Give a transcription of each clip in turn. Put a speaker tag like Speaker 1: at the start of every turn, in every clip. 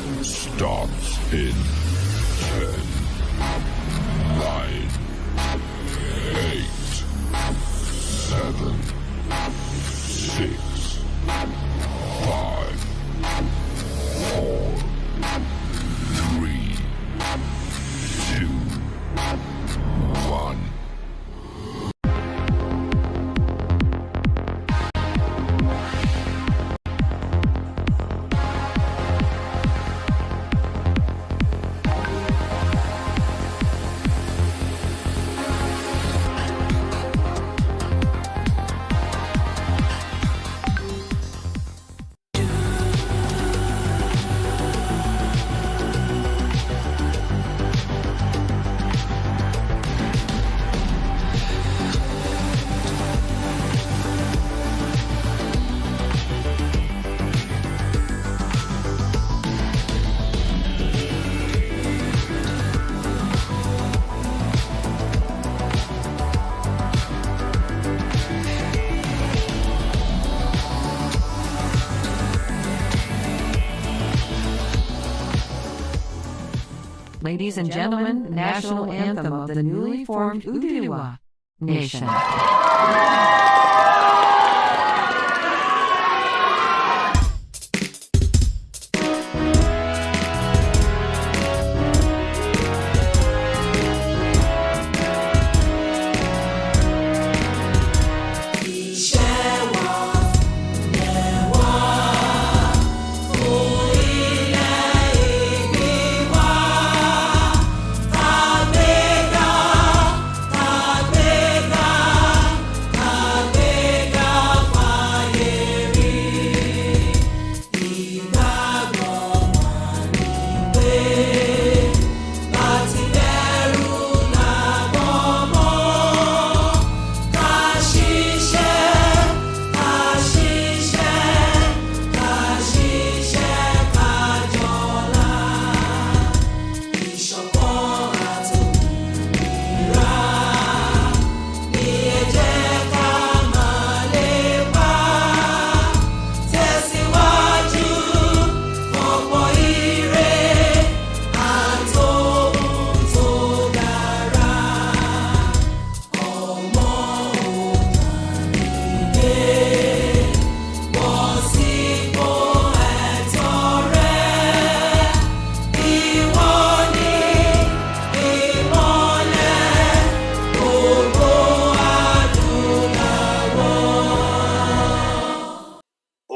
Speaker 1: Starts in 10, 9, 8, 7, 6, 5, 4, 3, 2, 1.
Speaker 2: Ladies and gentlemen, the national anthem of the newly formed Oduduwa Nation.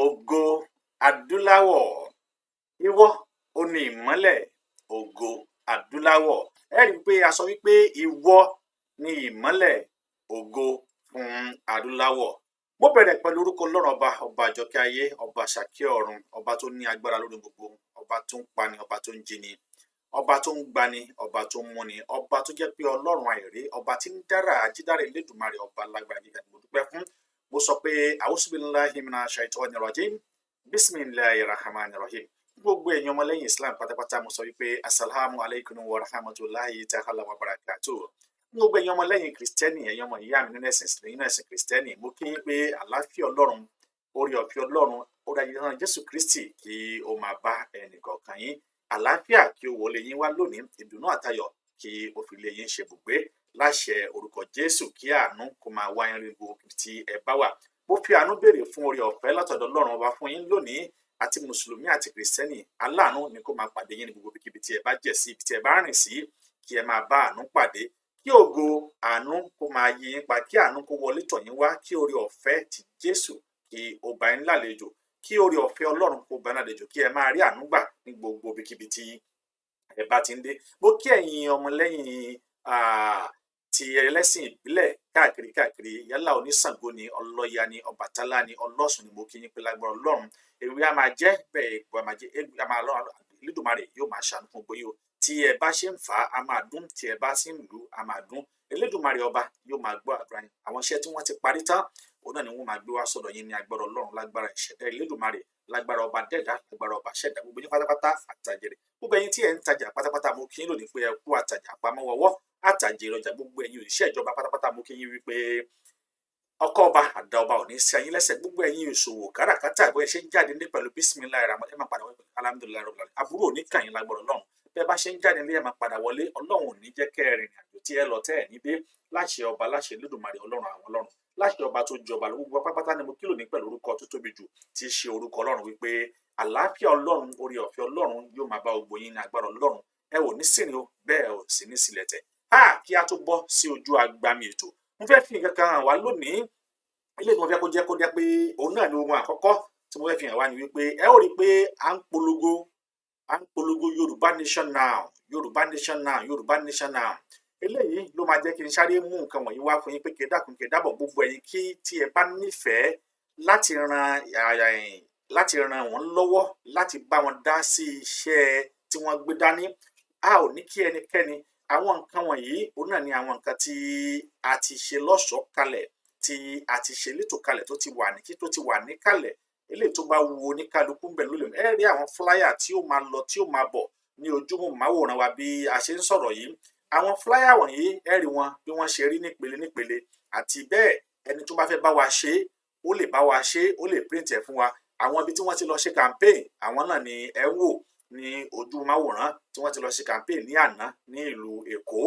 Speaker 3: Ògo adúláwọ̀, ìwọ ò ní ìmọ́lẹ̀ ògo adúláwọ̀. Ẹ rí i pé a sọ wípé ìwọ ni ìmọ́lẹ̀ ògo fún adúláwọ̀. Mo bẹ̀rẹ̀ pẹ̀lú orúkọ Ọlọ́run ọba, ọba àjọkẹ́ ayé, ọba àṣàkẹ́ ọ̀run, ọba tó ní agbára lórí gbogbo, ọba tó ń pani, ọba tó ń jíni, ọba tó ń gbani, ọba tó ń múni, ọba tó jẹ́ pé Ọlọ́run àìrí, ọba tí ń dára ajídára, Elédùmarè, ọba lágbára gíga ni mo dúpẹ́ fún. Mo sọ pé auzubillahi minash shaitani rajim, bisimilahi rahman rahim. Gbogbo èèyàn ọmọlẹ́yìn Islam pátápátá, mo sọ wípé asalaamu alaykum wa rahmatulahi ta'ala wa barakatuh. Gbogbo èèyàn ọmọlẹ́yìn Kristẹni, ẹ̀yin ọmọ ìyá mi nínú ẹ̀sìn Kristẹni, mo kí yín pé àlàáfíà Ọlọ́run, orí ọ̀fẹ́ Ọlọ́run, orí ayé náà Jésù Kristi kí ó máa bá ẹnìkọ̀ọ̀kan yín. Àlàáfíà kí ó wọlé yín wá lónìí, ìdùnnú àtayọ̀ kí ó fi lé yín ṣe bùgbé láṣẹ orúkọ Jésù, kí àánú kó máa wá yín rí gbogbo tí ẹ bá wà. Mo fi àánú béèrè fún orí ọ̀fẹ́ látọ̀dọ̀ Ọlọ́run ọba fún yín lónìí. Àti mùsùlùmí àti Kìrìsìtẹ́nì, aláàánú ni kó máa pàdé yín ní gbogbo ibikíbi tí ẹ bá jẹ̀ sí, ibi tí ẹ bá rìn sí, kí ẹ máa bá àánú pàdé, kí ògo àánú kó máa yí yín pa, kí àánú kó wọlé tọ̀ yín wá, kí orí ọ̀fẹ́ ti Jésù kí ó bá yín lálejò, kí orí ọ̀fẹ́ Ọlọ́run kó bá yín lálejò, kí ẹ máa rí àánú gbà ní gbogbo ibikíbi tí ẹ bá ti ń dé. Mo kí ẹ̀yin ọmọlẹ́yìn ti ẹlẹ́sìn ìbílẹ̀ káàkiri káàkiri, yálà oníṣàngó ni, ọlọ́ya ni, ọbàtálá ni, ọlọ́ṣun ni, mo kí yín pé lágbára Ọlọ́run, ewé á máa jẹ́ bẹ́ẹ̀, egbò á máa jẹ́, egbò á máa lọ. Elédùmarè yóò máa ṣàánú fún gbogbo yín o. Tí ẹ bá ṣe ń fà á, á máa dún, tí ẹ bá sì ń lù ú, á máa dún. Elédùmarè ọba yóò máa gbọ́ àdúrà yín. Àwọn iṣẹ́ tí wọ́n ti parí tán, òun náà ni wọ́n máa gbé wá sọ̀dọ̀ yín ní agbára Ọlọ́run, lágbára ìṣẹ̀dá Elédùmarè, lágbára ọba dẹ́dá, lágbára ọba ṣẹ̀dá. Gbogbo yín pátápátá, àtàjèrè. Gbogbo ẹ̀yin tí ẹ̀ ń tajà pátápátá, mo kí yín lónìí pé ẹ kú àtàjà pamọ́wọ́wọ́, àtàjèrè ọjà. Gbogbo ẹ̀yin òṣìṣẹ́ ìjọba pátápátá, mo kí yín wípé Ọkọ ọba, àdá ọba ò ní sí ayín lẹ́sẹ̀. Gbogbo ẹ̀yin ìṣòwò káràkátà, bó ẹ ṣe ń jáde ní pẹ̀lú bisimilayi rahman, ẹ máa padà wọlé alhamdulilayi rabbil alamin. Àbúrò ò ní kàn yín lágbọ̀rọ̀ Ọlọ́run. Bẹ́ẹ̀ bá ṣe ń jáde nílé, ẹ máa padà wọlé. Ọlọ́run ò ní jẹ́ kẹ́ ẹ rìnrìn àjò tí ẹ lọ tẹ́ ẹ̀ ní dé, láṣẹ ọba, láṣẹ Olódùmarè, Ọlọ́run àwọn ọlọ́run, láṣẹ ọba tó jọba lọ. Gbogbo pátápátá ni mo kílò ní pẹ̀lú orúkọ tó tóbi jù tí í ṣe orúkọ Ọlọ́run, wípé àlàáfíà Ọlọ́run, orí ọ̀fẹ́ Ọlọ́run yóò máa bá gbogbo yín ní agbára Ọlọ́run. Ẹ ò ní sìnrìn o, bẹ́ẹ̀ ò sì ní sílẹ̀ tẹ̀. Ha, kí a tó bọ́ sí ojú agbami ètò, mo fẹ́ fi nǹkan kan hàn wá lónìí. Ilé tí mo fẹ́ kó jẹ́ pé òun náà ni ohun àkọ́kọ́ tí mo fẹ́ fi hàn wá ni wípé ẹ ó rí i pé à ń polongo Yorùbá Nation now, Yorùbá Nation now, Yorùbá Nation now. Eléyìí ló máa jẹ́ kí n sáré mú nǹkan wọ̀nyí wá fún yín pé kí ẹ dákun, kí ẹ dábọ̀. Gbogbo ẹ̀yin kí tí ẹ bá nífẹ̀ẹ́ láti ran wọ́n lọ́wọ́, láti bá wọn dá sí iṣẹ́ tí wọ́n gbé dání, a ò ní kí ẹnikẹ́ni. Àwọn nǹkan wọ̀nyí, òun náà ni àwọn nǹkan tí a ti ṣe lọ́ṣọ̀ọ́ kalẹ̀, tí a ti ṣe létò kalẹ̀, tó ti wà níkàlẹ̀. Eléyìí tó bá wu oníkálukú ń bẹ̀ ló lè ẹ rí àwọn flyer tí ó máa lọ, tí ó máa bọ̀ ní ojúmọ́ máwòrán wa bí a ṣe ń sọ̀rọ̀ yìí. Àwọn flyer wọ̀nyí, ẹ rí wọn bí wọ́n ṣe rí nípele nípele àti bẹ́ẹ̀. Ẹni tó bá fẹ́ bá wa ṣe é, ó lè bá wa ṣe é, ó lè print ẹ̀ fún wa. Àwọn ibi tí wọ́n ti lọ ṣe campaign, àwọn náà ni ẹ ń wò ní ojú máwòrán, tí wọ́n ti lọ ṣe campaign ní àná ní ìlú Èkó.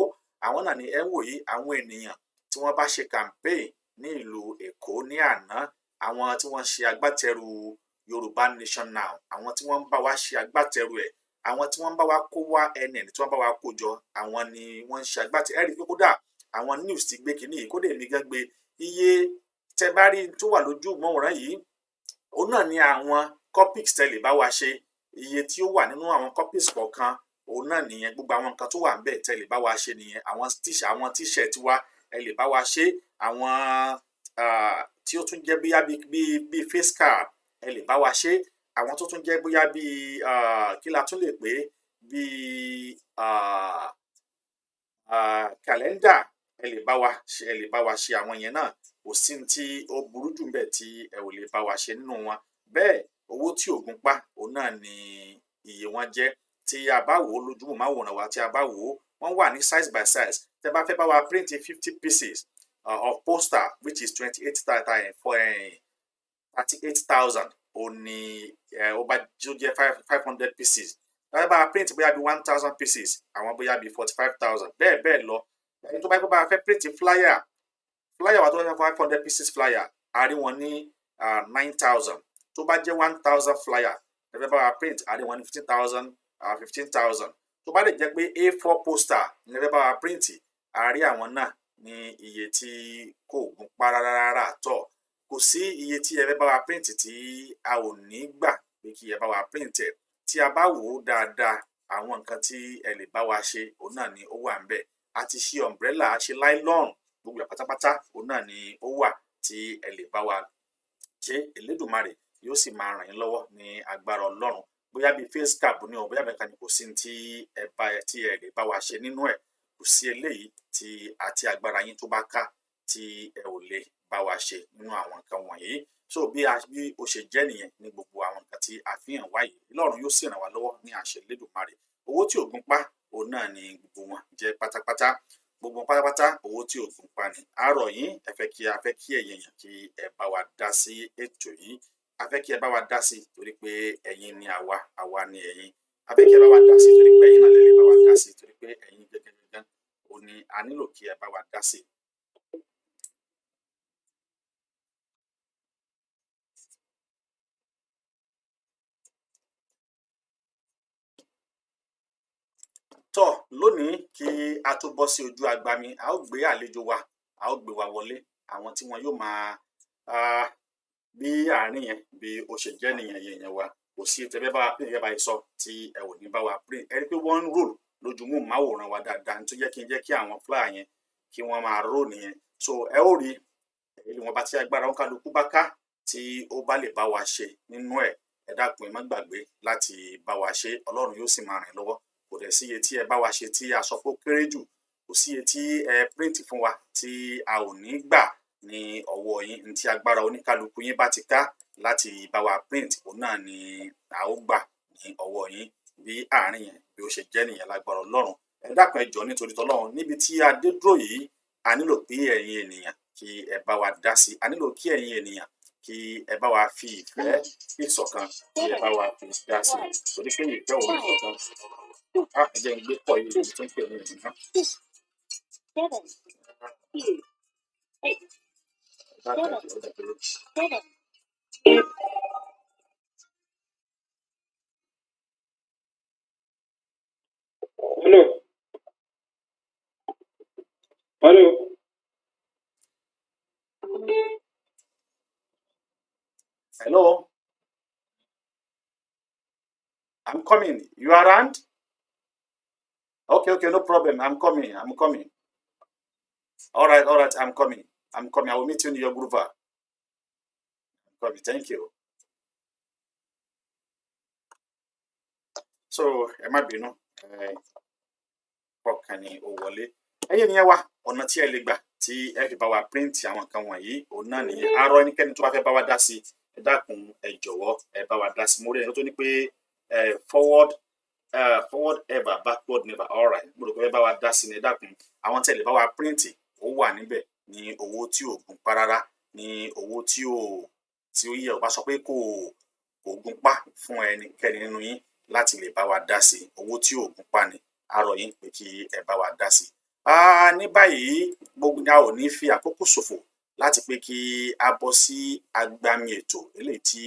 Speaker 3: Àwọn náà ni ẹ ń wò yìí, àwọn ènìyàn tí wọ́n bá ṣe campaign ní ìlú Èkó ní àná, àwọn tí wọ́n ṣe agbátẹrù Yorùbá Nation Now, àwọn tí wọ́n ń bá wa ṣe agbátẹrù ẹ̀, àwọn tí wọ́n ń bá wa kó wá ẹnẹ̀ tí wọ́n bá wa kó jọ, àwọn ni wọ́n ń ṣe agbátẹrù. Ẹ rí i pé kódà àwọn news ti gbé kínní yìí, kódà èmi gan gbé. Iye tẹ bá rí tó wà lójú mọ́wòrán yìí, òun náà ni àwọn copies tẹ lè bá wa ṣe. Iye tí ó wà nínú àwọn copies kọ̀ọ̀kan, òun náà nìyẹn. Gbogbo àwọn nǹkan tó wà ńbẹ̀ tẹ lè bá wa ṣe nìyẹn. Àwọn t-shirt wa, ẹ lè bá wa ṣe. Àwọn tí ó tún jẹ́ bóyá bíi face cap, ẹ lè bá wa ṣe. Àwọn tó tún jẹ́ bóyá bíi, kí la tún lè pè é, bíi calendar, ẹ lè bá wa ṣe, ẹ lè bá wa ṣe àwọn yẹn náà. Kò sí ní tí ó burú jù ńbẹ̀ tí ẹ ò lè bá wa ṣe nínú wọn. Bẹ́ẹ̀ owó tí ògùn pa, òun náà ni iye wọn jẹ́. Tí a bá wò ó lójúmọ́ máwòrán wa, tí a bá wò ó, wọ́n wà ní size by size. Tẹ́ bá fẹ́ bá wa print 50 pieces of poster, which is 28 for 38,000, ó ní ó bá tó jẹ́ 500 pieces. Tẹ́ bá print bóyá bí 1,000 pieces, àwọn bóyá bí 45,000, bẹ́ẹ̀ bẹ́ẹ̀ lọ. Ẹni tó bá fẹ́ bá fẹ́ print flyer wa, tó bá fẹ́ 500 pieces flyer, a rí wọn ní 9,000. Tó bá jẹ́ 1,000 flyer ẹ fẹ́ bá wa print, a rí wọn ní 15,000, 15,000. Tó bá lè jẹ́ pé A4 poster ní ẹ fẹ́ bá wa print, a rí àwọn náà ní iye tí kò gún pa rárá tọ̀. Kò sí iye tí ẹ fẹ́ bá wa print tí a ò ní gbà pé kí ẹ bá wa print ẹ̀. Tí a bá wò ó dáadáa, àwọn nǹkan tí ẹ lè bá wa ṣe, òun náà ni ó wà ńbẹ̀. A ti ṣe umbrella, a ṣe nylon, gbogbo ẹ̀ pátápátá, òun náà ni ó wà tí ẹ lè bá wa ṣe. Elédùmarè yóò sì máa ràn yín lọ́wọ́ ní agbára Ọlọ́run. Bóyá bíi face cap ní o, bóyá bẹ́ẹ̀ kan ni, kò sí tí ẹ bá tí ẹ lè bá wa ṣe nínú ẹ̀. Kò sí eléyìí tí àti agbára yín tó bá ká tí ẹ ò lè bá wa ṣe nínú àwọn nǹkan wọ̀nyí. So bí ó ṣe jẹ́ nìyẹn ní gbogbo àwọn nǹkan tí a fi hàn wá yìí. Ọlọ́run yóò sì ràn wá lọ́wọ́ ní àṣẹ Elédùmarè. Owó tí ògùn pa, òun náà ni gbogbo wọn jẹ́ pátápátá. Gbogbo wọn pátápátá, owó tí ògùn pa ni. Àárọ̀ yín, ẹ fẹ́ kí a fẹ́ kí ẹ̀yin èèyàn kí ẹ bá wa dá sí ètò yìí. A fẹ́ kí ẹ bá wa dá sí torí pé ẹ̀yin ni àwa, àwa ni ẹ̀yin. A fẹ́ kí ẹ bá wa dá sí torí pé ẹ̀yin náà lè bá wa dá sí, torí pé ẹ̀yin gẹ́gẹ́ gẹ́gẹ́ òun ni a nílò kí ẹ bá wa dá sí. Tọ́ lónìí, kí a tó bọ́ sí ojú agbami, a ó gbé àlejò wa, a ó gbé wa wọlé, àwọn tí wọn yóò máa bí àárín yẹn bí ó ṣe jẹ́ nìyẹn. Yẹn wa, kò sí tẹ́fẹ́ bá wa print, gẹ́gẹ́ bá yẹ sọ, tí ẹ ò ní bá wa print. Ẹ rí i pé wọ́n ń roll lójú mú máwòrán wa dáadáa, tó jẹ́ kí n jẹ́ kí àwọn flyer yẹn kí wọ́n máa roll nìyẹn. So ẹ ó rí ìwọ̀nba tí agbára wọn kálukú bá ká tí ó bá lè bá wa ṣe nínú ẹ̀. Ẹ dákun, ẹ má gbàgbé láti bá wa ṣe. Ọlọ́run yóò sì máa ràn yín lọ́wọ́. Kò dẹ̀ sí iye tí ẹ bá wa ṣe tí a sọ pé ó kéré jù. Kò sí iye tí ẹ print fún wa tí a ò ní gbà ní ọwọ́ yín. Ní tí agbára oníkálukú yín bá ti ká láti bá wa print, òun náà ni a ó gbà ní ọwọ́ yín. Bí àárín yẹn bí ó ṣe jẹ́ nìyẹn lágbára Ọlọ́run. Ẹ dákun, ẹ jọ̀ọ́, nítorí tọlọ́run, níbi tí a dé dúró yìí, a nílò pé ẹ̀yin ènìyàn kí ẹ bá wa dá sí. A nílò kí ẹ̀yin ènìyàn kí ẹ bá wa fi ìfẹ́ ìṣọ̀kan, kí ẹ bá wa fi dá sí, torí pé ìfẹ́ òun ìṣọ̀kan. Ah, ẹ jẹ́ n gbé pọ̀ yìí tó ń pè ní ìlú náà.
Speaker 4: Hello. Hello.
Speaker 3: Hello, I'm coming. You are around? Okay, okay, no problem. I'm coming. I'm coming. All right, all right. I'm coming. I'm coming. I will meet you in your group. I'm coming. Thank you. So, ẹ má bínú. Ẹ kọkàn ni ó wọlé. Ẹ̀yin ènìyàn wa, ọ̀nà tí ẹ lè gbà tí ẹ fi bá wa print àwọn nǹkan wọ̀nyí, òun náà nìyẹn. A rọ ẹnikẹ́ni tó bá fẹ́ bá wa dá sí, ẹ dákun, ẹ jọ̀wọ́, ẹ bá wa dá sí. Mo rí ẹni tó ní pé forward forward ever, backward never. All right, mo rò pé ẹ bá wa dá sí ni. Ẹ dákun, àwọn tí ẹ lè bá wa print ó wà níbẹ̀ ní owó tí ò gún pa rárá, ní owó tí ò tí ó yẹ ò bá sọ pé kò kò gún pa fún ẹnikẹ́ni nínú yín láti lè bá wa dá sí. Owó tí ò gún pa ni. A rọ̀ yín pé kí ẹ bá wa dá sí. Ní báyìí, gbogbo a ò ní fi àkókò ṣòfò láti pé kí a bọ́ sí agbami ètò eléyìí tí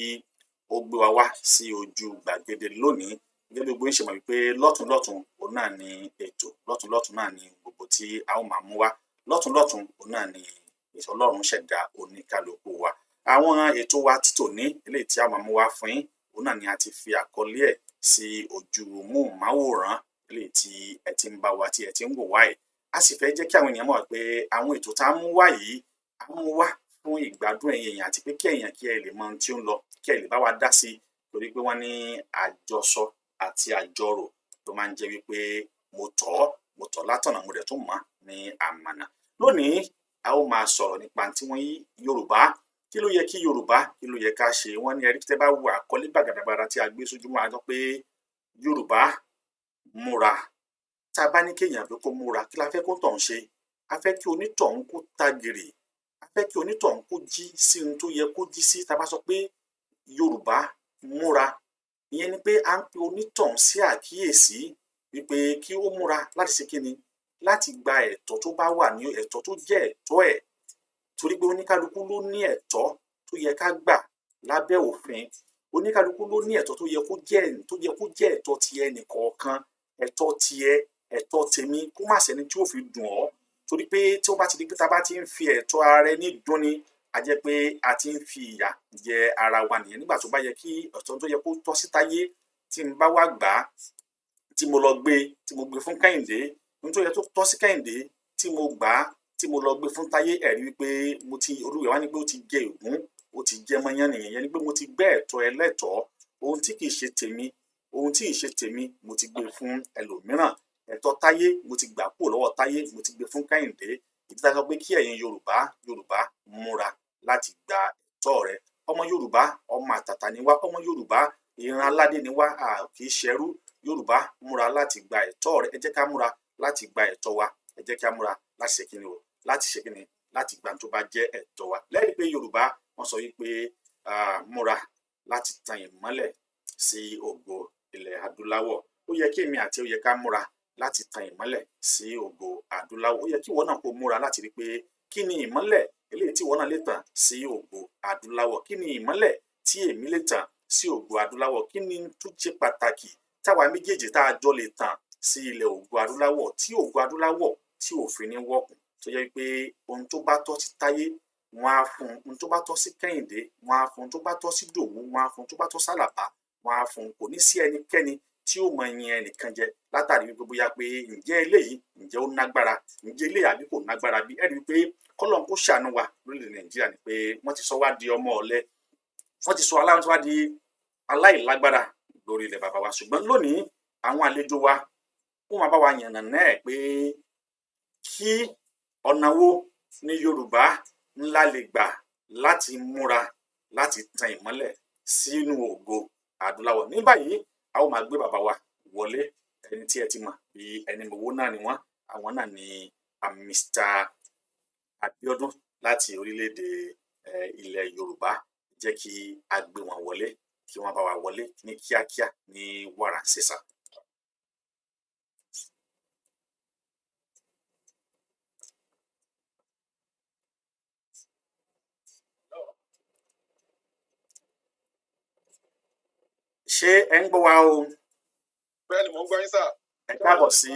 Speaker 3: ó gbé wa wá sí ojú gbàgede lónìí. Gẹ́gẹ́ bí gbogbo yín ṣe mọ̀ wípé lọ́tùn lọ́tùn òun náà ni ètò, lọ́tùn lọ́tùn náà ni gbogbo tí a ó máa mú wá, lọ́tùn lọ́tùn òun náà ni ètò Ọlọ́run ṣẹ̀dá oníkálukú wa. Àwọn ètò wa ti tòní eléyìí tí a máa mú wá fún yín, òun náà ni a ti fi àkọlé ẹ̀ sí ojú móhùnmáwòrán eléyìí tí ẹ ti ń bá wa, tí ẹ ti ń wò wá yìí. A sì fẹ́ jẹ́ kí àwọn ènìyàn mọ̀ pé àwọn ètò tá a mú wá yìí, a mú wá fún ìgbádùn ẹ̀yin èèyàn, àti pé kí èèyàn kí ẹ lè mọ ohun tí ó ń lọ, kí ẹ lè bá wa dá sí i, torí pé wọ́n ní àjọsọ àti àjọrò ló máa ń jẹ́ wípé mo tọ̀ ọ́, mo tọ̀ látọ̀nà, mo dẹ̀ tún mọ̀ ní àmànà. Lónìí, a ó máa sọ̀rọ̀ nípa tí wọ́n yí Yorùbá. Kí ló yẹ kí Yorùbá, kí ló yẹ ká ṣe? Wọ́n ní ẹrí tẹ́ bá wo àkọlé gbàgàdàgbàgàdà tí a gbé sójú mọ́, a sọ pé Yorùbá múra. Tá a bá ní kéèyàn pé kó múra, kí la fẹ́ kó tọ̀hún ṣe? A fẹ́ kí onítọ̀hún kó tagìrì, a fẹ́ kí onítọ̀hún kó jí sí ohun tó yẹ kó jí sí. Tá a bá sọ pé Yorùbá múra, ìyẹn ni pé à ń pe onítọ̀hún sí àkíyèsí wípé kí ó múra láti ṣe kíni, láti gba ẹ̀tọ́ tó bá wà ní ẹ̀tọ́ tó jẹ́ ẹ̀tọ́ ẹ̀, torí pé oníkálukú ló ní ẹ̀tọ́ tó yẹ ká gbà lábẹ́ òfin. Oníkálukú ló ní ẹ̀tọ́ tó yẹ kó jẹ́, tó yẹ kó jẹ́ ẹ̀tọ́ ti ẹnì kọ̀ọ̀kan, ẹ̀tọ́ tiẹ̀, ẹ̀tọ́ tèmi, kó má sẹ́ni tí ó fi dùn ọ́, torí pé tí ó bá ti di pé tá a bá ti ń fi ẹ̀tọ́ ara ẹni dúnni, a jẹ́ pé a ti ń fi ìyà jẹ ara wa nìyẹn. Nígbà tó bá yẹ kí ẹ̀tọ́ tó yẹ kó tọ́ sí Táyé, tí n bá wá gbà á, tí mo lọ gbé, tí mo gbé fún Kẹ́hìndé, ohun tó yẹ tó tọ́ sí Kẹ́hìndé tí mo gbà á, tí mo lọ gbé fún Táyé, ẹ̀rí wípé mo ti olúwẹ̀ wá ní pé ó ti jẹ ègún, ó ti jẹ mọ́yán nìyẹn. Yẹn ni pé mo ti gbé ẹ̀tọ́ ẹlẹ́tọ̀ọ́, ohun tí kìí ṣe tèmi, ohun tí ì ṣe tèmi, mo ti gbé fún ẹlòmíràn. Ẹ̀tọ́ Táyé mo ti gbà kúrò lọ́wọ́ Táyé, mo ti gbé fún Kẹ́hìndé. Ìdí tá a sọ pé kí ẹ̀yin Yorùbá, Yorùbá múra láti gba ẹ̀tọ́ rẹ. Ọmọ Yorùbá, ọmọ àtàtà ni wá. Ọmọ Yorùbá, ìran aládé ni wá, a kì í ṣẹrú. Yorùbá múra láti gba ẹ̀tọ́ rẹ. Ẹ jẹ́ ká múra láti gba ẹ̀tọ́ wa. Ẹ jẹ́ ká múra láti ṣe kíni o, láti ṣe kíni, láti gba tó bá jẹ́ ẹ̀tọ́ wa. Lẹ́yìn pé Yorùbá wọ́n sọ wípé múra láti tan ìmọ́lẹ̀ sí ògo ilẹ̀ adúláwọ̀. Ó yẹ kí èmi àti ó yẹ ká múra láti tan ìmọ́lẹ̀ sí ògo adúláwọ̀. Ó yẹ kí ìwọ náà kó múra láti rí pé kí ni ìmọ́lẹ̀ eléyìí tí ìwọ náà lè tàn sí ògo adúláwọ̀, kí ni ìmọ́lẹ̀ tí èmi lè tàn sí ògo adúláwọ̀, kí ni tó ṣe pàtàkì táwa méjèèjì tá a jọ lè tàn sí ilẹ̀ ògo adúláwọ̀, tí ògo adúláwọ̀ tí òfin ní wọ́kùn, tó yẹ pé ohun tó bá tọ́ sí Táyé wọ́n á fún un, ohun tó bá tọ́ sí Kẹ́hìndé wọ́n á fún un, tó bá tọ́ sí Dòwú wọ́n á fún un, tó bá tọ́ sálàbá wọ́n á fún un. Kò ní sí ẹnikẹ́ni tí ó mọ yin ẹnìkan jẹ látàrí wípé bóyá pé ǹjẹ́ eléyìí, ǹjẹ́ ó nágbára, ǹjẹ́ eléyìí àbí kò nágbára bí. Ẹ rí i pé kọ́lọ́n kó ṣàánú wa lórílẹ̀ Nàìjíríà ni pé wọ́n ti sọ wá di ọmọ ọ̀lẹ, wọ́n ti sọ aláwọ̀ wá di aláìlágbára lórí ilẹ̀ bàbá wa. Ṣùgbọ́n lónìí, àwọn àlejò wa wọ́n máa bá wa yànnà náà pé kí ọ̀nà wo ní Yorùbá ńlá lè gbà láti múra láti tan ìmọ́lẹ̀ sínú ògo adúláwọ̀. Ní báyìí, a ó máa gbé bàbá wa wọlé, ẹni tí ẹ ti mọ̀ bí ẹni mọ̀wó náà ni wọ́n. Àwọn náà ni Mr. Abiodun láti orílẹ̀-èdè ilẹ̀ Yorùbá. Jẹ́ kí a gbé wọn wọlé, kí wọ́n bá wa wọlé ní kíákíá ní wàràǹṣeṣà. Ṣé ẹ ń gbọ́ wa o?
Speaker 4: Bẹ́ẹ̀ ni, mò ń gbọ́ yín, sir.
Speaker 3: Ẹ káàbọ̀ sí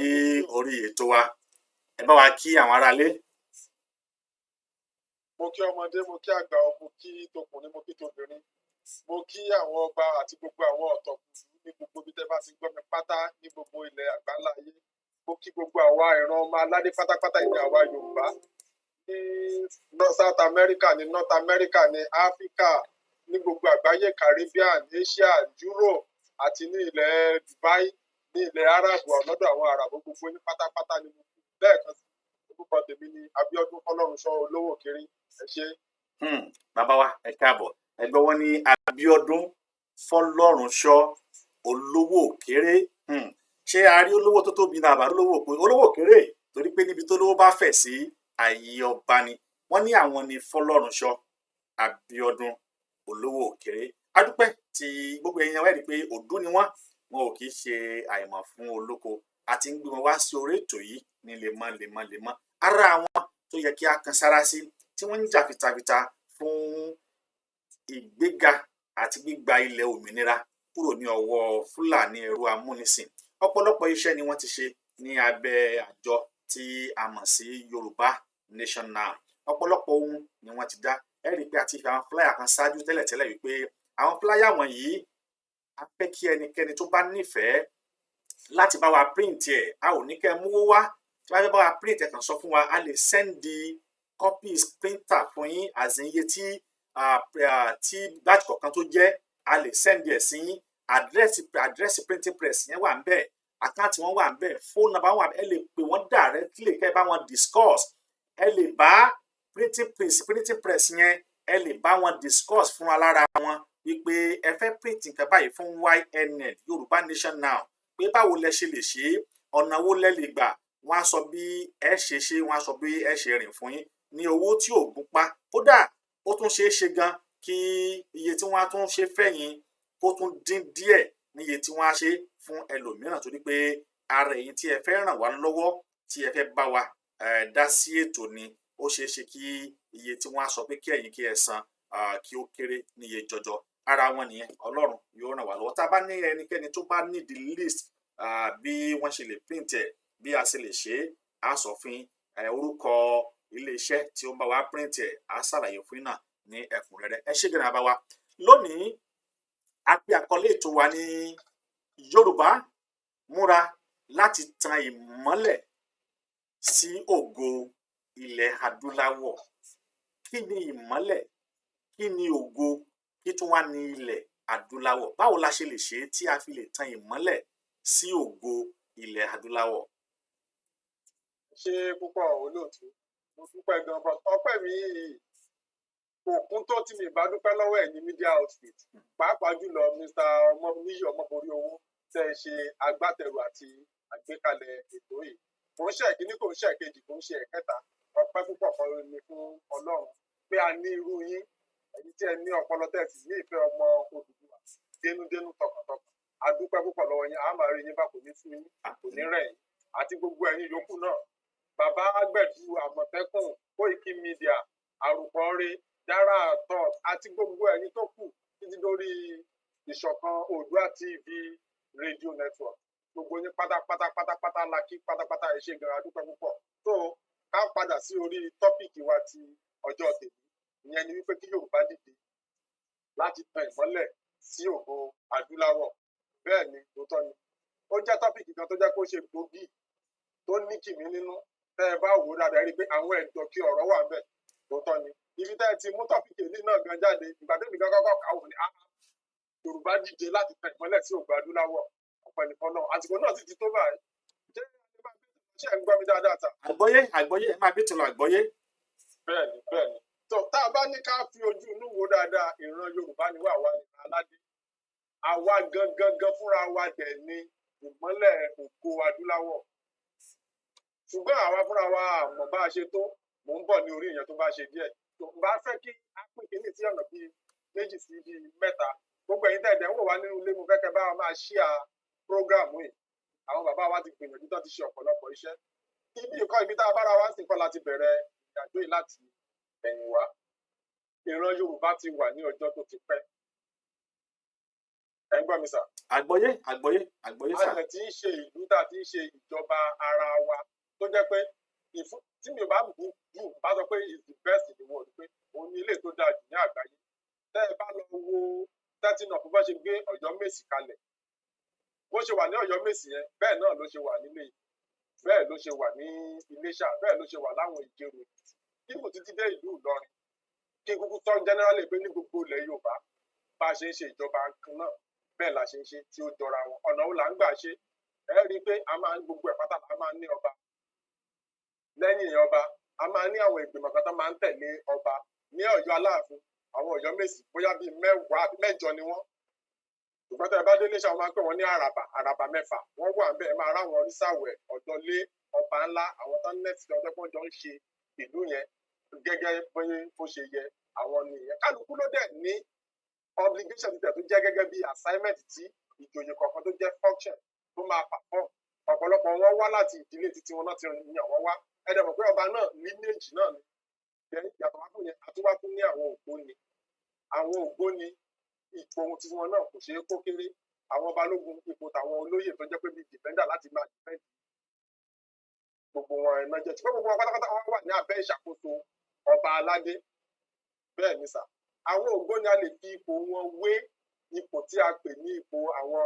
Speaker 3: orí ètò wa. Ẹ bá wa kí àwọn aráalé.
Speaker 4: Mo kí ọmọdé, mo kí àgbà, mo kí tọkùnrin, mo kí tobìnrin, mo kí àwọn ọba àti gbogbo àwọn ọ̀tọ̀kùlú ní gbogbo ibi tẹ́ bá ti gbọ́ mi pátá ní gbogbo ilẹ̀ àgbáńlá ayé. Mo kí gbogbo àwa ìran ọmọ aládé pátápátá, ìní àwa Yorùbá ní South America, ní North America, ní Africa, ní gbogbo àgbáyé, Caribbean, Asia, Europe àti ní ilẹ̀ Dubai, ní ilẹ̀ Arab, lọ́dọ̀ àwọn Arab, gbogbo ní pátápátá ni mo kí lẹ́ẹ̀kan sí. Orúkọ tèmi ni Abíọ́dún Fọlọ́runṣọ́ Olówó Kiri. Ẹ ṣé.
Speaker 3: Bàbá wa, ẹ káàbọ̀. Ẹgbẹ́ wọn ní Abíọ́dún Fọlọ́runṣọ́ Olówó Kéré. Ṣé a rí olówó tó tóbi náà àbá olówó pé olówó kéré? Torí pé níbi tó lówó bá fẹ̀ sí, àyè ọba ni. Wọ́n ní àwọn ní Fọlọ́runṣọ́ Abíọ́dún Olówó Kéré. Adúpẹ́ tí gbogbo èèyàn wá rí i pé òdú ni wọ́n, wọn ò kì í ṣe àìmọ̀ fún olóko. Àti ń gbé wọn wá sí orí ètò yìí ní lemọ́ lemọ́ lemọ́. Ara àwọn tó yẹ kí a kan sára sí, tí wọ́n ń jà fitafita fún ìgbéga àti gbígba ilẹ̀ òmìnira kúrò ní ọwọ́ Fúlàní ẹrú amúnisìn. Ọ̀pọ̀lọpọ̀ iṣẹ́ ni wọ́n ti ṣe ní abẹ́ àjọ tí a mọ̀ sí Yorùbá Nation Now. Ọ̀pọ̀lọpọ̀ ohun ni wọ́n ti dá. Ẹ rí i pé a ti fi àwọn flyer kan ṣáájú tẹ́lẹ̀tẹ́lẹ̀ wípé àwọn flyer wọ̀nyí, a fẹ́ kí ẹnikẹ́ni tó bá nífẹ̀ẹ́ láti bá wa print ẹ̀. A ò ní kẹ́ ẹ múwó wá. Tí wọ́n fẹ́ bá wa print ẹ̀, kàn sọ fún wa, a lè send the copies printer fún yín, as in iye tí batch kọ̀ọ̀kan tó jẹ́, a lè send ẹ̀ sí yín. Àdírẹ́sì printing press yẹn wà ń bẹ̀, account wọn wà ń bẹ̀, phone number wọn wà. Ẹ lè pè wọ́n directly kẹ́ ẹ bá wọn discuss. Ẹ lè bá printing press yẹn, ẹ lè bá wọn discuss fún wa lára wọn wípé ẹ fẹ́ print nǹkan báyìí fún YNN, Yorùbá Nation Now, pé báwo lẹ ṣe lè ṣe é, ọ̀nà wo lẹ lè gbà. Wọ́n á sọ bí ẹ ṣe ṣe, wọ́n á sọ bí ẹ ṣe rìn fún yín ní owó tí ò gún pa. Kódà ó tún ṣeé ṣe gan kí iye tí wọ́n á tún ṣe fẹ̀yìn kó tún dín díẹ̀ ní iye tí wọ́n á ṣe fún ẹlòmíràn, torí pé ara ẹ̀yin tí ẹ fẹ́ ràn wá lọ́wọ́, tí ẹ fẹ́ bá wa dá sí ètò ni. Ó ṣeé ṣe kí iye tí wọ́n á sọ pé kí ẹ̀yin kí ẹ san kí ó kéré níye jọjọ. Ara wọn nìyẹn. Ọlọ́run yóò ràn wá lọ́wọ́. Tá a bá ní ẹnikẹ́ni tó bá ní the list, bí wọ́n ṣe lè print ẹ̀, bí a ṣe lè ṣe é, á sọ fún yín. Orúkọ iléeṣẹ́ tí ó ń bá wa print ẹ̀, á ṣàlàyé fún yín náà ní ẹ̀kúnrẹ́rẹ́. Ẹ ṣé gan-an, bàbá wa. Lónìí, a pè àkọlé ètò wa ní Yorùbá múra láti tan ìmọ́lẹ̀ sí ògo ilẹ̀ adúláwọ̀. Kí ni ìmọ́lẹ̀? Kí ni ògo? Kí tún wá ní ilẹ̀ adúláwọ̀? Báwo la ṣe lè ṣe é tí a fi lè tan ìmọ́lẹ̀ sí ògo ilẹ̀ adúláwọ̀?
Speaker 4: Ṣe púpọ̀, olóòtú. Mo dúpẹ́ gan, but ọpẹ́ mi yìí kò kún tó tí mi bá dúpẹ́ lọ́wọ́ ẹ̀ ní media outfit, pàápàá jùlọ Mr. Ọmọníyì Ọmọborí Owó tẹ́ ẹ ṣe agbátẹrù àti àgbékalẹ̀ ètò yìí. Kò ń ṣe ẹ̀kíní, kò ń ṣe ẹ̀kejì, kò ń ṣe ẹ̀kẹta. Ọpẹ́ púpọ̀ kan ni fún Ọlọ́run pé a ní irú yín, ẹ̀yin tí ẹ ní ọpọlọ, tẹ́ ẹ sì ní ìfẹ́ ọmọ Odùduwà dénúdénú, tọkàntọkàn. A dúpẹ́ púpọ̀ lọ́wọ́ yín. A máa rí yín bá, kò ní sú yín, kò ní rẹ̀ yín, àti gbogbo ẹ̀yin yòókù náà, bàbá gbẹ̀dú Àmọ̀tẹ́kùn, Koiki Media, Àròkọ́rẹ́, Dára Talk, àti gbogbo ẹ̀yin tó kù títí dórí Ìṣọ̀kan Oòduà TV Radio Network. Gbogbo yín pátápátá pátápátá la kí pátápátá. Ẹ ṣé gan, a dúpẹ́ púpọ̀. Tó ká padà sí orí topic wa ti ọjọ́ tèmi, ìyẹn ni wípé kí Yorùbá dìde láti tan ìmọ́lẹ̀ sí ògo adúláwọ̀. Bẹ́ẹ̀ ni, òótọ́ ni. Ó jẹ́ topic kan tó jẹ́ kó ṣe gbòógì, tó ní kìmí nínú. Tẹ́ ẹ bá wò ó dáadáa, rí i pé àwọn ẹ̀dọ̀ kí ọ̀rọ̀ wà ńbẹ̀. Òótọ́ ni. Ibi tẹ́ ẹ ti mú topic èyí náà gan jáde, ìgbà tẹ́mi gan kọ́kọ́ kà wò ní, ah, Yorùbá dìde láti tan ìmọ́lẹ̀ sí ògo adúláwọ̀, ọ̀pọ̀ nìkan náà. Àsìkò náà sì ti tó báyìí. Ṣé ṣé ẹ̀ ń gbọ́ mi dáadáa ta?
Speaker 3: Àgbọ́yé, àgbọ́yé. Ẹ máa bí tìlọ, àgbọ́yé.
Speaker 4: Bẹ́ẹ̀ni. Tó tá a bá ní ká fi ojú inú wo dáadáa, ìran Yorùbá ni wà, wá ìran aládé. Àwa gangan gan fúnra wa dẹ̀ ni ìmọ́lẹ̀ ògo adúláwọ̀, ṣùgbọ́n àwa fúnra wa àmọ́ bá a ṣe tó. Mò Mò ń bọ̀ ní orí ìyẹn tó bá ṣe díẹ̀. Tó n bá fẹ́ kí á pín kínní sí ọ̀nà bíi méjì sí bíi mẹ́ta. Gbogbo ẹ̀yin tẹ́ ẹ̀ dẹ̀ ń wò wá nínú ilé, mo fẹ́ kẹ́ bá wa máa share program yìí. Àwọn bàbá wa ti gbìyànjú tán, ti ṣe ọ̀pọ̀lọpọ̀ iṣẹ́. Ibi ìkọ́ ibi tá a bára wa ń sìn kọ́ láti bẹ̀rẹ̀ ìrìnàjò yìí láti ẹ̀yìn wá. Ìran Yorùbá ti wà ní ọjọ́ tó ti pẹ́. Ẹ̀ ń gbọ́ mi, sir?
Speaker 3: Àgbọ́yé, àgbọ́yé, àgbọ́yé,
Speaker 4: A
Speaker 3: sir.
Speaker 4: dẹ̀ ti ń ṣe ìlú tá a ti ń ṣe ìjọba ara wa tó jẹ́ pé ìfún tí mi ò bá bù jù bá sọ pé is the best in the world, pé òun ni ilé tó dáa jù ní àgbáyé. Tẹ́ ẹ bá lọ wo setting up bó ṣe gbé Ọ̀yọ́ Mèsì kalẹ̀, bó ṣe wà ní Ọ̀yọ́ Mèsì yẹn, bẹ́ẹ̀ náà ló ṣe wà nílé, bẹ́ẹ̀ ló ṣe wà ní Iléṣà, bẹ́ẹ̀ ló ṣe wà láwọn Ìjerò Èkìtì, ibù títí dé ìlú Ìlọrin. Kí n kúkú sọ generally pé ní gbogbo ilẹ̀ Yorùbá, bá a ṣe ń ṣe ìjọba kan náà, bẹ́ẹ̀ la ṣe ń ṣe tí ó jọra wọn. Ọ̀nà wo là ń gbà ṣe? Ẹ rí i pé a máa ń gbogbo ẹ̀ pátá, a máa ń ní ọba. Lẹ́yìn ọba, a máa ní àwọn ìgbìmọ̀ kan tó máa ń tẹ̀lé ọba. Ní Ọ̀yọ́ Aláàfin, àwọn Ọ̀yọ́ Mèsì bóyá bíi 10 àbí 8 ni wọ́n, ṣùgbọ́n tẹ́ ẹ bá délé ṣá, wọn máa ń pè wọ́n ní àràbà, àràbà 6 wọ́n wà bẹ́ẹ̀. Máa ráwọn orísàwẹ̀ ọ̀dọ́lé ọba ńlá, àwọn tán nẹ́ẹ̀sì ọjọ́ pọ́n jọ ń ṣe ìlú yẹn gẹ́gẹ́ bóyá bó ṣe yẹ, àwọn nìyẹn. Kálukú ló dẹ̀ ní obligation títẹ̀ tó jẹ́ gẹ́gẹ́ bí assignment tí ìjòyè kọ̀ọ̀kan tó jẹ́ function tó máa perform. Ọ̀pọ̀lọpọ̀ wọn wá láti ìdílé títí wọn náà ti yàn wọ́n wá. Ẹ dẹ̀ mọ̀ pé ọba náà lineage náà ni. Then yàtọ̀ wá fún yẹn, àtúwá tún ní àwọn ògbóni. Àwọn ògbóni, ipò ohun tiwọn náà kò ṣeé kó kéré. Àwọn balógun, ipò tàwọn olóyè tó jẹ́ pé bíi defender láti máa defend gbogbo wọn ẹ̀ náà jẹ́, ṣùgbọ́n gbogbo wọn pátápátá wọn wà ní abẹ́ ìṣàkóso ọba aládé. Bẹ́ẹ̀ ni, sir. Àwọn ògbóni, a lè fi ipò wọn wé ipò tí a pè ní ipò àwọn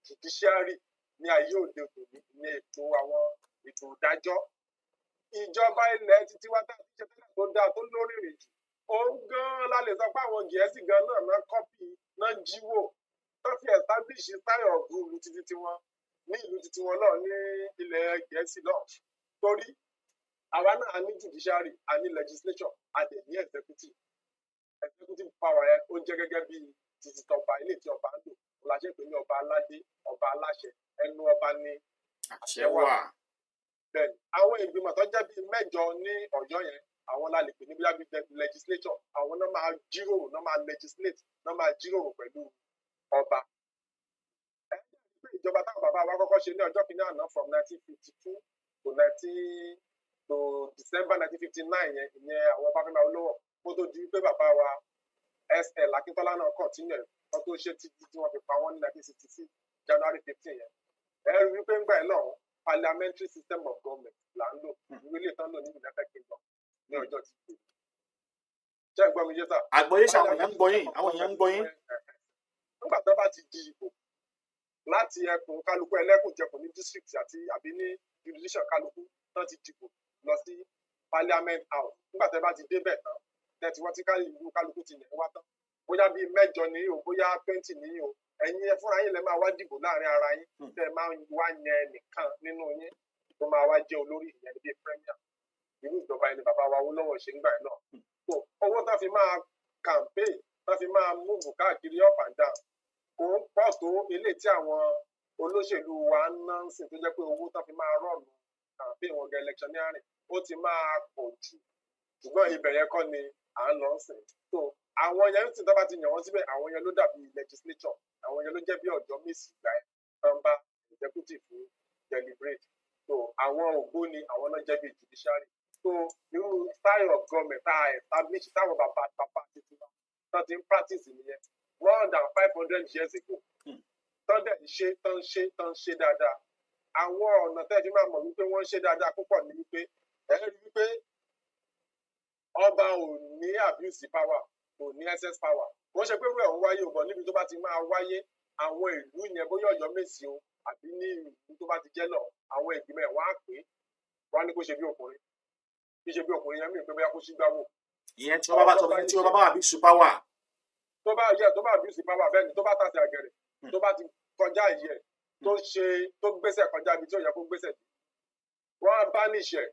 Speaker 4: judiciary ní ayé òde òní, ní ètò àwọn ètò ìdájọ́. Ìjọba ilẹ̀ títí wá tá a ti ṣe tẹ́lẹ̀ tó dáa, tó lórìrìn jù, òun gan-an la lè sọ pé àwọn Gẹ̀ẹ́sì gan náà náà copy náà jíwò tó fi establish style of rule títí tiwọn ní ìlú títí wọn náà ní ilẹ̀ Gẹ̀ẹ́sì náà, torí àwa náà a ní judiciary, a ní legislature, a dẹ̀ ní executive. Executive power yẹn, ó jẹ́ gẹ́gẹ́ bí títí tọba ilé tí ọba ń lò. Òun la ṣe pè ní ọba aládé, ọba aláṣẹ. Ẹnu ọba ní
Speaker 3: àṣẹ wà.
Speaker 4: Bẹ́ẹ̀ni, àwọn ìgbìmọ̀ tó jẹ́ bíi 8 ní Ọ̀yọ́ yẹn, àwọn la lè pè ní bíi legislature. Àwọn náà máa jíròrò, náà máa legislate, náà máa jíròrò pẹ̀lú ọba. Ẹ jẹ́ pé ìjọba táwọn bàbá wa kọ́kọ́ ṣe ní ọjọ́ kìíní àná, from 1952 to December 1959 yẹn, ìyẹn àwọn Ọbáfẹ́mi Awólọ́wọ̀, kó tó di wípé bàbá wa SL Akíntọ́lá náà continue ẹ̀, wọ́n tó ṣe títí tí wọ́n fi pa wọ́n ní 1966 January 15 yẹn. Ẹ rí wípé ńgbà yẹn lọ́hùn, parliamentary system of government là ń lò, ìwé ilé tán lò ní United Kingdom ní ọjọ́ tí kò ṣe ń gbọ́ mi yé, sir?
Speaker 3: Àgbọ́yé sir. Àwọn èèyàn ń gbọ́ yín, àwọn èèyàn ń gbọ́ yín.
Speaker 4: Nígbà tó bá ti di ìbò láti ẹkùn kálukú, ẹlẹ́kùnjẹkùn ní district àti àbí ní jurisdiction kálukú tán ti dìbò lọ sí parliament house, nígbà tó bá ti débẹ̀ tán, tẹ́tí wọ́n ti ká ìlú kálukú ti yẹn wá tán, bóyá bíi 8 ní o, bóyá 20 ní o, ẹ̀yin ẹ fúnra yín lẹ máa wá dìbò láàrin ara yín. Tẹ́ ẹ máa wá yan ẹnìkan nínú yín tó máa wá jẹ́ olórí, ìyẹn bíi premier. Irú ìjọba ẹni bàbá wa Awólọ́wọ̀ ṣe ń gbà yẹn náà. So owó tán fi máa campaign, tán fi máa move káàkiri up and down, kò ń pọ̀ tó eléyìí tí àwọn olóṣèlú wa ń ná ń sìn, tó jẹ́ pé owó tán fi máa run campaign wọn gan, electioneering, ó ti máa pọ̀ jù. Ṣùgbọ́n ibẹ̀ yẹn kọ́ ni à ń lọ sìn. So àwọn yẹn ń sìn, tó bá ti yàn wọ́n síbẹ̀, àwọn yẹn ló dàbí legislature, àwọn yẹn ló jẹ́ bí Ọ̀yọ́ Mèsì ìgbà yẹn tán bá executive deliberate. So àwọn ògbóni, àwọn náà jẹ́ bí judiciary. So irú style of government tá a establish, táwọn bàbá bàbá títí wa tán ti ń practice nìyẹn more than 500 years ago, tán dẹ̀ ń ṣe, tán ń ṣe, tán ń ṣe dáadáa. Àwọn ọ̀nà tẹ́ fi máa mọ̀ wípé wọ́n ń ṣe dáadáa púpọ̀ ní wípé ẹ rí wípé ọba ò ní abuse power, kò ní excess power. Kò ń ṣe pé wíwẹ̀ ń wáyé o, bọ̀ níbi tó bá ti máa wáyé, àwọn ìlú yẹn, bóyá Ọ̀yọ́ Mèsì o àbí ní ìlú tó bá ti jẹ́ náà, àwọn ìgbìmọ̀ ẹ̀ wọ́n á pè é, wọ́n á ní kó ṣe bí ọkùnrin. Kí ṣe bí ọkùnrin yẹn mí pé bóyá kó ṣígbá wò.
Speaker 3: Ìyẹn tí wọ́n bá tí wọ́n bá wà bí super wà.
Speaker 4: Tó bá yẹ, tó bá abuse power, bẹ́ẹ̀ ni, tó bá tàsé àgẹ̀rẹ̀, tó bá ti kọjá ìyẹ tó ṣe, tó gbéṣẹ̀ kọjá ibi tí ò yẹ kó gbéṣẹ̀ dé, wọ́n á banish ẹ̀,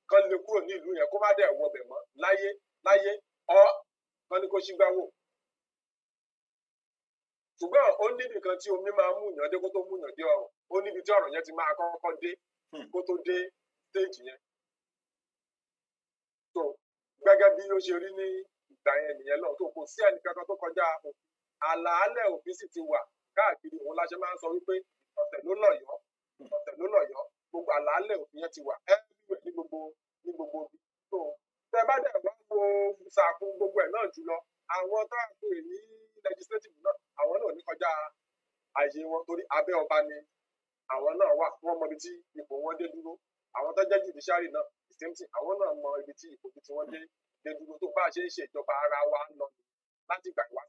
Speaker 4: kán lè kúrò ní ìlú yẹn, kó má dẹ̀ wọbẹ̀ mọ́ láyé láyé, ọ́ kán ní kó ṣígbá wò. Ṣùgbọ́n ó níbi kan tí omi máa mú yàn dé kó tó mú yàn dé ọrùn. Ó níbi tí ọ̀rọ̀ yẹn ti máa kọ́kọ́ dé kó tó dé stage yẹn. So gẹ́gẹ́ bí ó ṣe rí ní ìgbà yẹn nìyẹn náà, tó kò sí ẹnìkankan tó kọjá òfin. Àlàálẹ̀ òfin sì ti wà káàkiri. Òun la ṣe máa ń sọ wípé ọ̀tẹ̀ ló lọ̀yọ́, ọ̀tẹ̀ ló lọ̀yọ́. Gbogbo àlàálẹ̀ òfin yẹn ti wà everywhere ní gbogbo ibi. So tẹ bá dẹ̀ wá wo sàkún gbogbo ẹ̀ náà jùlọ, àwọn tá a pè ní legislative náà, àwọn náà ò ní kọjá àyè wọn, torí abẹ́ ọba ni àwọn náà wà. Wọ́n mọ ibi tí ipò wọn dé dúró. Àwọn tó jẹ́ judiciary náà, the same thing, àwọn náà mọ ibi tí ipò tí wọ́n dé dúró. Tó bá a ṣe ń ṣe ìjọba ara wa lọ láti gbà wá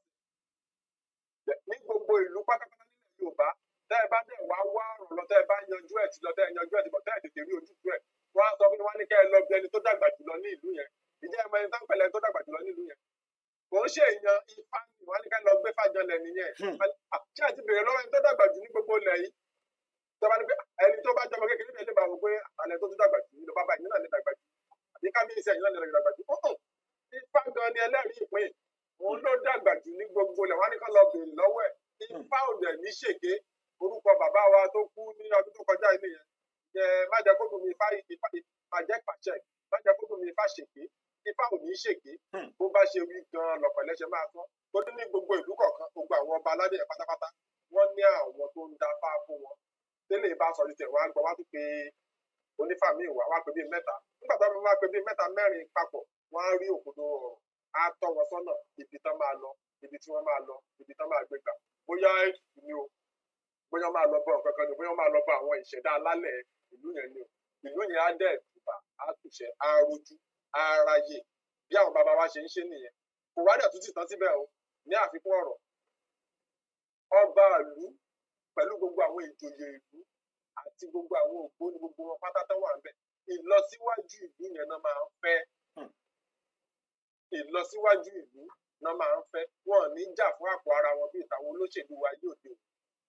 Speaker 4: ní gbogbo ìlú pátápátá nílẹ̀ Yorùbá, tẹ́ ẹ bá dẹ̀ wá wá ọ̀rọ̀ lọ, tẹ́ ẹ bá yanjú ẹ̀ tí lọ, tẹ́ ẹ yanjú ẹ̀ tí bọ̀, tẹ́ ẹ tètè rí ojútùú ẹ̀, wọ́n á sọ fún wa ní kẹ́ ẹ lọ bí ẹni tó dàgbà jùlọ ní ìlú yẹn. Ìjẹ́ ẹ mọ ẹni tó ń pẹ̀lẹ́ tó dàgbà jùlọ ní ìlú yẹn? Kò ń ṣe èèyàn, Ifá ni. Wọ́n á ní ká lọ gbé fàjọlẹ̀ nìyẹn. Ṣé ẹ ti bèrè lọ́wọ́ ẹni tó dàgbà jù ní gbogbo ilẹ̀ yìí? Tó bá ní pé ẹni tó bá jọmọ kékeré lè bá wọ pé àlẹ tó tún dàgbà jù ní lọ, bàbá ìyẹn náà lè dàgbà jù, àbí kábíyèsí ẹ̀yìn náà lè dàgbà jù. Ifá gan ni ẹlẹ́rìí ìpín, òun ló dàgbà jù ní gbogbo ilẹ̀. Wọ́n á ní ká lọ bèrè lọ́wọ́ ẹ̀. Ifá ò dẹ̀ ní ṣèké. Orúkọ bàbá wa tó kú ní ọdún tó kọjá ilé yẹn jẹ, má jẹ́ kó dùn mí, Ifá, Ifá má jẹ́ pàṣẹ, má jẹ́ kó dùn mí, Ifá ṣèké. Ifá ò ní ṣèké. Bó bá ṣe wí gan lọ̀pẹ̀lẹ̀ ṣe máa sọ, torí ní gbogbo ìlú kọ̀ọ̀kan, gbogbo àwọn ọba aládé yẹn pátápátá, wọ́n ní àwọn tó ń dáfá fún wọn. Tẹ́lẹ̀ bá sọ ní tẹ̀, wọ́n á gbọ́, wọ́n á tún pe onífà míì wá, wá pé bíi mẹ́ta. Nígbà tó bá pé bíi mẹ́ta mẹ́rin papọ̀, wọ́n á rí òkodo ọ̀rọ̀, á tọ́ wọn sọ́nà ibi tán máa lọ, ibi tí wọ́n máa lọ, ibi tán máa gbé gbà, bóyá ètùtù ni o, bóyá wọ́n máa lọ bọ nǹkan kan ni o, bóyá wọ́n máa lọ bọ àwọn ìṣẹ̀dá alálẹ̀ ìlú yẹn ni o. Ìlú yẹn á dẹ̀ tùbà, á tùṣẹ́, á rojú, á ráyè. Bí àwọn bàbá wa ṣe ń ṣe nìyẹn. Kò wá dẹ̀ tún ti tán síbẹ̀ o. Ní àfikún ọ̀rọ̀, ọba ìlú pẹ̀lú gbogbo àwọn ìjòyè ìlú àti gbogbo àwọn ògbóni, gbogbo wọn pátá tó wà ńbẹ̀, ìlọsíwájú ìlú yẹn náà máa ń fẹ́. Ìlọsíwájú ìlú náà máa ń fẹ́. Wọn ò ní jà fún àpò ara wọn bí ìtàwọn olóṣèlú wa yóò dé o.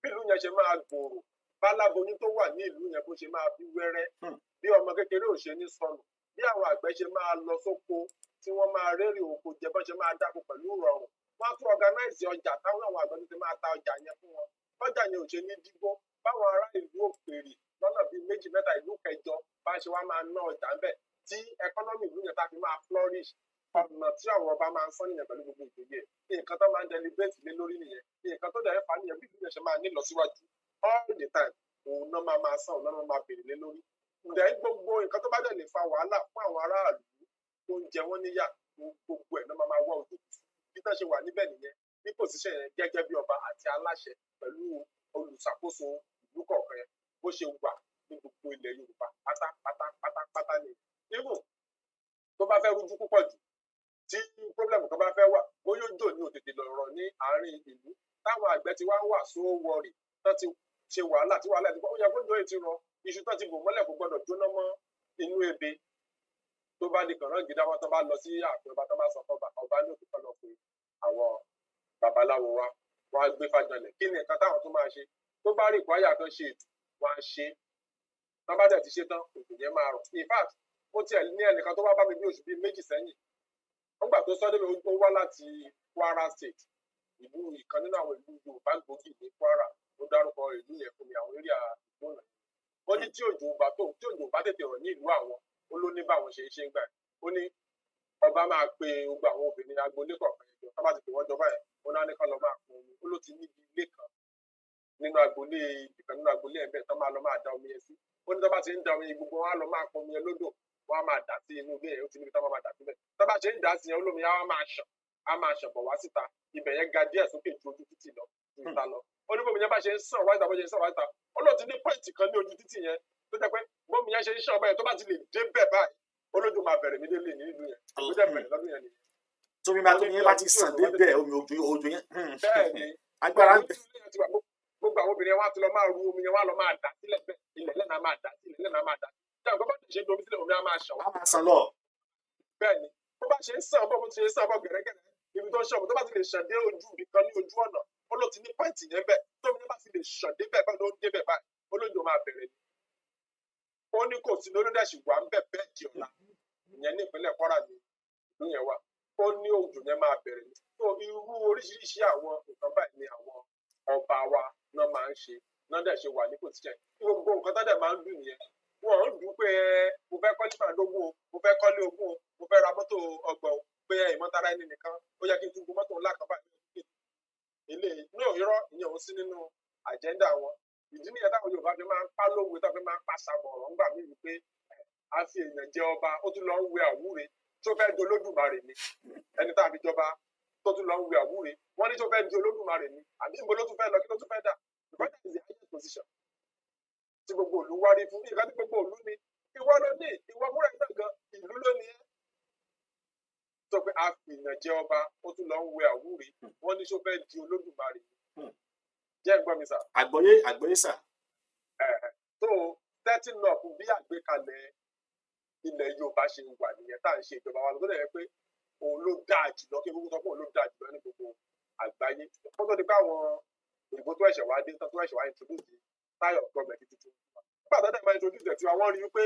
Speaker 4: Bí ìlú yẹn ṣe máa gbòòrò, báláboyún tó wà ní ìlú yẹn bó ṣe máa bí wẹ́rẹ́, bí ọmọ kékeré ò ṣe ní sọnù, bí àwọn àgbẹ̀ ṣe máa lọ sóko tí wọ́n máa rérè oko jẹ, bọ́n ṣe máa dáko pẹ̀lú ìrọ̀rùn, wọ́n á tún organize ọjà táwọn àwọn àgbẹ̀ tó ti máa ta ọjà yẹn fún wọn, bọ́jà yẹn ò ṣe ní dígbó, báwọn ará ìlú òkèèrè lọ́nà bíi méjì, mẹ́ta, ìlú kẹjọ bá ṣe wá máa ná ọjà ńbẹ̀, tí economy ìlú yẹn tá fi máa flourish. Ọ̀nà tí àwọn ọba máa ń sán nìyẹn pẹ̀lú gbogbo ìjòyè. Nǹkan tó máa ń deliberate lé lórí nìyẹn, nǹkan tó dẹ̀ ń fà á nìyẹn. Bí ìlú yẹn ṣe máa ní ìlọsíwájú all the time, òun náà máa máa sán, òun náà máa béèrè lé lórí. Ǹdẹ́ gbogbo nǹkan tó bá dẹ̀ lè fa wàhálà fún àwọn aráàlú tó ń jẹ wọ́n níyà, gbogbo ẹ̀ náà máa máa wá ojútùú sí. Bí tán ṣe wà níbẹ̀ nìyẹn, ní position yẹn, gẹ́gẹ́ bí ọba àti aláṣẹ pẹ̀lú olùṣàkóso ìlú kọ̀ọ̀kan yẹn, bó ṣe wà ní gbogbo ilẹ̀ Yorùbá pátápátá pátápátá ni. Even tó bá fẹ́ rújú púpọ̀ jù, tí problem kan bá fẹ́ wà, bóyá òjò ní òtètè lọ̀rọ̀ ní àárín ìlú, táwọn àgbẹ̀ ti wá wà so worry, tán ti ṣe wàhálà, tí wàhálà ti pọ̀, ó yẹ kó jọ ètí rọ iṣu tán ti bò mọ́lẹ̀, kò gbọdọ̀ jóná mọ́ inú ebè. Tó bá di kànáà gidi, àwọn tó bá lọ sí ààfin ọba, tó bá sọ fọba, ọba ní òkú kan lọ pé àwọn babaláwo wa, wọn á gbé fàjọlẹ̀. Kí ni nǹkan táwọn tó máa ṣe? Tó bá rí ìpáyà kan ṣe ètò, wọn á ṣe. Tán bá dẹ̀ ti ṣe tán, òjò yẹn máa rọ̀. In fact, ó tiẹ̀ ní ẹnìkan tó wá bá mi bí oṣù 2 sẹ́yìn. Nígbà tó sọ débi, ó wá láti Kwara State, ìlú ìkan nínú àwọn ìlú Yorùbá gbòógì ní Kwara. Ó dárúkọ ìlú yẹn fún mi, àwọn area ìlú náà. Ó ní tí òjò bá tètè rọ̀ ní ìlú àwọn, ó ló ní báwọn ṣe ń ṣe ń gbà yẹn. Ó ní ọba máa pe gbogbo àwọn obìnrin agboolé kọ̀ọ̀kan yẹn jọ. Tó bá ti pè wọ́n jọ báyẹn, ó náà ní kán lọ máa pọn omi. Ó ló ti níbi ilé kan nínú agboolé ìkan nínú agboolé ẹ̀ bẹ́ẹ̀, tán máa lọ máa da omi yẹn sí. Ó ní tó bá ti ń da omi yẹn, gbogbo wọn á lọ máa pọn omi yẹn lódò, wọn á máa dà sí inú ilé yẹn. Ó ti níbi tán máa dà síbẹ̀. Tó bá ṣe ń dà sí yẹn, olómi á wá máa ṣàn, á máa ṣàn bọ̀ wá síta. Ibẹ̀ yẹn ga díẹ̀ sókè ju ojú títì lọ, ju ìta lọ. Ó ní bómi yẹn bá ṣe ń sàn wá ìta, bó ṣe ń sàn wá ìta, ó lóò ti ní point kan ní ojú títì yẹn tó jẹ́ pé bómi yẹn ṣe ń ṣàn báyìí, tó bá ti lè dé bẹ̀ báyìí, olójú máa bẹ̀rẹ̀ mí délé ní ìlú yẹn. Ó dẹ̀ bẹ̀rẹ̀ lọ́dún yẹn nìyẹn.
Speaker 3: Tómi yẹn bá ti sàn débẹ̀, omi òjò yẹn.
Speaker 4: Bẹ́ẹ̀ ni.
Speaker 3: Agbára ń bẹ.
Speaker 4: Gbogbo àwọn obìnrin wa ti lọ máa ru omi yẹn, wá lọ máa dà sílẹ̀ bẹ́ẹ̀, ilẹ̀ lẹ́nà máa dà sí, ilẹ̀ lẹ́nà máa dà sí. Tí àwọn bá ṣe ń domi sílẹ̀, omi á máa ṣàn wá.
Speaker 3: Á máa sàn lọ.
Speaker 4: Bẹ́ẹ̀ ni. Bó bá ṣe ń sàn bọ́, bó ti ṣe ń sàn bọ́ gẹ̀rẹ́gẹ̀rẹ́, ibi tó ń ṣàn bọ́, tó bá ti lè ṣàn dé ojú ibì kan ní ojú ọ̀nà, ó ló ti ní point yẹn bẹ́ẹ̀, tómi yẹn bá ti lè ṣàn débẹ̀ báyìí, ló ń débẹ̀ báyìí, ó lójó máa bẹ̀rẹ̀ ni. Ó ní kò sí lórí dẹ̀ sì wà ń bẹ̀ bẹ́ẹ̀ di ọ̀la. Ìyẹn ní ìpínlẹ̀ Kwara ni ìlú yẹn wà. Ó ní òjò yẹn máa bẹ̀rẹ̀ ni. So irú oríṣiríṣi àwọn nǹkan báyìí ni àwọn ọba wa náà máa ń ṣe, náà dẹ̀ ṣe wà ní position. Gbogbo nǹkan tó dẹ̀ máa ń dùn nìyẹn. Wọn ò ń dùn pé ẹ mo fẹ́ kọ́lé màdógún o, mo fẹ́ kọ́lé 20 o, mo fẹ́ ra ọgbọ̀n pé ìmọ̀tara ẹni nìkan, ó yẹ kí n tún gun mọ́tò ńlá kan báyìí. Ilé no, irọ́, ìyẹn ò sí nínú agenda wọn. Ìdí nìyẹn táwọn Yorùbá fi máa ń pa lówe, táwọn fi máa ń pa sàmọ̀ ọ̀rọ̀ ńgbà mí wípé a fi èèyàn jẹ ọba, ó tún lọ ń wẹ àwúre, tó fẹ́ di Olódùmarè ni. Ẹni tá a fi jọba tó tún lọ ń wẹ àwúre, wọ́n ní tó fẹ́ di Olódùmarè ni, àbí níbo ló tún fẹ́ lọ, kí ló tún fẹ́ dà? Because that is the highest position tí gbogbo ìlú wárí fún. Nǹkan tí gbogbo ìlú ni, ìwọ ló ní, ìwọ fúnra ẹ̀ náà gan, ìlú ló ní ẹ́. Sọ pé a fi èèyàn jẹ ọba, ó tún lọ ń wẹ àwúre, wọ́n ní tó fẹ́ di Olódùmarè ni. Jẹ́ ń gbọ́ mi, sir?
Speaker 3: Àgbọ́yé, àgbọ́yé, sir.
Speaker 4: So setting up bí àgbékalẹ̀ ilẹ̀ Yorùbá ṣe wà nìyẹn, tá à ń ṣe ìjọba wa lọ, tó dẹ̀ yẹ pé òun ló dáa jùlọ, kí gbogbo sọ pé òun ló dáa jùlọ ní gbogbo àgbáyé, kó tó di pé àwọn òyìnbó tó ẹ̀ṣẹ̀ wá dé, tó ẹ̀ṣẹ̀ wá introduce the style of government tuntun. Nígbà tó dẹ̀ máa introduce ẹ̀ tí wọ́n rí wípé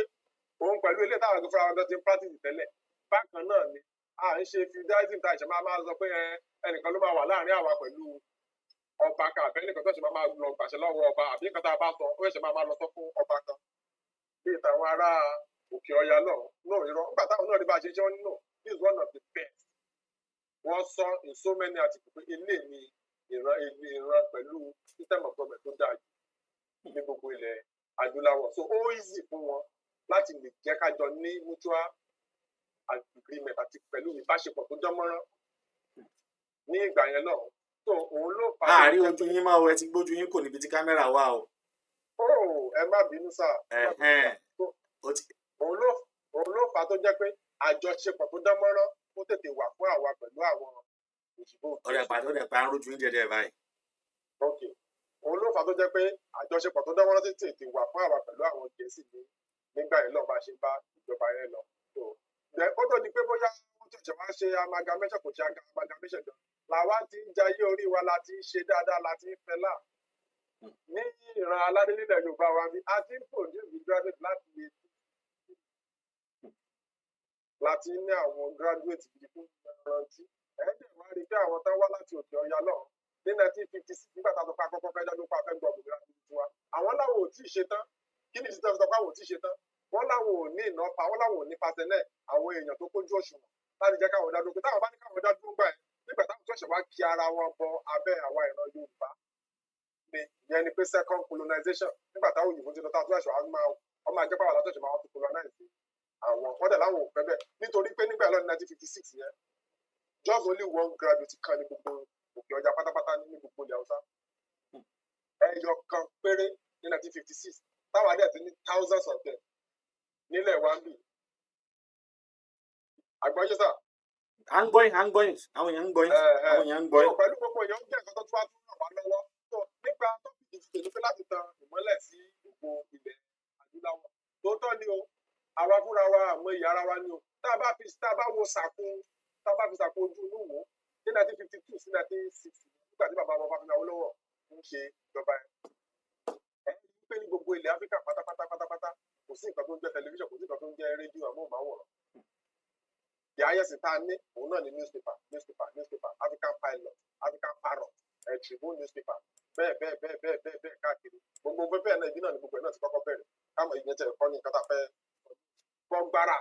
Speaker 4: òun pẹ̀lú ilé táwọn àgbẹ̀ fúnra wọn ti ń practice tẹ́lẹ̀ bákan náà ni. À ń ṣe feudalism tá a ṣe máa sọ pé ẹnìkan ló máa wà láàrin àwa pẹ̀lú ọba kan, àbẹ́ nìkan tó ṣe máa lọ gbàṣẹ lọ́wọ́ ọba, àbí nǹkan tá a bá sọ, ó ṣe máa lọ sọ fún ọba kan bí ìtàwọn ará òkè ọya náà. No, irọ́. Nígbà táwọn náà rí bá a ṣe ṣe, wọ́n ní no, this is one of the best. Wọ́n sọ in so many articles pé ilé mi ìran ilé ìran pẹ̀lú system of government tó dáa jù ní gbogbo ilẹ̀ adúláwọ̀. So ó easy fún wọn láti lè jẹ́ ká jọ ní mutual agreement àti pẹ̀lú ìbáṣepọ̀ tó dán mọ́rán ní ìgbà yẹn náà. So òun ló fà á.
Speaker 3: Àárín ojú yín máa o, ẹ ti gbójú yín kò níbi tí kámẹ́rà wà o.
Speaker 4: Oh, ẹ má bínú, sir.
Speaker 3: Ó ti
Speaker 4: Òun ló fà á tó jẹ́ pé àjọṣepọ̀ tó dán mọ́rán ó tètè wà fún àwa pẹ̀lú àwọn òyìnbó.
Speaker 3: Ọ̀rẹ́ pàdé, ọ̀rẹ́ pa ń rójú yín díẹ̀díẹ̀ báyìí.
Speaker 4: Ok, òun ló fà á tó jẹ́ pé àjọṣepọ̀ tó dán mọ́rán tètè wà fún àwa pẹ̀lú àwọn Gẹ̀ẹ́sì ní nígbà yẹn lọ́ọ́, bá ṣe bá ìjọba yẹn lọ. So then ó tó di pé bóyá wọ́n tẹ̀sẹ̀ wá ṣe amalgamation, kò ṣe amalgamation gan làwa ti ń jayé orí wa, la ti ń ṣe dáadáa, la ti ń fẹlá ní ìran aládé nílẹ̀ Yorùbá wa bí a ti ń produce graduate láti lè láti ní àwọn graduate gidi fún rántí. Ẹ̀ẹ́dẹ̀ wá rí i pé àwọn tán wá láti òkè ọya náà ní 1956, nígbà tá a sọ pé akọ́kọ́ fẹ́ dájú pé a fẹ́ gbọ́ òmìnira tuntun tiwa, àwọn láwọn ò tí ì ṣe tán. Kí ni ìsìtẹ́ fi sọ pé àwọn ò tí ì ṣe tán? Wọ́n láwọn ò ní ìnápa, wọ́n láwọn ò ní personnel, àwọn èèyàn tó kójú òṣùwọ̀n láti jẹ́ káwọn dá dúró, pé táwọn bá ní káwọn dá dúró gbà ẹ́ nígbà táwọn tó ṣẹ̀ wá kí ara wọn bọ abẹ́ àwa ìran Yorùbá ni. Ìyẹn ni pé second colonization, nígbà táwọn òyìnbó ti lọ, táwọn tó ṣẹ̀ wá máa wọ́n máa jẹ́ pàwọn látọ̀ṣẹ̀ máa wá tó colonize àwọn. Wọ́n dẹ̀ láwọn ò fẹ́ bẹ́ẹ̀, nítorí pé nígbà lọ́dún 1956 yẹn, just only one graduate kan ní gbogbo òkè ọjà pátápátá ní gbogbo ilẹ̀ Haúsá, ẹyọ kan péré ní 1956, táwa dẹ̀ ti ní thousands of them nílẹ̀ wa ń bì. Àgbọ̀yé, sir?
Speaker 3: À ń gbọ́ yín, à ń gbọ́ yín, àwọn èèyàn ń gbọ́ yín, àwọn èèyàn ń gbọ́
Speaker 4: So
Speaker 3: yín.
Speaker 4: Pẹ̀lú gbogbo èèyàn jẹ́ nǹkan tó tún wá tún ràn wá lọ́wọ́. So nípa topic ti tèmi pé láti tan ìmọ́lẹ̀ sí ògo ilẹ̀ adúláwọ̀, tòótọ́ ni o, àwa fúnra wa àmọ́ ìyá ara wa ni o. Tá a bá wo sàkún, tá a bá fi sàkún ojú inú wò ní 1952 sí 1960, nígbà tí bàbá wa Ọbáfẹ́mi Awólọ́wọ̀ ń ṣe ìjọba ẹ̀, ẹ̀ rí i pé ní gbogbo ilẹ̀ Áfíríkà pátápátá pátápátá, kò sí nǹkan tó ń jẹ́ tẹlifíṣàn, kò sí nǹkan tó ń jẹ́ rédíò amóhùnmáwòrán. The highest tá a ní òun náà ní newspaper, newspaper, newspaper, African Pilot, African Parrot, Tribune newspaper, bẹ́ẹ̀ bẹ́ẹ̀ bẹ́ẹ̀ bẹ́ẹ̀ bẹ́ẹ̀ bẹ́ẹ̀ káàkiri gbogbo bẹ́ẹ̀ náà. Ibi náà ni gbogbo ẹ̀ náà ti kọ́kọ́ bẹ̀rẹ̀. Káwọn ìyẹn tẹ̀ kọ́ ní nǹkan tá a fẹ́ gbọ́ngbàrà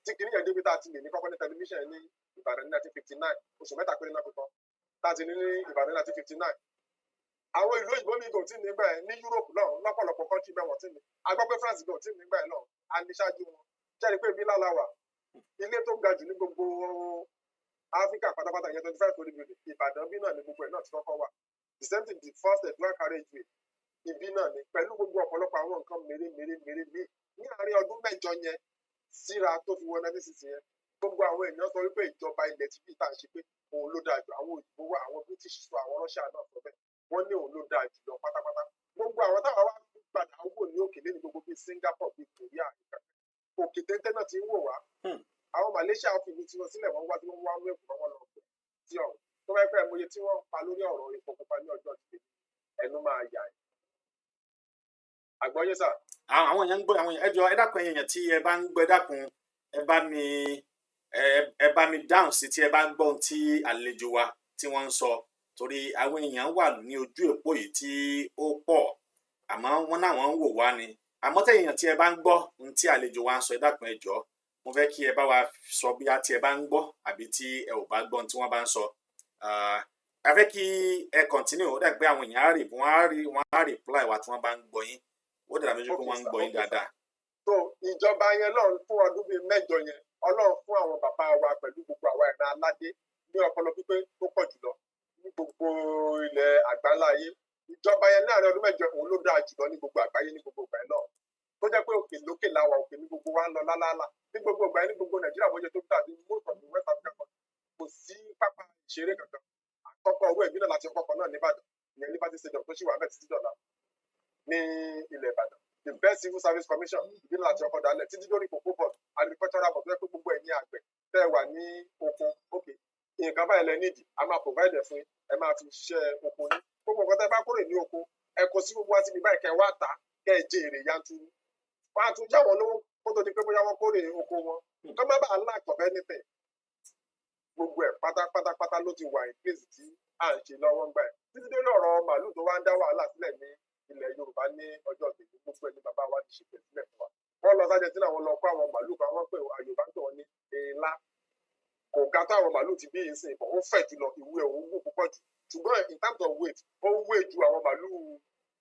Speaker 4: tí kìíní yẹn débi tá a ti lè ní kọ́kọ́ ní tẹlifíṣàn ní Ìbàdàn ní 1959, oṣù 3 péré náà fi kọ́ tá a ti ní ní Ìbàdàn ní 1959. Àwọn ìlú òyìnbó mi kò tí ì nígbà yẹn ní Europe náà, lọ́pọ̀lọpọ̀ country bẹ́ẹ̀ wọ́n tí ní. A gbọ́ pé France kò tí ì nígbà yẹn náà, a ní ṣáájú wọn. Jẹ́rìí pé ibi lálá wà, ilé tó ga jù ní gbogbo Áfíríkà pátápátá yẹn, 25 story building, Ìbàdàn bí náà ní gbogbo ẹ̀ náà ti kọ́kọ́ wà. The same thing, the first dual carriageway, ibi náà ni, pẹ̀lú gbogbo ọ̀pọ̀lọpọ̀ àwọn nǹkan mèrè mèrè mèrè míì ní àárín ọdún 8 yẹn síra tó fi wọ 1960 yẹn. Gbogbo àwọn èèyàn sọ wípé ìjọba ilẹ̀ tí bíi tá à ń ṣe pé òun ló dáa jù. Àwọn òyìnbó wá, àwọn British sọ, àwọn Russia náà sọ bẹ́ẹ̀, wọ́n ní òun ló dáa jù lọ pátápátá. Gbogbo àwọn táwa wá padà wò ní òkè lẹ́nu gbogbo bíi Singapore, bíi Korea, òkè téńté náà ti ń wò wá. Àwọn Malaysia fi ìlú tiwọn sílẹ̀, wọ́n wá tí wọ́n wá mú èkó, wọn lọ pẹ̀ sí ọ̀hún. Tó bá pẹ́ mọye tí wọ́n pa lórí ọ̀rọ̀ epo pupa ní ọjọ́ ti ẹnu máa yà ẹ́. Àgbọ́yé, sir?
Speaker 3: Àwọn èèyàn ń gbọ́, àwọn èèyàn. Ẹ jọ̀ọ́, ẹ dákun, ẹ̀yin èèyàn tí ẹ bá ń gbọ́, ẹ dákun, ẹ bá mi dáhùn sí tí ẹ bá ń gbọ́ ohun tí àlejò wa tí wọ́n ń sọ, torí àwọn èèyàn wà ní ojú òpó yìí tí ó pọ̀, àmọ́ wọ́n náwọn ń wò wá ni. Àmọ́ tẹ̀yin èèyàn tí ẹ bá ń gbọ́ ohun tí àlejò wa ń sọ, ẹ dákun, ẹ jọ̀ọ́, Mo fẹ́ kí ẹ bá wa sọ bí a tí ẹ bá ń gbọ́ àbí tí ẹ ò bá gbọ́ ohun tí wọ́n bá ń sọ. A fẹ́ kí ẹ continue. Ó dà pé àwọn èèyàn á rí, wọ́n á rí, wọ́n á reply wa tí wọ́n bá ń gbọ́ yín. Ó dàbí méjì pé
Speaker 4: Okay
Speaker 3: wọ́n ń
Speaker 4: sir,
Speaker 3: gbọ́ yín
Speaker 4: okay sir.
Speaker 3: dáadáa.
Speaker 4: So ìjọba yẹn lọ́run fún ọdún bíi 8 yẹn, Ọlọ́run fún àwọn bàbá wa pẹ̀lú gbogbo àwa ìran aládé ní ọpọlọ pípé tó pọ̀ jùlọ ní gbogbo ilẹ̀ àgbáńlá ayé. Ìjọba yẹn láàrin ọdún 8, òun ló dáa jùlọ ní gbogbo àgbáyé ní gbogbo ìgbà yẹn náà, tó jẹ́ pé òkè lókè la wà, òkè ní gbogbo wa ń lọ lálálá ní gbogbo ìgbà yẹn. Ní gbogbo Nàìjíríà bó ṣe tó dàbí most of the West Africa country, kò sí pápá ìṣeré kankan. Àkọ́kọ́ owó ìbílẹ̀ láti ọkọ̀ náà nìbàdàn, ìyẹn Liberty Stadium tó ṣì wà bẹ́ẹ̀ títí dọ̀la ní ilẹ̀ Ìbàdàn. The best Civil Service Commission, ìbílẹ̀ láti ọkọ̀ dálẹ̀ títí lórí Cocoa Board, Agricultural Board, tó yẹ pé gbogbo ẹ̀yin àgbẹ̀ tẹ́ ẹ wà ní oko, ok, nǹkan báyìí lẹ nídìí, a máa provide ẹ̀ fún yín, ẹ máa fi ṣiṣẹ́ oko yín. Gbogbo nǹkan tẹ́ bá kórè ní oko, ẹ kó sí gbogbo wá síbi báyìí, kẹ́ ẹ wá tà á, kẹ́ ẹ jẹ èrè yanturu. Wọ́n á tún yá wọn lówó kó tó di pé bóyá wọ́n kórè oko wọn, kọ́ má bàa lack of anything. Gbogbo ẹ̀ pátápátápátá ló ti wà in place tí à ń ṣe lọ́wọ́ ń gbà ẹ̀, títí dórí ọ̀rọ̀ màálù tó wá ń dá wàhálà sílẹ̀ ní ilẹ̀ Yorùbá ní ọjọ́ tèmi. Gbogbo ẹ̀ ní bàbá wa ti ṣètò sílẹ̀ fún wa. Wọ́n lọ sájẹ tí àwọn lọ kó àwọn màálù kan, wọ́n pè Yorùbá ń pè wọ́n ní èèlà. Kò ga tó àwọn màálù ti bí yìí sìn bọ̀, ó fẹ̀ jùlọ, ìwé ẹ̀ òun gùn púpọ̀ jù, ṣùgbọ́n in terms of weight, ó wé ju àwọn màálù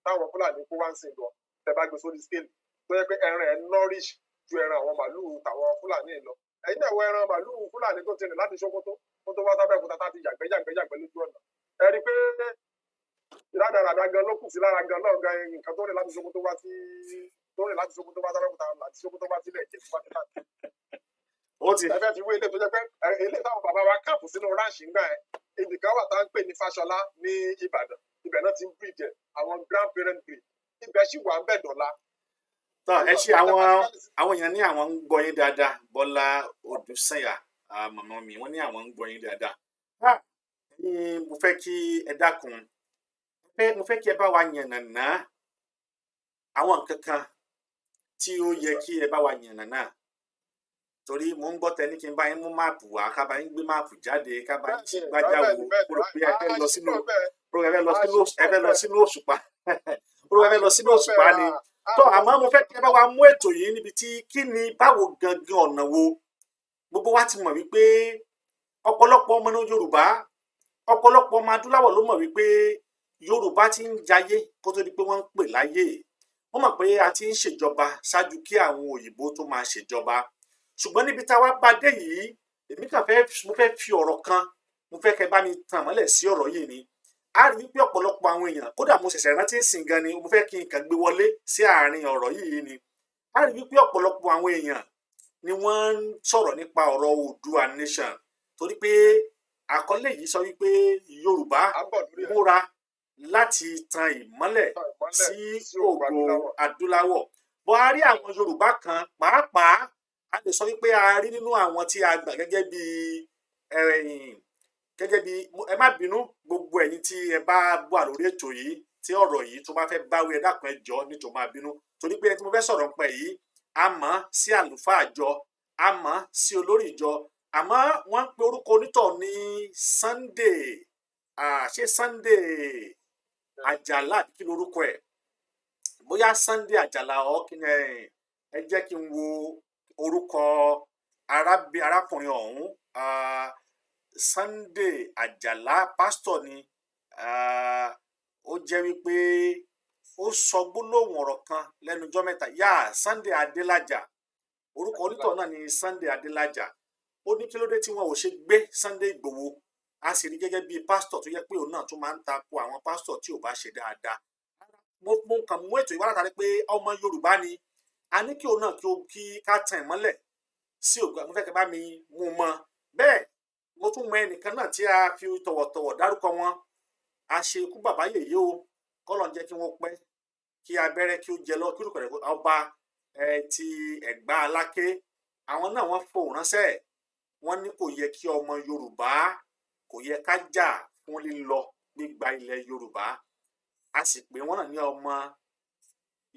Speaker 4: táwọn Fúlàní kó wá ń sìn lọ. Tẹ́ bá gbé sórí scale, tó yẹ pé ẹran ẹ̀ nourish ju ẹran àwọn màálù tàwọn Fúlàní lọ. Ẹ̀yin náà wọ ẹran màálù Fúlàní tó ti rìn láti Sókótó kó tó wá sábẹ́òkúta, tá ti yàgbẹ́ yàgbẹ́ yàgbẹ́ lójú ọ̀nà, ẹ rí i pé rádaràda gan ló kù sí lára gan náà gan. Nǹkan tó rìn láti Sókótó wá sí, tó rìn láti Sókótó wá sábẹ́òkúta, láti Sókótó wá sílẹ̀ Ìjẹ̀bú wá sí láti
Speaker 3: Ó ti
Speaker 4: ẹ fẹ́ fi wé ilé tó jẹ́ pé ilé táwọn bàbá wa káàpù sínú ranch ńgbà ẹ. Ibì kan wà tá ń pè ní Fáṣọlá ní Ìbàdàn, ibẹ̀ náà ti ń breed ẹ̀, àwọn grandparent breed, ibẹ̀ sì wà ń bẹ̀ dọ̀la.
Speaker 3: Tọ́ ẹ ṣe. Àwọn èèyàn ní àwọn ń gbọ́ yín dáadáa. Bọ́lá Odùsànyà, màmá mi, wọ́n ní àwọn ń gbọ́ yín dáadáa. Mo fẹ́ kí ẹ dákun, mo fẹ́ kí ẹ bá wa yànnàná àwọn nǹkan kan tí ó yẹ kí ẹ bá wa yànnàná, torí mò ń gbọ́ tẹ ní kí n bá yín mú map wá, ká bá yín gbé map jáde, ká bá yín gbájà wo. Mo rò pé ẹ fẹ́ lọ sínú, mo rò pé ẹ fẹ́ lọ sínú òṣùpá, mo rò pé ẹ fẹ́ lọ sínú òṣùpá ni. Tó àmọ́ mo fẹ́ kí ẹ bá wa mú ètò yìí níbi tí kí ni, báwo gangan, ọ̀nà wo. Gbogbo wa ti mọ̀ wípé ọ̀pọ̀lọpọ̀ ọmọ Yorùbá, ọ̀pọ̀lọpọ̀ ọmọ adúláwọ̀ ló mọ̀ wípé Yorùbá ti ń jayé kó tó di pé wọ́n ń pè láyé. Wọ́n mọ̀ pé a ti ń ṣèjọba ṣáájú kí àwọn òyìnbó tó máa ṣèjọba. Ṣùgbọ́n níbi táwa bá dé yìí, èmi kàn fẹ́, mo fẹ́ fi ọ̀rọ̀ kan, mo fẹ́ kẹ́ bá mi tàn mọ́lẹ̀ sí ọ̀rọ̀ yìí ni. A rí wípé ọ̀pọ̀lọpọ̀ àwọn èèyàn, kódà mo ṣẹ̀ṣẹ̀ rántí ń sìn gan ni, mo fẹ́ kí n kàn gbé wọlé sí àárín ọ̀rọ̀ yìí ni. A rí wípé ọ̀pọ̀lọpọ̀ àwọn èèyàn ni wọ́n ń sọ̀rọ̀ nípa ọ̀rọ̀ Oòduà nation, torí pé àkọlé yìí sọ wípé Yorùbá múra láti tan ìmọ́lẹ̀ sí ògo adúláwọ̀. Bọ́ a rí àwọn Yorùbá kan pàápàá, a lè sọ wípé a rí nínú àwọn tí a gbà gẹ́gẹ́ bí, ẹ má bínú, gbogbo ẹ̀yin tí ẹ bá wà lórí ètò yìí tí ọ̀rọ̀ yìí tó bá fẹ́ báwí, ẹ dákun, ẹ jọ̀ọ́, nítorí máa bínú, torí pé ẹni tí mo fẹ́ sọ̀rọ̀ nípa yìí, a mọ̀ sí àlùfáà àjọ, a mọ̀ sí olórí ìjọ, àmọ́ wọ́n ń pe orúkọ onítọ̀ ní Sunday, ṣé Sunday Àjàlá àbí kí lorúkọ ẹ̀? Bóyá Sunday Àjàlá ọ kí ni. Ẹ jẹ́ kí n wo orúkọ arákùnrin ọ̀hún. Sunday Àjàlá, pásítọ̀ ni. Ó jẹ́ wípé ó sọ gbólóhùn ọ̀rọ̀ kan lẹ́nu ọjọ́ mẹ́ta yá. Sunday Adélájà, orúkọ onítọ̀ náà ni Sunday Adélájà. Ó ní kí ló dé tí wọn ò ṣe gbé Sunday Ìgbòho. A sì rí gẹ́gẹ́ bíi pásítọ̀ tó yẹ pé òun náà tún máa ń tako àwọn pásítọ̀ tí ò bá ṣe dáadáa. Mo kàn mú ètò ìwà látàrí pé ọmọ Yorùbá ni. A ní kí òun náà kí ó kí ká tàn ìmọ́lẹ̀ sí ògbà. Mo fẹ́ kí bá mi mú un mọ́ bẹ́ẹ̀. Mo tún mọ ẹnìkan náà tí a fi tọ̀wọ̀tọ̀wọ̀ dárúkọ wọn. A ṣe ikú bàbá yèyé o, kọ́lọ̀ ń jẹ́ kí wọ́n pẹ́, kí abẹ́rẹ́ kí ó jẹ lọ, kí olùkọ́ rẹ̀ ọba ẹ ti Ẹ̀gbá Aláké. Àwọn náà wọ́n fohùn ránṣẹ́, wọ́n ní kò yẹ kí ọmọ Yorùbá, kò yẹ ká jà fún lílọ gbígba ilẹ̀ Yorùbá. A sì pé wọ́n náà ní ọmọ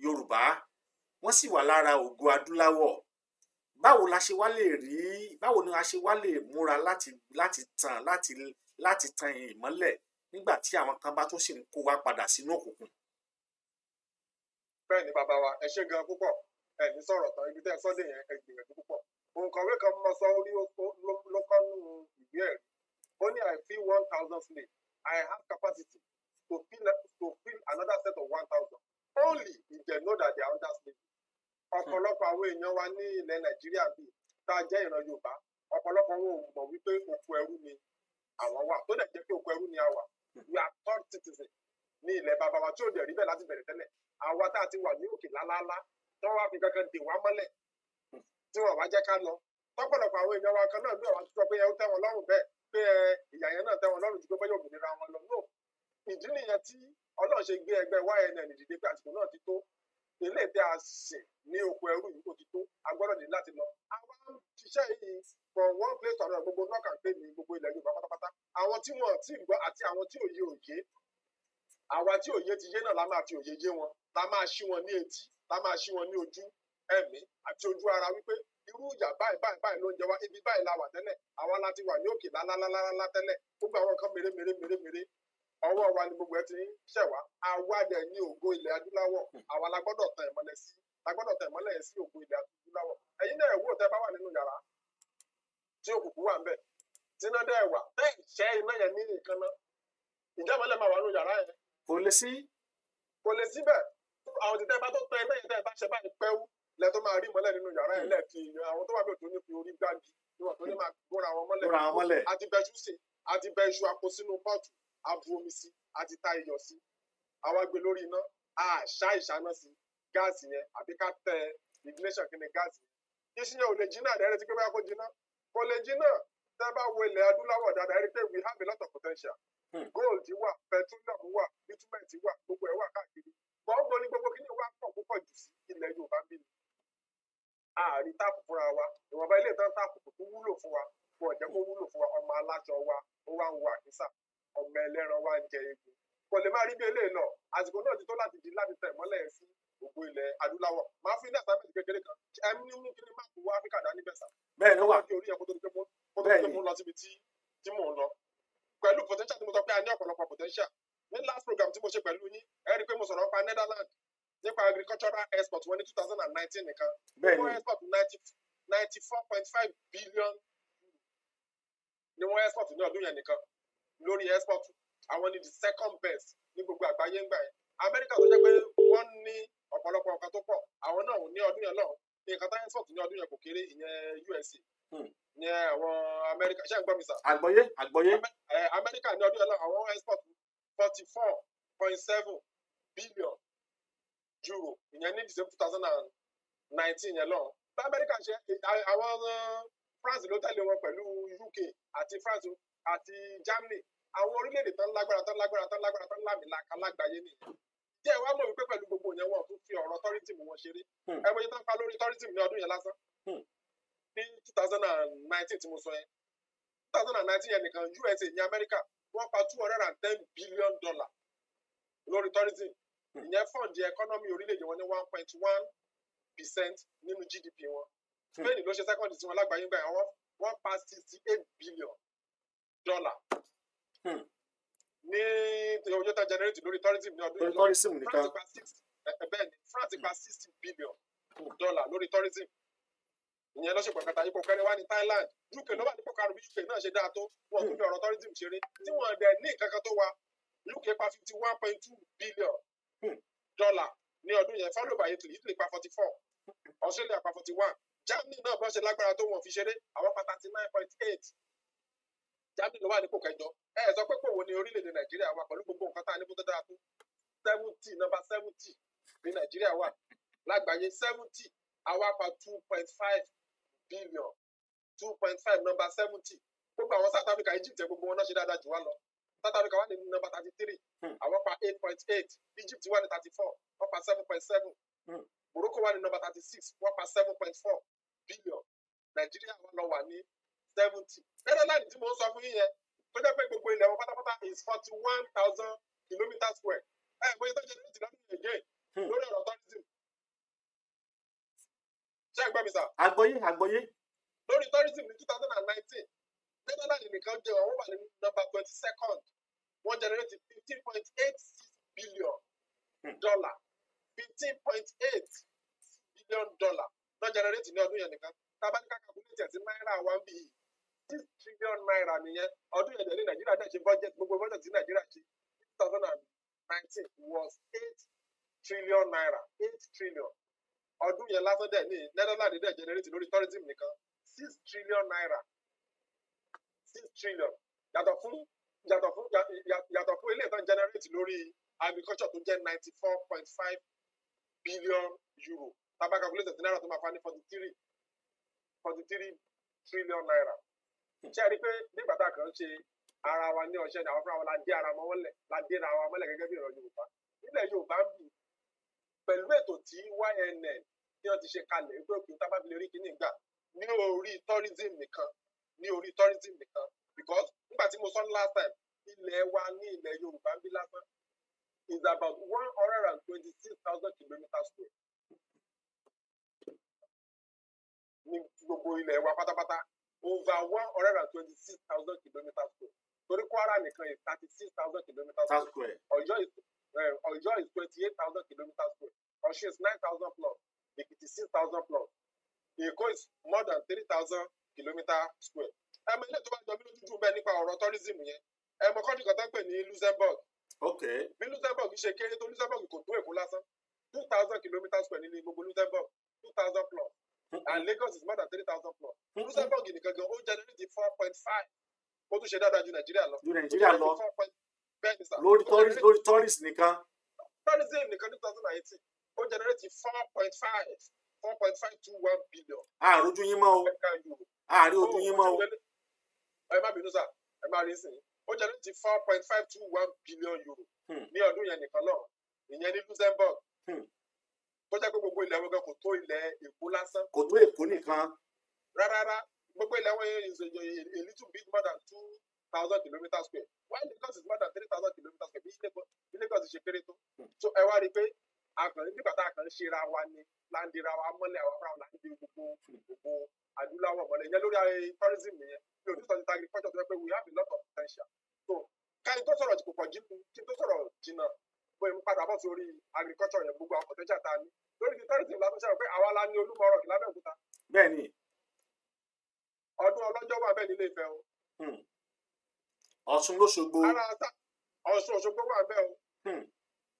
Speaker 3: Yorùbá, wọ́n sì wà lára ògo adúláwọ̀. Báwo la ṣe wá lè rí, báwo ni a ṣe wá lè múra láti tàn láti tan ìmọ́lẹ̀ nígbà tí àwọn kan bá tún sì ń kó wa padà sínú òkùnkùn?
Speaker 4: Bẹ́ẹ̀ ni, bàbá wa, ẹ ṣé gan púpọ̀. Ẹ ní sọ̀rọ̀ tán ibi tẹ́ ẹ sọ́dẹ̀ yẹn, ẹ gbìyànjú púpọ̀. Òǹkọ̀wé kan mọ sọ orí ló kọ́ nù ìwé ẹ̀rí. Ó ní, "I free 1,000 slaves, I have capacity to fill another set of 1,000 only if they know that they are under slavery." Ọ̀pọ̀lọpọ̀ àwọn èèyàn wa ní ilẹ̀ Nàìjíríà bíi tá a jẹ́ ìran Yorùbá, ọ̀pọ̀lọpọ̀ wọn ò mọ̀ wípé oko ẹrú ni àwọn wà, tó dẹ̀ jẹ́ pé oko ẹrú ni a wà. We are third citizen ní ilẹ̀ bàbá wa, tí ò dẹ̀ rí bẹ́ẹ̀ láti bẹ̀rẹ̀ tẹ́lẹ̀. Àwa tá a ti wà ní òkè lálálá, tí wọ́n wá fi kankan dè wá mọ́lẹ̀, tí wọ́n wá jẹ́ ká lọ. Tọ́pọ̀lọpọ̀ àwọn èèyàn wa kan náà bí àwọn tó sọ pé ẹ ó tẹ́ wọn lọ́rùn bẹ́ẹ̀, pé ẹ ìyà yẹn náà tẹ́ wọn lọ́rùn ju pé bóyá òmìnira wọn lọ. No, ìdí nìyẹn tí Ọlọ́run ṣe gbé ẹgbẹ́ YNN dìde, pé àsìkò náà ti tó. Eléyìí tí a sìn ní oko ẹrú yìí, ó ti tó, a gbọ́dọ̀ dé láti lọ. Àwa ń ṣiṣẹ́ yìí from one place to another, gbogbo knock and pay ní gbogbo ilẹ̀ Yorùbá pátápátá. Àwọn tí wọn tí gbọ́ àti àwọn tí òye òye, àwa tí òye ti yé náà la máa fi òye yé wọn, la máa ṣí wọn ní etí, la máa ṣí wọn ní ojú ẹ̀mí àti ojú ara, wípé irú ìyà báyìí báyìí báyìí ló ń jẹ wá, ibi báyìí la wà tẹ́lẹ̀, àwa la ti wà ní òkè lálálálá tẹ́lẹ̀. Gbogbo àwọn nǹkan mèremère mèremère, ọwọ́ wa ni gbogbo ẹ ti ń ṣẹ̀ wá. Àwa dẹ̀ ní ògo ilẹ̀ adúláwọ̀. Àwa la gbọ́dọ̀ tan ìmọ́lẹ̀ sí, la gbọ́dọ̀ tan ìmọ́lẹ̀ yẹn sí ògo ilẹ̀ adúláwọ̀. Ẹ̀yin náà wò, tẹ́ bá wà nínú yàrá tí òkùnkùn wà ń bẹ̀, tí iná dẹ̀ wà, tẹ́ ìṣẹ́ iná yẹn ní ìkànnà, ìjẹ́ ìmọ́lẹ̀ máa wà nínú yàrá yẹn?
Speaker 3: Kò lè sí.
Speaker 4: Kò lè síbẹ̀. Àwọn tí tẹ́ bá tó tan iná yẹn, tẹ́ bá ṣe báyìí pẹ́wú lẹ tó máa rí ìmọ́lẹ̀ nínú yàrá yẹn. Lẹ́ẹ̀kì àwọn tó wà bí òtún ní fi orí gbági ní wọn tó ní máa gúnra wọn mọ́lẹ̀.
Speaker 3: Gúnra wọn mọ́lẹ̀.
Speaker 4: Àti bẹṣú sí, àti bẹ iṣu àpò sínú pot, a bu omi sí, àti ta iyọ̀ sí, àwa gbé lórí iná, a ṣá ìṣáná sí gáàsì yẹn àbí ká tẹ ignition kí ni gáàsì yẹn, iṣu yẹn ò lè jiná. Àdẹ́rẹ́ tí pé bóyá kó jiná, kò lè jiná. Tẹ́ bá wo ilẹ̀ adúláwọ̀ dáadáa, rí pé we have a lot of potential. Gold wà, petroleum wà, bitumen wà, gbogbo ẹ̀ wà káàkiri. Gbọ́ngbọ́n ní gbogbo kíní wà pọ̀ púpọ̀ jù sí ilẹ̀ Yorùbá bí ni ààrí tap fúnra wa. Ìwọ̀nba ilé ìtàn tap kò tún wúlò fún wa, wọn ò jẹ́ kó wúlò fún wa. Ọmọ aláṣọ wa ó wá ń wọ àkísà, ọmọ ẹlẹ́ran wa ń jẹ egun. Kò lè má rí bí eléyìí lọ. Àsìkò náà ti tó láti di láti tẹ̀ mọ́lẹ̀ sí ògo ilẹ̀ adúláwọ̀. Máa fún ilé assignment kékeré kan. Ẹ ní mú kí ni map wọ Áfíríkà dání bẹ́ẹ̀ sà.
Speaker 3: Bẹ́ẹ̀ ló wà.
Speaker 4: Kí orí yẹn kó tó di pé mo lọ síbi tí mò ń lọ pẹ̀lú potential tí mo sọ pé a ní ọ̀pọ̀lọpọ̀ potential. Ní last program tí mo ṣe pẹ̀lú yín, ẹ rí i pé mo sọ̀rọ̀ nípa Netherlands, nípa agricultural export wọn ní 2019 nìkan.
Speaker 3: Bẹ́ẹ̀
Speaker 4: wọ́n
Speaker 3: ni
Speaker 4: export 94.5 billion ni wọ́n export ní ọdún yẹn nìkan lórí export. Àwọn ni the second best ní gbogbo àgbáyé ńgbà yẹn. Amẹ́ríkà, tó jẹ́ pé wọ́n ní ọ̀pọ̀lọpọ̀ nǹkan tó pọ̀, àwọn náà ní ọdún yẹn náà, nǹkan tó export ní ọdún yẹn kò kéré. Ìyẹn USA, ìyẹn àwọn Amẹ́ríkà. Ṣé ẹ̀ ń gbọ́ mi sà?
Speaker 3: Àgbọ́yé, àgbọ́yé.
Speaker 4: Amẹ́ríkà ní ọdún yẹn náà, àwọn export €44.7 billion, ìyẹn ní December 2019 yẹn lọ́hùn. Bí Amẹ́ríkà ṣe, àwọn France ló tẹ̀lé wọn pẹ̀lú UK àti France àti Germany. Àwọn orílẹ̀-èdè tán lágbára, tán lágbára, tán lágbára, tán lámìlaka lágbàáyé nìyẹn. Díẹ̀ wá mọ̀ wípé pẹ̀lú gbogbo yẹn, wọn tún fi ọ̀rọ̀ tourism wọn ṣeré. Ẹ bóyá tán pa lórí tourism ní ọdún yẹn lásán ní 2019 tí mo sọ yẹn, 2019 yẹn nìkan, USA ní Amẹ́ríkà, wọ́n pa $210 billion lórí tourism. Ìyẹn fund economy orílẹ̀-èdè wọn ní 1.1% nínú GDP wọn. Spain ló ṣe second tí wọn lágbàáyé gbà yẹn, wọ́n pa $68 billion ní owó tá generate lórí tourism ní ọdún
Speaker 3: lórí
Speaker 4: yìí lọ.
Speaker 3: Tourism nìkan.
Speaker 4: France pa six ẹ ẹ, bẹ́ẹ̀ ni, France pa $60 billion lórí tourism. Ìyẹn ló ṣe pọ̀ kẹta. Ipò kẹrin wá ní Thailand. UK ló wà nípò karùn-ún. Bí UK náà ṣe dáa tó, wọn tún fi ọ̀rọ̀ tourism ṣeré, tí wọ́n dẹ̀ ní nǹkan kan tó wa. UK pa $51.2 billion ní ọdún yẹn, followed by Italy. Italy pa 44, Australia pa 41. Germany náà, bọ́n ṣe lágbára tó, wọn fi ṣeré, àwọn pa 39.8. Germany ló wà nípò kẹjọ. Ẹ ẹ sọ pé pò wo ni orílẹ̀-èdè Nàìjíríà wà pẹ̀lú gbogbo nǹkan tá a ní bó tó dára tó? 70, number 70 ní Nàìjíríà wà lágbàáyé. 70, àwa pa 2.5 billion, 2.5, number 70. Gbogbo àwọn South Africa, Egypt, gbogbo wọn náà ṣe dáadáa jù wá lọ. South Africa wà ní number 33, àwọn pa 8.8. Egypt wà ní 34, wọ́n pa 7.7. Morocco wà ní number 36, wọ́n pa 7.4 billion. Nàìjíríà wà lọ wà ní 70. Netherlands tí mo ń sọ fún yín yẹn, tó jẹ́ pé gbogbo ilẹ̀ wọn pátápátá is 41,000 kilometres square, ẹ bóyá tó generate lọ́dún yẹn again lórí ọ̀rọ̀ tourism. Ṣé ẹ gbọ́ mi sà?
Speaker 3: Àgbọ́yé, àgbọ́yé.
Speaker 4: Lórí tourism ní 2019, Netherlands nìkan jẹ́ wọ́n wà ní number 22nd, wọ́n generate $15.86 billion. $15.8 billion ló generate ní ọdún yẹn nìkan. Tá Tá a bá ní ká calculate ẹ̀ sí náírà wa ń bì í, ₦6 trillion nìyẹn. Ọdún yẹn dẹ̀ ní Nàìjíríà dẹ̀ ṣe budget. Gbogbo budget tí Nàìjíríà ṣe 2019 was ₦8 trillion, 8 trillion. Ọdún yẹn lásán dẹ̀ ní Netherlands dẹ̀ generate lórí tourism nìkan ₦6 trillion, 6 trillion, yàtọ̀ fún eléyìí tó ń generate lórí agriculture tó jẹ́ €94.5 billion. Tá bá calculate sí náírà, tó máa fa ní ₦43 trillion. Ṣé ẹ rí i pé nígbà tá a kàn ń ṣe ara wa ní ọṣẹ ni àwọn fúnra wa la dé ara mọ́lẹ̀, la dé ara wa mọ́lẹ̀ gẹ́gẹ́ bí ìran Yorùbá nílẹ̀ Yorùbá ń bì, pẹ̀lú ètò tí YNN tí wọ́n ti ṣe kalẹ̀ wípé òkè tá a bá fi lè rí kíní gbà ní orí tourism nìkan, ní orí tourism nìkan, because nígbà tí mo sọ last time, ilẹ̀ wa ní ilẹ̀ Yorùbá ń bí lásán is about 126,000 kilometres square ní gbogbo ilẹ̀ wa pátápátá, over 126,000 kilometres square, torí Kwara nìkan is 36,000 kilometres square.
Speaker 3: Square.
Speaker 4: Ọ̀yọ́ is 28,000 kilometres square. Ọ̀ṣun is 9,000 plus, Èkìtì 6,000 plus, Èkó is more than 3,000 kilometre square. Ẹ mọ ilé tó bá jọ mí lójú jù bẹ́ẹ̀ nípa ọ̀rọ̀ tourism yẹn, ẹ mọ country kan tó ń pè ní Luxembourg?
Speaker 3: Ok.
Speaker 4: Bí Luxembourg ṣe kéré tó, Luxembourg kò tó Èkó lásán. 2,000 kilometres square nínú gbogbo Luxembourg, 2,000 plus, and Lagos is more than 3,000 plus. Luxembourg nìkan gan, ó generate 4.5, ó tún ṣe dáadáa ju Nàìjíríà lọ.
Speaker 3: Ju Nàìjíríà lọ.
Speaker 4: Bẹ́ẹ̀ ni sà.
Speaker 3: Lórí
Speaker 4: Ó
Speaker 3: tourist,
Speaker 4: generate
Speaker 3: lórí tourist nìkan.
Speaker 4: Tourism nìkan ní 2018, ó generate 4.5, 4.521 billion
Speaker 3: Àròjú yín mọ́ o.
Speaker 4: American euro.
Speaker 3: Àárí ojú yín mọ́ o.
Speaker 4: Ẹ má bínú sà, ẹ má rí sìn. Ó generate €4.521 billion ní ọdún yẹn nìkan náà, ìyẹn ní Luxembourg, tó jẹ́ pé gbogbo ilẹ̀ wọn gan kò tó ilẹ̀ Èkó lásán.
Speaker 3: Kò tó Èkó nìkan.
Speaker 4: Rárá, gbogbo ilẹ̀ wọn is a little bit more than 2,000 kilometres square, while Lagos is more than 3,000 kilometres square. Bí Lagos ṣe kéré tó. So ẹ wá rí i pé a kàn nígbà tá a kàn ń ṣera wa ni là ń dira wa mọ́lẹ̀, àwọn fúnra wa là ń di gbogbo adúláwọ̀ mọ́lẹ̀. Ìyẹn lórí ayé tourism nìyẹn. Mi ò ní sọ ti agriculture tó yẹ pé we have a lot of potential. So káyọ̀ tó sọ̀rọ̀ kò pọ̀ jù, kí n tó sọ̀rọ̀ jìnnà, bóyá mo padà bọ̀ sórí agriculture yẹn, gbogbo àwọn potential tá a ní lórí ti tourism la tún ṣe rò pé àwa la ní Olúmọ Rock lábẹ́òkúta.
Speaker 3: Bẹ́ẹ̀ ni.
Speaker 4: Ọdún ọlọ́jọ́ wà bẹ́ẹ̀ nílé Ifẹ̀ o.
Speaker 3: Ọ̀ṣun lóṣogbo.
Speaker 4: Ara Ọ̀ṣun Òṣogbo wà bẹ́ẹ̀ o.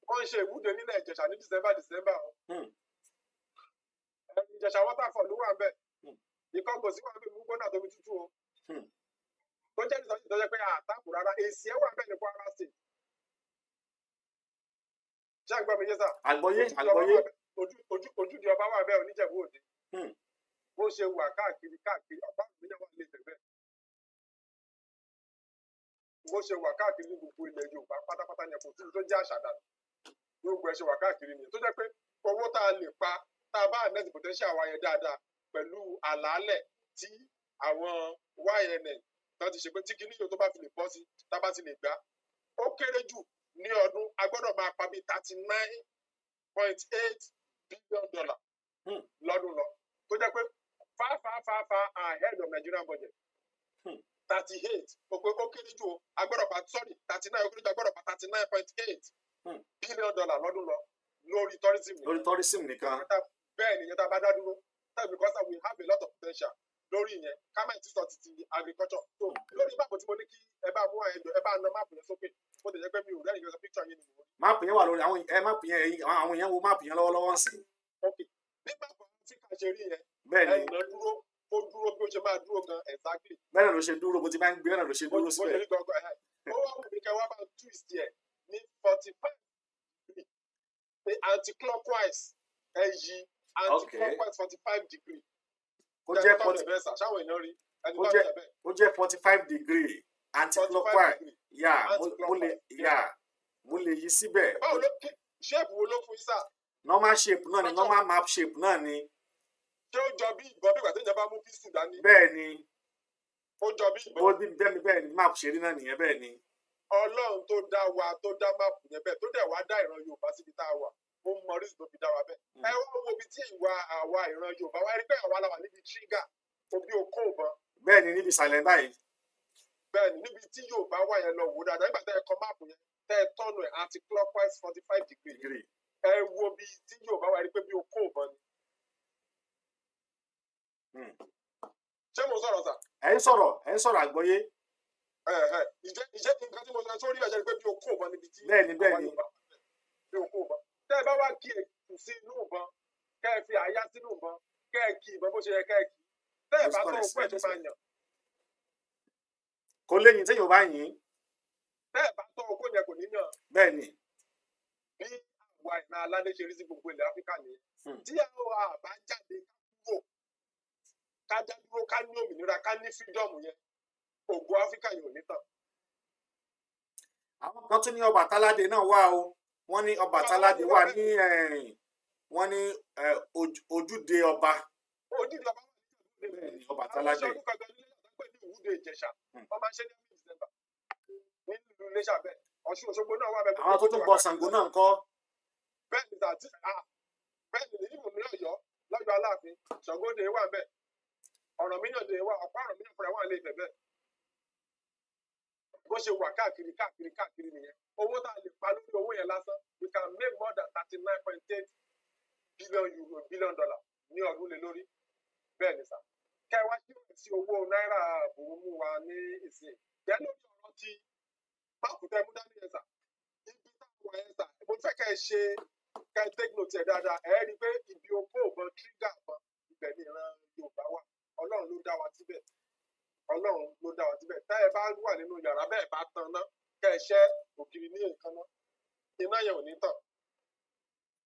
Speaker 4: Wọ́n ń ṣe ìwúde nílẹ̀ Ìjẹ̀ṣà ní December December o. Ìjẹ̀ṣà waterfall ló wà bẹ́ẹ̀. Ìkọgòsì wà bẹ́ẹ̀, gbígbóná tóbi tútù o. Tó jẹ́ ìsọjí tó jẹ́ pé àtàkù rárá, èsì ẹ̀ wà bẹ́ẹ̀ ní Kwara State. Ṣé àgbọ̀ mi yé sà?
Speaker 3: Àgbọ́yé.
Speaker 4: Ojúde Ọba
Speaker 3: Àgbọ́yé.
Speaker 4: wà bẹ́ẹ̀, Ojúde Ọba wà bẹ́ẹ̀ oníjẹ̀bú Òde. Bó ṣe wà káàkiri káàkiri, ọ̀pá ìpínlẹ̀ wà lè bẹ̀rẹ̀. Bó ṣe wà káàkiri ní gbogbo ilẹ̀ Yorùbá pátápátá ni, kò síbi tó jẹ́ àṣà dànù. Gbogbo ẹ̀ ṣe wà káàkiri nìyẹn. Tó jẹ́ pé owó tá a lè pa tá a bá harness potential wa yẹn dáadáa pẹ̀lú àlàálẹ̀ tí àwọn YNN tó ti ṣe pé tí kinní yóò tó bá fi lè bọ́ sí, tá a bá ti lè gbá, ó kéré jù ní ọdún, a gbọ́dọ̀ máa pa bíi $39.8 billion lọ́dún lọ, tó jẹ́ pé far far far far ahead of Nigerian budget. 38, ó pé ó kéré jù o, a gbọ́dọ̀ pa, sorry, 39, ó kéré jù, a gbọ́dọ̀ pa $39.8 billion lọ́dún lọ lórí tourism
Speaker 3: Lórí
Speaker 4: nìkan.
Speaker 3: tourism nìkan.
Speaker 4: Bẹ́ẹ̀ ni, ìyẹn tá a bá dá dúró that's because we have a lot of potential lórí ìyẹn, ká má ti sọ ti agriculture. So lórí map tí mo ní kí ẹ bá mú àyẹ̀dọ̀, ẹ bá na map yẹn sókè, bó ti jẹ́ pé mi ò rẹ́rìn kan, picture yẹn ni mo rí.
Speaker 3: Map yẹn wà lórí àwọn ẹ map yẹn, àwọn èèyàn wo map yẹn lọ́wọ́lọ́wọ́ ń sìn.
Speaker 4: Ok, bí map Áfíríkà ṣe rí yẹn,
Speaker 3: Bẹ́ẹ̀ ni.
Speaker 4: ẹ nà dúró, ó dúró bí ó ṣe máa dúró gan exactly.
Speaker 3: Bẹ́ẹ̀ náà ló ṣe dúró, bó ti bá ń gbé náà ló ṣe
Speaker 4: Bó
Speaker 3: dúró
Speaker 4: bó ṣe
Speaker 3: síbẹ̀.
Speaker 4: rí gangan ẹ̀. Ó wá wù mí kẹ́ wá bá twist yẹ ní 45 degree, pé anti-clockwise, ẹ yí anti-clockwise 45 degree.
Speaker 3: Kó jẹ́
Speaker 4: Tọ́jú
Speaker 3: 40
Speaker 4: ẹ̀ bẹ́ẹ̀ sà, ṣáwọn èèyàn rí ẹni
Speaker 3: Ó
Speaker 4: tọ́jú
Speaker 3: jẹ́
Speaker 4: ẹ̀ bẹ́ẹ̀.
Speaker 3: Ó jẹ́ 45 degree
Speaker 4: 45
Speaker 3: anti-clockwise.
Speaker 4: degree.
Speaker 3: Yà mo lè
Speaker 4: Anti-clockwise.
Speaker 3: Yà, mo lè yí síbẹ̀.
Speaker 4: Báwo ló kí shape wo ló fún yín sà?
Speaker 3: Normal shape náà ni.
Speaker 4: Structure.
Speaker 3: Normal map shape náà ni.
Speaker 4: Ṣé ó jọ bí ìbọn, bí ìgbà tí èèyàn bá mú pistol dání?
Speaker 3: Bẹ́ẹ̀ ni.
Speaker 4: Ó jọ bí
Speaker 3: Bó
Speaker 4: ìbọn.
Speaker 3: bí bẹ́ẹ̀ ni, bẹ́ẹ̀ ni, map ṣe rí náà nìyẹn, bẹ́ẹ̀ ni.
Speaker 4: Ọlọ́run tó dá wa, tó dá map yẹn bẹ́ẹ̀, tó dẹ̀ wá dá ìran Yorùbá síbi tá a wà, ó mọ orísun tó fi dá wa bẹ́ẹ̀. Ẹ wá wo ibi tí ìwà àwa ìran Yorùbá wá rí pé àwa la wà níbi trigger obi okó ìbọn.
Speaker 3: Bẹ́ẹ̀ ni, níbi ìsàlẹ̀ báyìí.
Speaker 4: Bẹ́ẹ̀ ni, níbi tí Yorùbá wà yẹn, lọ wò dáadáa nígbà tẹ́ ẹ kọ map yẹn, tẹ́ ẹ turn ẹ̀ anti clockwise 45 degree.
Speaker 3: Degree.
Speaker 4: Ẹ wo bí tí Yorùbá wà, rí pé bí okó ìbọn ni. Sọ̀rọ̀ sà?
Speaker 3: Ẹ̀ ń sọ̀rọ̀, ẹ̀ ń sọ̀rọ̀, àgbọ́yé.
Speaker 4: Ẹ ẹ ìjẹ́ nǹkan tí mo sọ sórí ẹ̀jẹ̀ ni pé bí okó ìbọn níbi tí
Speaker 3: Bẹ́ẹ̀ ni, bẹ́ẹ̀
Speaker 4: àwa
Speaker 3: ni.
Speaker 4: Yorùbá bí okó ìbọn. Tẹ́ ẹ bá wá kí èkù sí inú ìbọn, kẹ́ ẹ fi àyà sínú ìbọn, kẹ́ ẹ kí ìbọn bó ṣe yẹ kẹ́ ẹ kí, tẹ́ ẹ bá tọ́ okó ẹ̀ tó máa yàn.
Speaker 3: Kò léyìn téèyàn bá yìn.
Speaker 4: Tẹ́ ẹ bá tọ́ okó yẹn, kò ní yàn.
Speaker 3: Bẹ́ẹ̀ ni.
Speaker 4: Bí àwa ìran aládé ṣe rí sí gbogbo ilẹ̀ Áfíríkà nìyẹn. Tí àwọn àbá jáde kúrò, ká dá dúró, ká ní òmìnira, ká ní freedom yẹn, ògo Áfíríkà yìí ò ní tàn.
Speaker 3: Àwọn kan tún ní Ọbàtáládé náà wà o. Wọ́n ní Ọbàtáládé wà ní wọ́n ní ojúde ọba.
Speaker 4: Ojúde ọba wà ní
Speaker 3: Bẹ́ẹ̀ ni,
Speaker 4: àwọn
Speaker 3: Ọbàtáládé.
Speaker 4: iṣẹ́ ọdún kan gan nílé ìyàtọ̀ pé ní ìwúde Ìjẹ̀ṣà. Wọ́n máa ń ṣe ní every December nílùú Iléṣà bẹ́ẹ̀. Ọ̀ṣun Òṣogbo náà wà bẹ́ẹ̀.
Speaker 3: Àwọn tó tún bọ Ṣàngó náà ńkọ́?
Speaker 4: Bẹ́ẹ̀ ni tàbí bẹ́ẹ̀ ni ìlú ní Ọ̀yọ́, lọ́yọ̀ Aláàfin, Ṣàngóde wà bẹ́ẹ̀, Ọ̀rànmíyàn dé wà, ọ̀pá Ọ̀rànmíyàn fúnra wà lè fẹ̀ bẹ́ẹ̀. Bó ṣe wà káàkiri káàkiri káàkiri nìyẹn. Owó tá a lè pa lórí owó yẹn lásán, we can make more than 39.8 billion euro, billion dollar ní ọdún lé lórí. Bẹ́ẹ̀ ni sà. Kẹ́ ẹ wá sí owó náírà bòómú wa ní ìsìn jẹ́ lórí ọ̀rọ̀ tí máàpù tẹ́ mú dání yẹn sà, ibi táwọn yẹn sà, mo fẹ́ kẹ́ ẹ ṣe, kẹ́ ẹ take note ẹ̀ dáadáa. Ẹ rí i pé ibi okó ìbọn, trigger ìbọn, ibẹ̀ ni ìran Yorùbá wà. Ọlọ́run ló dá wa síbẹ̀, Ọlọ́run ló dá wa síbẹ̀. Tẹ́ ẹ bá wà nínú yàrá bẹ́ẹ̀, bá tan ná, kẹ́ ẹ ṣẹ́ ògiri ní èékánná, iná yẹn ò ní tàn.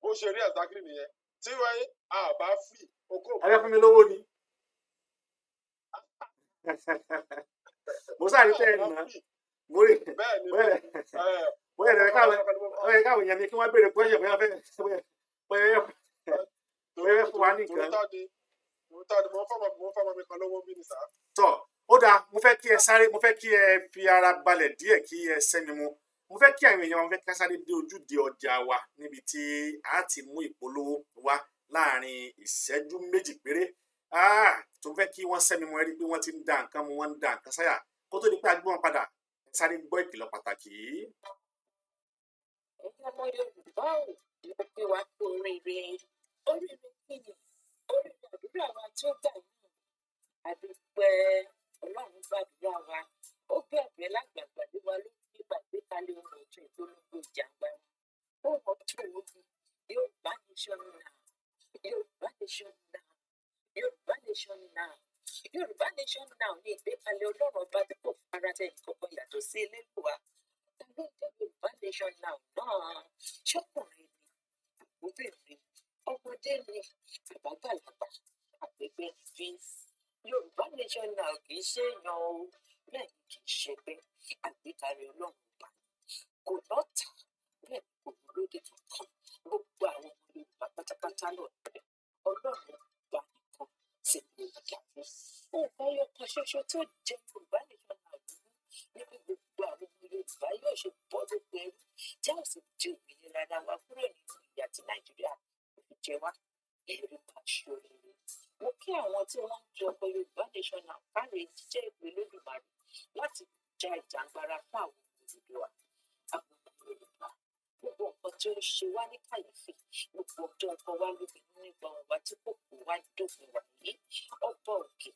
Speaker 4: Bó ṣe rí exactly nìyẹn. Tí wọ́n a bá free okó
Speaker 3: Ẹ fẹ́ fún mi lówó ni? Mo sáré tẹ́ ẹ nà mo rí.
Speaker 4: Bẹ́ẹ̀ ni.
Speaker 3: Bóyá bóyá ẹ káwọn, ó yẹ káwọn èèyàn mi kí wọ́n béèrè question, bóyá fẹ́ bóyá bóyá fẹ́ fún wa ní nǹkan.
Speaker 4: Tòótọ́ ni, tòótọ́ ni. Mo ń fọmọ mi kan lówó bí ni sà.
Speaker 3: Tọ́, ó dáa. Mo fẹ́ kí ẹ sáré, mo fẹ́ kí ẹ fi ara balẹ̀ díẹ̀, kí ẹ sẹ́mi mu. Mo fẹ́ kí àwọn èèyàn wa, mo fẹ́ ká sáré dé ojúde ọjà wa níbi tí a ti mú ìpolówó wá láàrin ìṣẹ́jú 2 péré. Ah, tó fẹ́ kí wọ́n sẹ́mi mu. Ẹ rí i pé wọ́n ti ń da nǹkan mu, wọ́n ń da nǹkan sáyà. Kó tó di pé a gbé wọn padà, ẹ sáré gbọ́ ìkìlọ̀ pàtàkì yìí.
Speaker 5: Ẹ̀yin ọmọ Yorùbá ò, mo pé wa kú oríire. Oríire kí ni? Oríire àdúrà wa tí ó gbà náà. Àdúpẹ́, Ọlọ́run gbàdúrà wa. Ó bẹ̀rẹ̀ lágbàgbà lé wa lórí nípa ìgbékalẹ̀ ohun ọ̀tun ìpolongo ìjàngbara, ohun ọ̀tun òun Yorùbá Nation now, Yorùbá Nation now, Yorùbá Nation now, Yorùbá Nation now ní ìgbékalẹ̀ Ọlọ́run Ọba tí kò fara tẹ nǹkan yàtọ̀ sí Elédùà. Ta ló ń jẹ́ Yorùbá Nation now náà? Ṣọ́kùnrin ni, àbóbìnrin, ọmọdé ni, àbágbàlagbà, àgbẹgbẹ ni bí? Yorùbá Nation now kì í ṣe èèyàn o, bẹ́ẹ̀ ni kì í ṣe pé àgbékalẹ̀ Ọlọ́run Ọba kò lọ́tàá, bẹ́ẹ̀ ni kò lóde kankan. Gbogbo àwọn ọmọ Yorùbá pátápátá lọ̀rẹ́ Ọlọ́run Ọba nìkan sì ní ìjà fún. Nǹkan ẹyọ kan ṣoṣo tó jẹ Yorùbá Nation now lógún ní bí gbogbo àwọn ọmọ Yorùbá yóò ṣe bọ́ lóko ẹrú, tí a ó sì di òmìnira ara wa kúrò nínú ìyà tí Nàìjíríà fi jẹ wá. Èrè bá ṣoríire. Mo kí àwọn tí wọ́n ń ju ọkọ̀ Yorùbá Nation now káre jíjẹ́ ìpè Olódùmarè láti ja ìjàngbara fún àwọn ọmọ Oòduà, àwọn ọmọ Yorùbá. Gbogbo nǹkan tí ó ń ṣe wá ní kàyéfì, gbogbo ohun tó ń kọ wá lóminú nípa ohun wa tí kò kó wá dópin wàyí. Ọba òkè,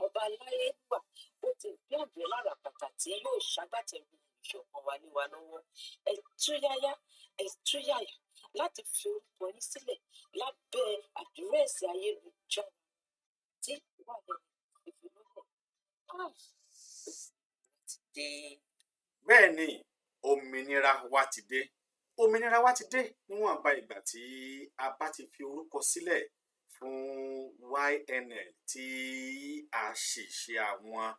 Speaker 5: ọba aláyélúwà, ó ti gbé àbẹ̀là ràbàtà tí yóò ṣagbátẹrù ìṣọ̀kan wa lé wa lọ́wọ́. Ẹ túyáyá, ẹ túyàyà láti fi orúkọ yín sílẹ̀ lábẹ́ àdírẹ́sì ayélujára tí wà nínú ìfilọ́lẹ̀. Ah, ti dé.
Speaker 3: Bẹ́ẹ̀ ni, òmìnira wa ti dé, òmìnira wa ti dé. Níwọ̀nba ìgbà tí a bá ti fi orúkọ sílẹ̀ fún YNL, tí a sì ṣe àwọn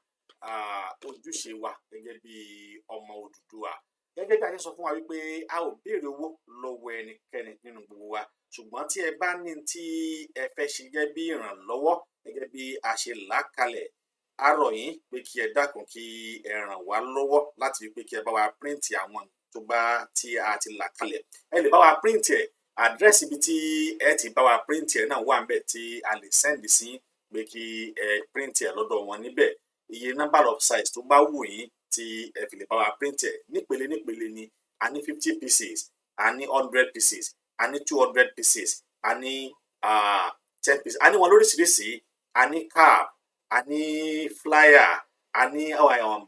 Speaker 3: ojúṣe wa gẹ́gẹ́ bí ọmọ Odùduwà, gẹ́gẹ́ bí a ṣe sọ fún wa wípé a ò béèrè owó lọ́wọ́ ẹnikẹ́ni nínú gbogbo wa. Ṣùgbọ́n tí ẹ bá ní tí ẹ fẹ́ ṣe gẹ́gẹ́ bí ìrànlọ́wọ́, gẹ́gẹ́ bí a ṣe là á kalẹ̀, a rọ̀ yín pé kí ẹ dákun, kí ẹ ràn wá lọ́wọ́ láti wípé kí ẹ bá wa print àwọn tó bá tí a ti là kalẹ̀. Ẹ lè bá wa print ẹ̀. Àdírẹ́sì ibi tí ẹ ti bá wa print ẹ̀ náà wà níbẹ̀ tí a lè send sí pé kí ẹ print ẹ̀ lọ́dọ̀ wọn níbẹ̀. Iye number of size tó bá wù yín tí ẹ fi lè bá wa print ẹ̀ nípele nípele ni. A ní 50 pieces, a ní 100 pieces, a ní 200 pieces, a ní 10 pieces, a ní wọn lóríṣiríṣi, a ní cap, a ní A ní flyer, a ní àwọn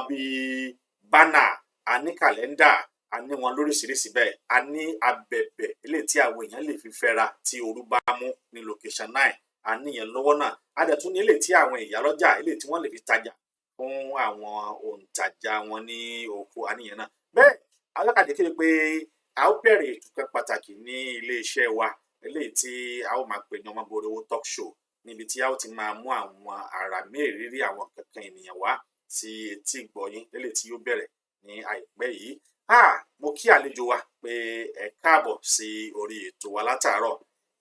Speaker 3: bíi banner, a ní calendar, a ní wọn lóríṣiríṣi. Bẹ́ẹ̀ a ní abẹ̀bẹ̀ eléyìí tí àwọn èèyàn lè fi fẹ́ra tí ooru bá mú ní location 9, a ní yẹn lọ́wọ́ náà. A dẹ̀ tún ní eléyìí tí àwọn ìyálọ́jà, eléyìí tí wọ́n lè fi tajà fún àwọn òǹtajà wọn ní oko, a ní yẹn náà. Bẹ́ẹ̀ alákàdé kéde pé a ó bẹ̀rẹ̀ ètò kan pàtàkì ní iléeṣẹ́ wa, eléyìí tí a ó máa pè ní Ọmọbóríowó Talk Show, níbi tí a ó ti máa mú àwọn àrà mẹ́rìírí, àwọn kankan ènìyàn wá sí etí ìgbọ̀yín, eléyìí tí yóò bẹ̀rẹ̀ ní àìpẹ́ yìí. Ah, mo kí àlejò wa pé ẹ káàbọ̀ sí orí ètò wa látàárọ̀.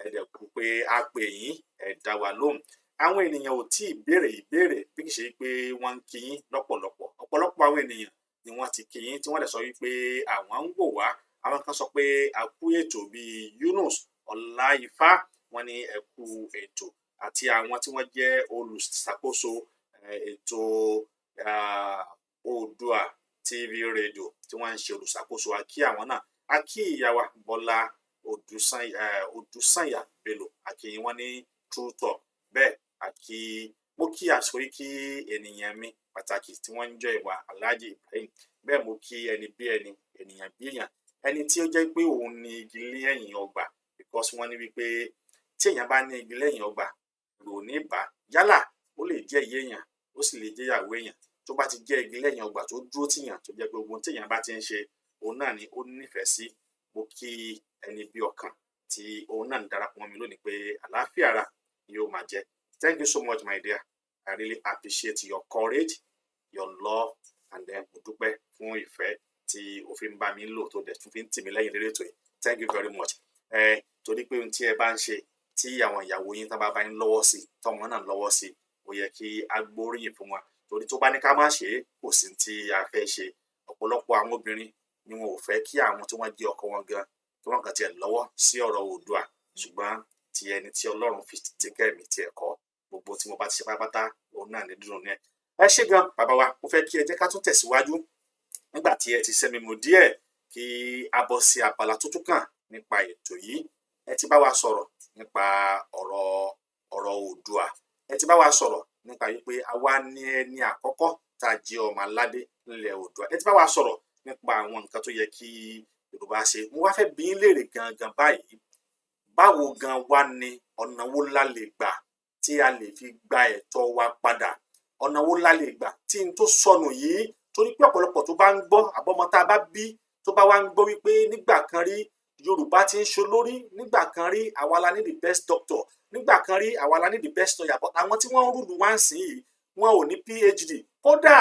Speaker 3: Ẹ dẹ̀ kú pé a pè yín, ẹ dá wa lóhùn. Àwọn ènìyàn ò tí ì béèrè ìbéèrè, bí kì í ṣe pé wọ́n ń kí yín lọ́pọ̀lọpọ̀. Ọ̀pọ̀lọpọ̀ àwọn ènìyàn ni wọ́n ti kí yín, tí wọ́n dẹ̀ sọ wípé àwọn ń wò wá. Àwọn kan sọ pé a kú ètò, bíi Yunus Ọláìfá, wọ́n ní ẹ kú ètò, àti àwọn tí wọ́n jẹ́ olùṣàkóso ètò Oòduà TV Radio tí wọ́n ń ṣe olùṣàkóso, a kí àwọn náà. A kí ìyá wa Bọ́lá Odùsànyà Bello, a kí wọ́n ní true talk. Bẹ́ẹ̀ a kí, mo kí àsìkò yìí kí ènìyàn mi pàtàkì tí wọ́n ń jọ ìwà, Alhaji Ibrahim. Bẹ́ẹ̀ mo kí ẹni bí ẹni, ènìyàn bí èèyàn, ẹni tí ó jẹ́ pé òun ní igi lẹ́yìn ọgbà, because wọ́n ní wípé tí èèyàn bá ní igi lẹ́yìn ọgbà, kò ní bá yálà, ó lè jẹ́ ìyá èèyàn, ó sì lè jẹ́ ìyàwó èèyàn. Tó bá ti jẹ́ igi lẹ́yìn ọgbà tó dúró tìyàn, tó jẹ́ pé gbogbo ohun tí èèyàn bá ti ń ṣe, òun náà ni ó nífẹ̀ẹ́ sí. Mo kí ẹni bí ọkàn tí òun náà ń darapọ̀ mọ́ mi lónìí pé àlàáfíà ara yóò máa jẹ́. Thank you so much, my dear. I really appreciate your courage, your love, and then mo dúpẹ́ fún ìfẹ́ tí o fi ń bá mi lò, tó dẹ̀ tún fi ń tì mí lẹ́yìn lórí ètò yìí. Thank you very much. Ẹ torí pé ohun tí ẹ bá ń ṣe, tí àwọn ìyàwó yín tán bá bá yín lọ́wọ́ sí, tọmọ náà lọ́wọ́ sí, ó yẹ kí a gbóríyìn fún wa, torí tó bá ní ká má ṣe é, kò sí tí a fẹ́ ṣe. Ọ̀pọ̀lọpọ̀ àwọn obìnrin ni wọn ò fẹ́ kí àwọn tí wọ́n jẹ́ ọkọ wọn gan kí wọ́n kàn tiẹ̀ lọ́wọ́ sí ọ̀rọ̀ Oòduà, ṣùgbọ́n ti ẹni tí Ọlọ́run fi ti kẹ́mi tiẹ̀ kọ́, gbogbo tí mo bá ti ṣe pátápátá, òun náà ní dúró ní ẹ. Ẹ ṣé gan, bàbá wa. Mo fẹ́ kí ẹ jẹ́ ká tún tẹ̀síwájú nígbà tí ẹ ti sẹ́mi mu díẹ̀, kí a bọ́ sí abala tó tún kàn nípa ètò yìí. Ẹ ti bá wa sọ̀rọ̀ nípa ọ̀rọ̀ Oòduà. Ẹ ti bá wa sọ̀rọ̀ nípa wípé àwa ní ẹni àkọ́kọ́ tá a jẹ́ ọmọ aládé nílẹ̀ Oòduà. Ẹ ti bá wa sọ̀rọ̀ nípa àwọn nǹkan tó yẹ kí Yorùbá ṣe. Mo wá fẹ́ bi yín léèrè gangan báyìí: báwo gan wá ni, ọ̀nà wo la lè gbà tí a lè fi gba ẹ̀tọ́ wa padà? Ọ̀nà wo la lè gbà tí n tó sọnù yìí? Torí pé ọ̀pọ̀lọpọ̀ tó bá ń gbọ́, àbọ̀mọ tá a bá bí tó bá wá ń gbọ́ wípé nígbà kan rí, Yorùbá ti ń ṣolórí, nígbà kan rí, àwa la ní the best doctor, nígbà kan rí, àwa la ní the best lawyer, but àwọn tí wọ́n ń rule wá ń sìn yìí, wọn ò ní PhD, kódà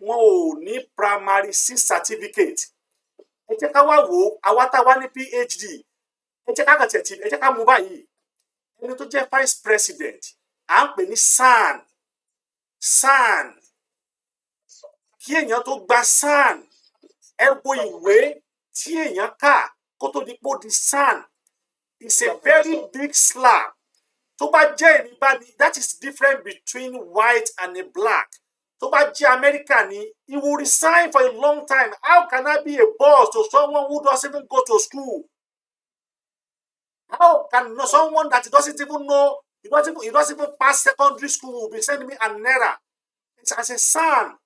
Speaker 3: wọn ò ní primary 6 certificate. Ẹ jẹ́ ká wá wò ó, àwa tá a wá ní PhD, ẹ jẹ́ ká kàn tiẹ̀ tì, ẹ jẹ́ ká mú báyìí. Ẹni tó jẹ́ vice president, à ń pè ní SAN. SAN, kí èèyàn tó gba SAN, ẹ wo ìwé tí èèyàn kà kó tó di pé ó di SAN. It's a very big slap. Tó bá jẹ́ èmi bá ní, that is different between white and a black. Tó bá jẹ́ Amẹ́ríkà ni, he will resign for a long time. How can I be a boss to someone who doesn't even go to school? How can someone that doesn't even know, he doesn't even pass secondary school will be sending me an naira? It's as a SAN.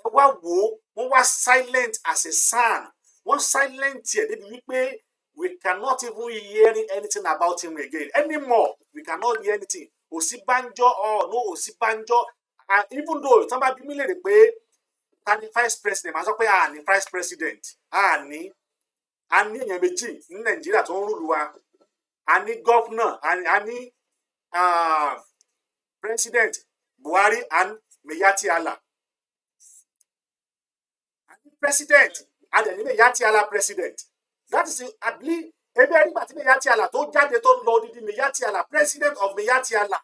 Speaker 3: Ẹ wá wò ó, wọ́n wá silent as a SAN. Wọ́n silent ẹ̀ débi wípé we cannot even hear anything about him again anymore. We cannot hear anything. Ọ̀ṣínbàjò, oh no, Ọ̀ṣínbàjò. And even though tí wọ́n bá bí mí léèrè pé ta ni vice president, màá sọ pé a ní vice president. A ní èèyàn méjì ní Nàìjíríà tó ń rule wa. A ní governor, a ní president Buhari and Miyetti Allah. A ní president, a dẹ̀ ní Miyetti Allah president. That is, I believe, ebi ẹni gbà tí Miyetti Allah tó jáde, tó ń lọ odidi Miyetti Allah, president of Miyetti Allah.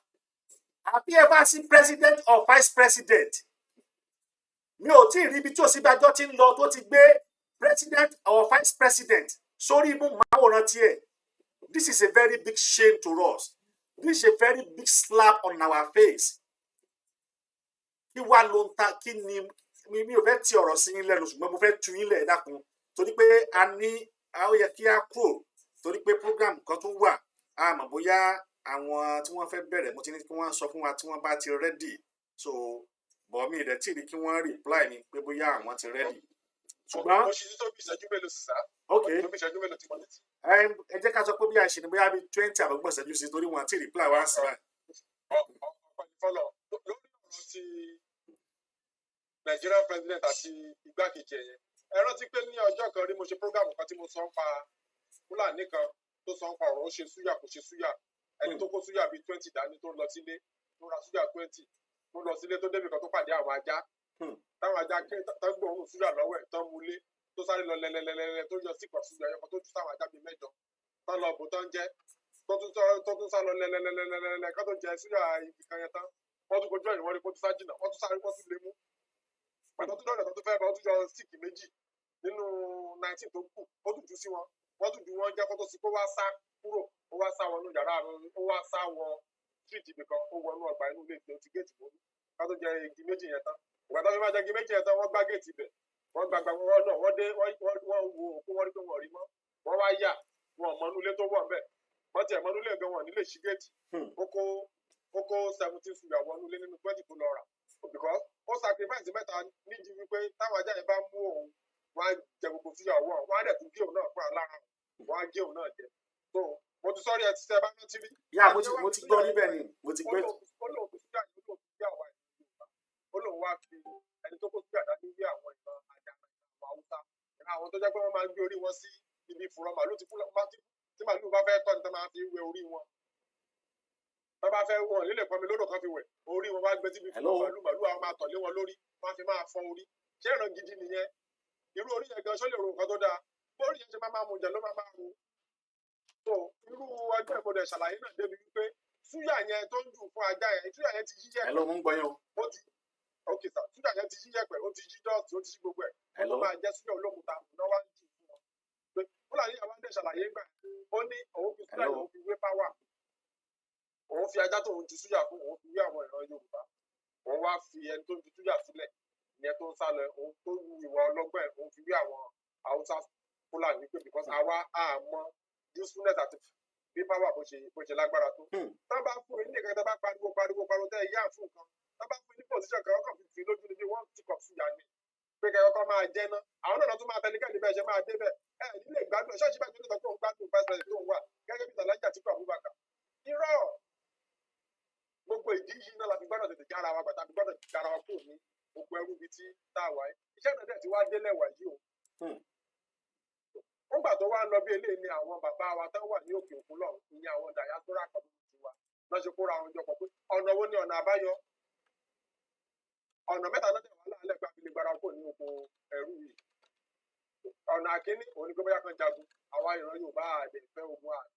Speaker 3: Have you ever seen president or vice president? Mi ò tí ì rí ibi tí Ọ̀ṣínbàjò ti ń lọ tó ti gbé president or vice president sórí imú máwòrán tiẹ̀. This is a very big shame to us. This is a very big slap on our face. Kí wá ló ń ta? Kí ni? Mi ò fẹ́ ti ọ̀rọ̀ sí yín lẹ́nu, ṣùgbọ́n mo fẹ́ tu yín lẹ̀. Dákun, torí pé a ní a ó yẹ kí a kúrò, torí pé program kan tún wà. A mọ̀ bóyá a Àwọn tí wọ́n fẹ́ bẹ̀rẹ̀, mo ti ní kí wọ́n sọ fún wa tí wọ́n bá ti ready. So bọ̀ mi rẹ̀ tí rí kí wọ́n reply mi pé bóyá àwọn ti ready. Ṣùgbọ́n
Speaker 4: Mo ṣe tó bí ìṣẹ́jú mélòó sí sá.
Speaker 3: Ok.
Speaker 4: Tó bí ìṣẹ́jú mélòó tí mo ní ti.
Speaker 3: Ẹ jẹ́ ká sọ pé bí a ṣe ni bóyá bí 20 àbọ̀gbọ̀n ìṣẹ́jú sí, torí wọn àti reply wá sí báyìí.
Speaker 4: Ọ̀pọ̀ ìfọlọ̀ lórí ọ̀rọ̀ ti Nigerian president àti igbákejì ẹ̀yẹn. Ẹ rántí pé ní ọjọ́ kan rí, mo ṣe program kan tí mo sọ ń pa Fúlàní kan tó sọ ń pa ọ̀rọ̀ ó ṣe súyà kò ṣe súyà. Ẹni tó kó súyà bíi 20 dání tó ń lọ sílé, tó ra súyà 20, tó lọ sílé, tó débi kan tó pàdé àwọn ajá. Táwọn ajá ké tán gbóòórùn súyà lọ́wọ́ ẹ̀ tán múlé, tó sáré lọ lẹ́lẹ́lẹ́lẹ́, tó yọ sípò súyà ẹyọkan tó jù sáwọn ajá bíi mẹ́jọ tán lọ bò tán jẹ́, tó tún sá lọ lẹ́lẹ́lẹ́lẹ́lẹ́ ká tó jẹ súyà ibi kan yẹn tán. Wọ́n tún kojú ẹ̀yìn, wọ́n rí kó tún sá jìnnà, wọ́n tún sáré, wọ́n tún lé mú pàtó tó dọ̀dọ̀ tó tún fẹ́ bá, ó tún yọ stick méjì nínú 19 tó kù, ó tún jù sí wọn, wọ́n tún ju wọn jẹ́ kó tó sí kó wá sá kúrò. Ó wá sá wọnú yàrá, ó wá sá wọ street ibì kan, ó wọnú ọgbà inú ilé ìgbé ti géètì mọ́lú ká tó jẹ igi méjì yẹn tán. Ìgbà tó fi máa jẹ igi méjì yẹn tán, wọ́n gbá géètì ibẹ̀, wọ́n gbàgbà wọn náà, wọ́n dé, wọ́n wo òkú, wọ́n rí pé wọ́n rí mọ́. Wọ́n wá yà wọn mọ́nú ilé tó wọ̀ ńbẹ̀. Wọ́n tiẹ̀ mọ́nú ilé gan, wọn nílé ṣí géètì. Ó kó 17 suya wọnú ilé nínú 20 tó lọ rà, because ó sacrifice mẹ́ta nídìí wípé táwọn ajá yẹn bá mú òun, wọ́n á jẹ gbogbo suya ọwọ́, wọ́n á dẹ̀ tún gé òun náà fún alára, wọ́n á gé òun náà jẹ. So mo ti sọ́rí ẹ ti sẹ́ bá rántí rí.
Speaker 3: Yá, mo ti gbọ́ níbẹ̀ ni mo ti gbọ́.
Speaker 4: Ó lóun fi suya yìí, ó lóun fi gbé àwa ìlú Yorùbá, ó lóun wá fi ẹni tó kó suya dání wí àwọn ìran àjàrà, àwọn Haúsá, ìran àwọn tó jẹ́ pé wọ́n máa ń gbé orí wọn sí ibi ìfúnra màálù, tí màálù bá fẹ́ tọ́ ni tó máa fi wẹ orí wọn, tó bá fẹ́ wọn nílé pọnmi lódò kan fi wẹ̀ orí wọn, wá gbé síbi
Speaker 3: Hello?
Speaker 4: fún màálù, màálù àwọn máa tọ̀ lé wọn lórí, wọ́n á fi máa fọ orí. Ṣé ìran gidi nìyẹn? Irú orí yẹn gan, ṣó lè ro nǹkan tó dáa? Bórí yẹn ṣe máa máa mú jẹ ló máa máa ro. So irú ọjọ́ ìmọ̀dẹ̀ ṣàlàyé náà débi wípé súyà yẹn tó ń jù fún ajá yẹn, súyà yẹn ti yí yẹ̀pẹ̀.
Speaker 3: Hello, mo ń gbọ́ yín o.
Speaker 4: Ó ti, ok sir, súyà yẹn ti yí yẹ̀pẹ̀, ó ti yí dust, ó ti yí gbogbo ẹ̀. Ó tó
Speaker 3: Hello?
Speaker 4: máa jẹ́ súyà olókùúta náà wá ń jù fún wọn pé Fúlàní yẹn wá ń dẹ̀ ṣàlàyé gbà. Ó ní òun fi súyà
Speaker 3: Hello?
Speaker 4: yẹn, òun fi wé power, òun fi ajá tóun ju súyà fún, òun fi wé àwọn ìran Yorùbá, òun wá fi ẹni tó ń ju súyà sílẹ̀ ìyẹn tó ń sá lọ, òun tó wu ìwà ọlọ́gbọ́n ẹ̀, òun fi wé àwọn Haúsá Fúlàní pé because àwa á mọ usefulness àti bí power bó ṣe lágbára tó. Tá bá fún yín nìkan, tá bá pariwo pariwo pariwo, tẹ́ ẹ yá fún nǹkan, tá bá fún yín ní position kan, ọkàn fi lójú ni bí wọ́n ti kọ̀ fún yà ni pé kẹ́ ọkọ máa jẹ́ ná. Àwọn náà tún máa tẹnikẹ́ni bẹ́ẹ̀ ṣe máa débẹ̀ ẹ nílé ìgbádùn ṣọ́ọ̀ṣì bá tó ní sọ pé òun gbádùn vice president tó ń wà gẹ́gẹ́ bí Alhaji Atiku Abubakar. Irọ́. Gbogbo ìdí yìí náà la fi gbọ́dọ̀ tètè jára wa gbàtà, fi gbọ́dọ̀ jára wa kúrò ní oko ẹrú bíi tí tá a wà yìí. Iṣẹ́ náà dẹ̀ ti wá délẹ̀ wà yìí o. Nígbà tó wá ń lọ bí eléyìí ni àwọn bàbá wa tán wà ní òkè òkun lọ́hùn, ìyẹn àwọn diaspora community wa, lọ́n ṣe kóra àwọn jọ pọ̀ pé ọ̀nà wo ni ọ̀nà àbáyọ? Ọ̀nà mẹ́ta náà tẹ̀ wá láàlẹ́ gba fi lè gbára kúrò ní oko ẹrú yìí. Ọ̀nà àkíní òun ni pé bóyá kan jagun. Àwa ìran Yorùbá àdẹ̀ fẹ́ ogun, àti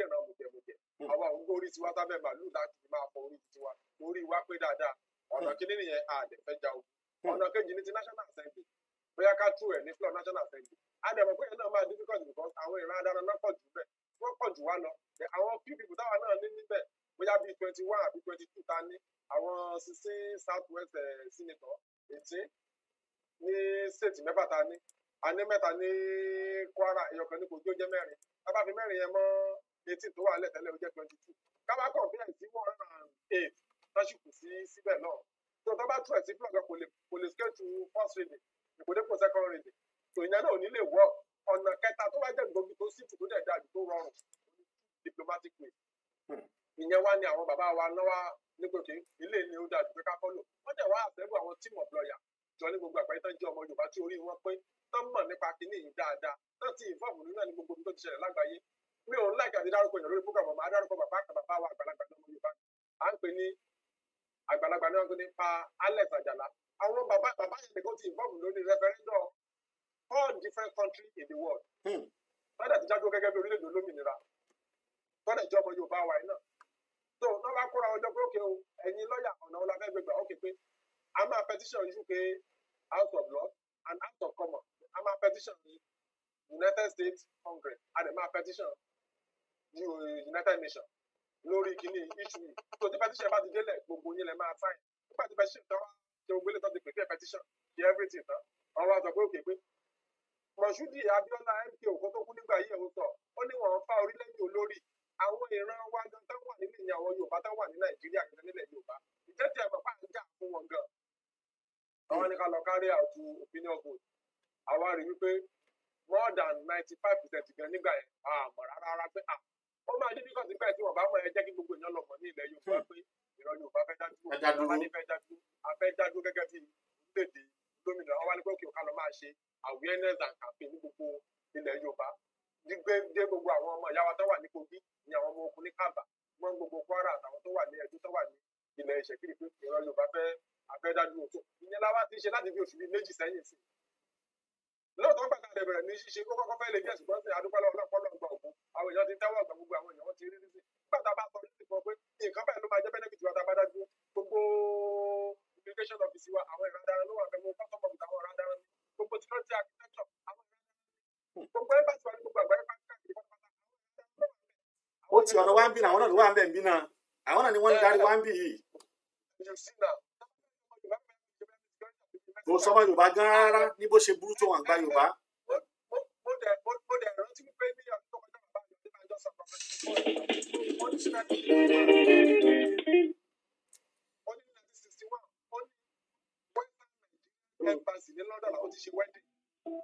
Speaker 4: ìran mùjẹ̀mùjẹ̀. Àwa òun gbé orí tiwa sábẹ́ màálù láti fi máa fọ orí tiwa, orí wa pé dáadáa. Ọ̀nà kíní nìyẹn, àdẹ̀ fẹ́ ja ogun. Ọ̀nà kejì ní ti National Assembly, bóyá ká tú ẹ̀ ní floor National Assembly. A dẹ̀ mọ̀ pé yẹn náà máa difficult because àwọn ìran adaran náà pọ̀ jù bẹ́ẹ̀, wọ́n pọ̀ jù wá lọ. Àwọn few people táwa náà ní níbẹ̀, bóyá bíi 21 àbí 22 ta ní, àwọn 16 South West senator, 18 ní state mẹ́fà ta ní, a ní mẹ́ta ní Kwara, ẹyọkan ní Kogi, ó jẹ́ mẹ́rin. Tá bá fi mẹ́rin yẹn mọ́ 18 tó wà lẹ̀ tẹ́lẹ̀, ó jẹ́ 22. Ká bá compare sí 108 tó sì kù sí síbẹ̀ náà, tó tó bá tú ẹ̀ sí floor gan, kò lè scale to first reading, ìkòdépò second reading. Tó ìyẹn náà ò ní lè work. Ọ̀nà kẹta tó wá jẹ́ gbòógì, tó sì tó dẹ̀ dájú, tó rọrùn, diplomatic way. Ìyẹn wá ní àwọn bàbá wa náà wá ní pé kí ilé ni ó dájú pé ká follow. Wọ́n dẹ̀ wá àfẹ́bù àwọn team of lawyer jọ ní gbogbo àgbáyé tán jẹ́ ọmọ Yorùbá tí orí wọn pé, tán mọ̀ nípa kinní yìí dáadáa, tán ti involve nínú ẹ̀ ní gbogbo ibi tó ti ṣẹlẹ̀ lágbàáyé. Mi ò ń like àti dárúkọ èèyàn lórí program, máa dárúkọ bàbá kan, bàbá wa àgbàlagbà ní ọmọ Yorùbá, à ń pè ní àgbàlagbà ní wọn pè ní Pa Alex Àjàlá. Àwọn bàbá bàbá yẹn nìkan ti involve lórí referendum four different countries in the world. Tọ́jà ti jáde gẹ́gẹ́ bí orílẹ̀-èdè olómìnira, tọ́jà ìjọ ọmọ Yorùbá wa yìí náà tó náà bá kóra ọjọ́ pé ókè o, ẹ̀yin lọ́ọ̀yà, ọ̀nà wo la fẹ́ gbé gbà? Ókè, pé a máa petition UK House of Lords and House of Commons, a máa petition United States Congress, a dẹ̀ máa petition United Nations lórí kíní issue yìí. Tó tí petition bá ti délẹ̀, gbogbo yín lẹ máa sign. Nígbà tí petition tán wá ṣe gbogbo ilé tán, ti prepare petition, ṣe everything tán, wọ́n wá sọ pé òkè, pé Moshood Abiola, MKO, kó tó kú nígbà yìí, òun sọ, ó ní wọ́n ń fa orílẹ̀-èdè olórí àwọn. Ìran wa gan tán wà nílé ìyẹn, àwọn Yorùbá tán wà ní Nàìjíríà gan, nílẹ̀ Yorùbá, ìjẹ́ tí ẹ mọ̀ pé à ń jà fún wọn gan? Àwọn ní ká lọ carry out opinion vote. Àwa rí wípé more than 95% gan nígbà yẹn, àmọ́ rárá rárá pé à ó máa difficult nígbà tí wọ́n bá mọ̀. Ẹ jẹ́ kí gbogbo èèyàn lọ mọ̀ ní ilẹ̀ Yorùbá pé ìran Yorùbá fẹ́ dá dúró.
Speaker 3: Ẹ dá dúró.
Speaker 4: Yorùbá ní fẹ́ dá dúró, a fẹ́ dá dúró gẹ́gẹ́ bí orílẹ̀-èdè gómìnà. Wọ́n wá ní pé kí o ká lọ máa ṣe awareness and campaign ní gbogbo ilẹ̀ Yorùbá, gbígbé dé gbogbo àwọn ọmọ ìyá wa tó wà ní Kogi, ní àwọn ọmọ ogun ní Kábà mọ́, gbogbo Kwara, àtàwọn tó wà ní Ẹdó, tó wà ní ilẹ̀ Ìṣẹ̀kiri, pé ìran Yorùbá fẹ́ afẹ́ dá dúró. Tó ìyẹn la wá ti ṣe láti bí oṣù bíi 2 sẹ́yìn sí. Lóòótọ́, gbàgbà rẹ̀ bẹ̀rẹ̀ ní ṣíṣe, ó kọ́kọ́ fẹ́ lè jẹ́, ṣùgbọ́n sí adúpẹ́ lọ́wọ́ ọlọ́pọ̀ lọ́gbà ògùn, àwọn èèyàn ti ń tẹ́wọ́ gbà, gbogbo àwọn èèyàn wọ́n ti rí rí sí. Nígbà tá a bá sọ ní ìsìnkú pé nǹkan báyìí ló máa jẹ́ benefit wa tá a bá dá dúró, gbogbo immigration office wa, àwọn ìran daran ló wà bẹ́ẹ̀, gbogbo custom office, àwọn ìran daran ní, gbogbo security architecture, àwọn ìran daran ní, gbogbo embassy wa ní gbogbo àgbáyé káàkiri pátápátá, àwọn ìran daran ló wà bẹ́ẹ̀.
Speaker 3: Ó ti ọ̀dọ̀ wa ń bí náà, àwọn náà ló wà ń bẹ̀ ń bí náà, àwọn náà ni wọ́n ń darí wa ń bí yìí.
Speaker 4: You see now.
Speaker 3: Kò sọmọ Yorùbá gan rárá ní bó ṣe burú tó, wọn gba Yorùbá.
Speaker 4: Mo dẹ̀ rántí wípé ní ọdún tó kọjá, bàbá mi ní àjọ sọ̀rọ̀ kan nínú fóònù, ó ní 1961, ó ní 1961, ó ní Western Nigerian Embassy ní London làwọn ti ṣe wedding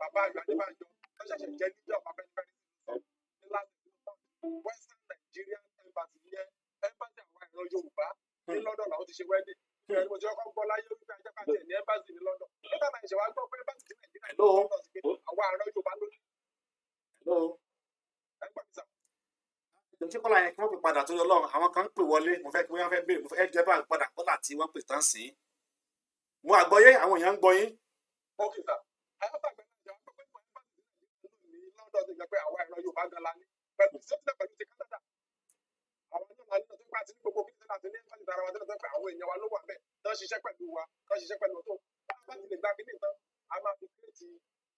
Speaker 4: bàbá Ayọ̀ Adébánjọ tó ṣẹ̀ṣẹ̀ jẹ́ leader of Afẹ́nifẹ́re ní last Western Nigerian Embassy yẹn, embassy àwọn ìran Yorùbá ní London làwọn ti ṣe wedding. Ìrìn mo ti kọ́kọ́ gbọ́ láyé wípé ajẹ́pà tiẹ̀ ní embassy ní London. Nígbà náà ìṣẹ̀wá gbọ́ pé embassy ti Nàìjíríà ní
Speaker 3: Hello?
Speaker 4: London sí pé àwọn ìran Yorùbá ló ní.
Speaker 3: Hello?
Speaker 4: Ẹgbẹ́ mi sà.
Speaker 3: Ṣé kọ́lá yẹn kí wọ́n pè padà torí Ọlọ́run? Àwọn kan ń pè wọlé, mo fẹ́ kí wọ́n fẹ́ béèrè, mo fẹ́ jẹ́ bá padà kọ́là tí wọ́n pè tán sí. Mo àgbọ́yé, àwọn èèyàn ń gbọ́ yín.
Speaker 4: Ok sà. Ayọ́tàgbẹ́ náà ìṣẹ̀wá gbọ́ pé embassy ti Nàìjíríà ní London ti jẹ́ pé àwọn ìran Yorùbá gan la ní, pẹ̀lú sẹ́tìlẹ̀ pẹ̀lú ti Canada, àwọn náà la ní tó bá ti ní gbogbo kí láti ní embassy tara wa tẹ́lẹ̀ tó pé àwọn èèyàn wa ló wà bẹ́ẹ̀ tán ṣiṣẹ́ pẹ̀lú wa, tán ṣiṣẹ́ pẹ̀lú tó bá bá ti lè gba kíní tán, a máa fi create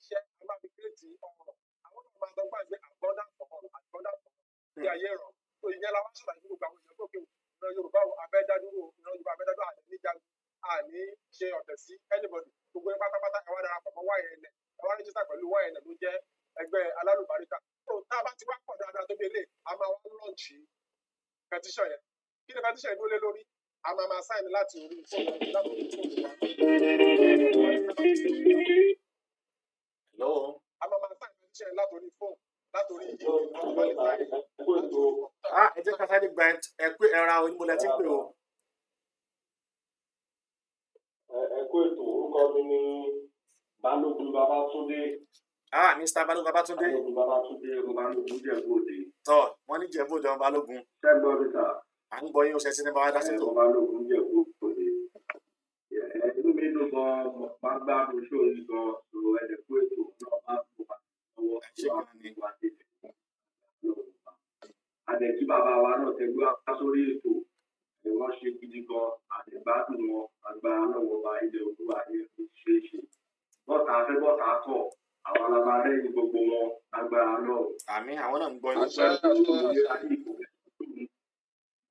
Speaker 4: iṣẹ́, a máa fi create ọrọ̀. Àwọn náà máa sọ pé abundance for all, abundance for all ní ayé ìrọ̀. Tó ìyẹn la wá ṣàlàyé fún gbogbo àwọn èèyàn pé òkè ìran Yorùbá o, a fẹ́ dá dúró, ìran Yorùbá a fẹ́ dá dúró, àní níjà, àní ṣe ọ̀tẹ̀ sí anybody. Gbogbo yín pátápátá, ẹ wá darapọ̀ mọ́ YNN, ẹ wá register pẹ̀lú YNN ló jẹ́ ẹgbẹ́ alálùbáríkà. Tó tá a bá ti wá pọ̀ dáadáa tó bí eléyìí, a máa wá launch petition yẹn. Kí ni petition yẹn dúró lé lórí? A máa máa sign láti orí fóònù, láti orí fóònù wa.
Speaker 3: Hello?
Speaker 4: A máa máa sign petition yẹn láti orí fóònù, láti orí email, wọ́n tó bá lè sign láti orí kọ̀ǹpútà.
Speaker 3: Ah, ẹ jẹ́ ká sáré gba ẹ pé ẹ ra onímọ̀lẹ́ tí ń pè o.
Speaker 6: Ẹ kú ètò. Orúkọ mi ní Balógun Babátúndé.
Speaker 3: Ah, Mr. Balógun Babátúndé.
Speaker 6: Balógun Babátúndé, ọmọ Balógun Jẹ̀bú Òde.
Speaker 3: Tọ́ wọ́n ní Jẹ̀bú Òde, ọmọ Balógun.
Speaker 6: Ṣẹ́gbọ́n mi sà?
Speaker 3: À ń gbọ́ yín, ó ṣe sí ní bá wa dá
Speaker 6: Ẹ
Speaker 3: sétò.
Speaker 6: Ọmọ Balógun Jẹ̀bú Òde. Ẹ inú mi dùn gan, mo máa ń gbádùn ṣó yìí gan, so ẹ lè kú ètò náà, máa ń fún wa lọ́wọ́.
Speaker 3: Ẹ ṣé gan ni.
Speaker 6: Wá délẹ̀ àdẹ̀kí bàbá wa náà tẹgbẹ́ wá sórí ètò ẹ̀, wọ́n ṣe gidi gan, àdẹ̀gbádùn wọn. Agbára náà wọ́n bá ilẹ̀ Olúwa yẹn kò ṣeé ṣe bọ́ta fẹ́ bọ́ta kọ̀, àwọn alábàárẹ́yìn gbogbo wọn, agbára náà.
Speaker 3: Àmín, àwọn náà ń gbọ́ yín.
Speaker 4: Àṣẹ, àṣẹ, àṣẹ.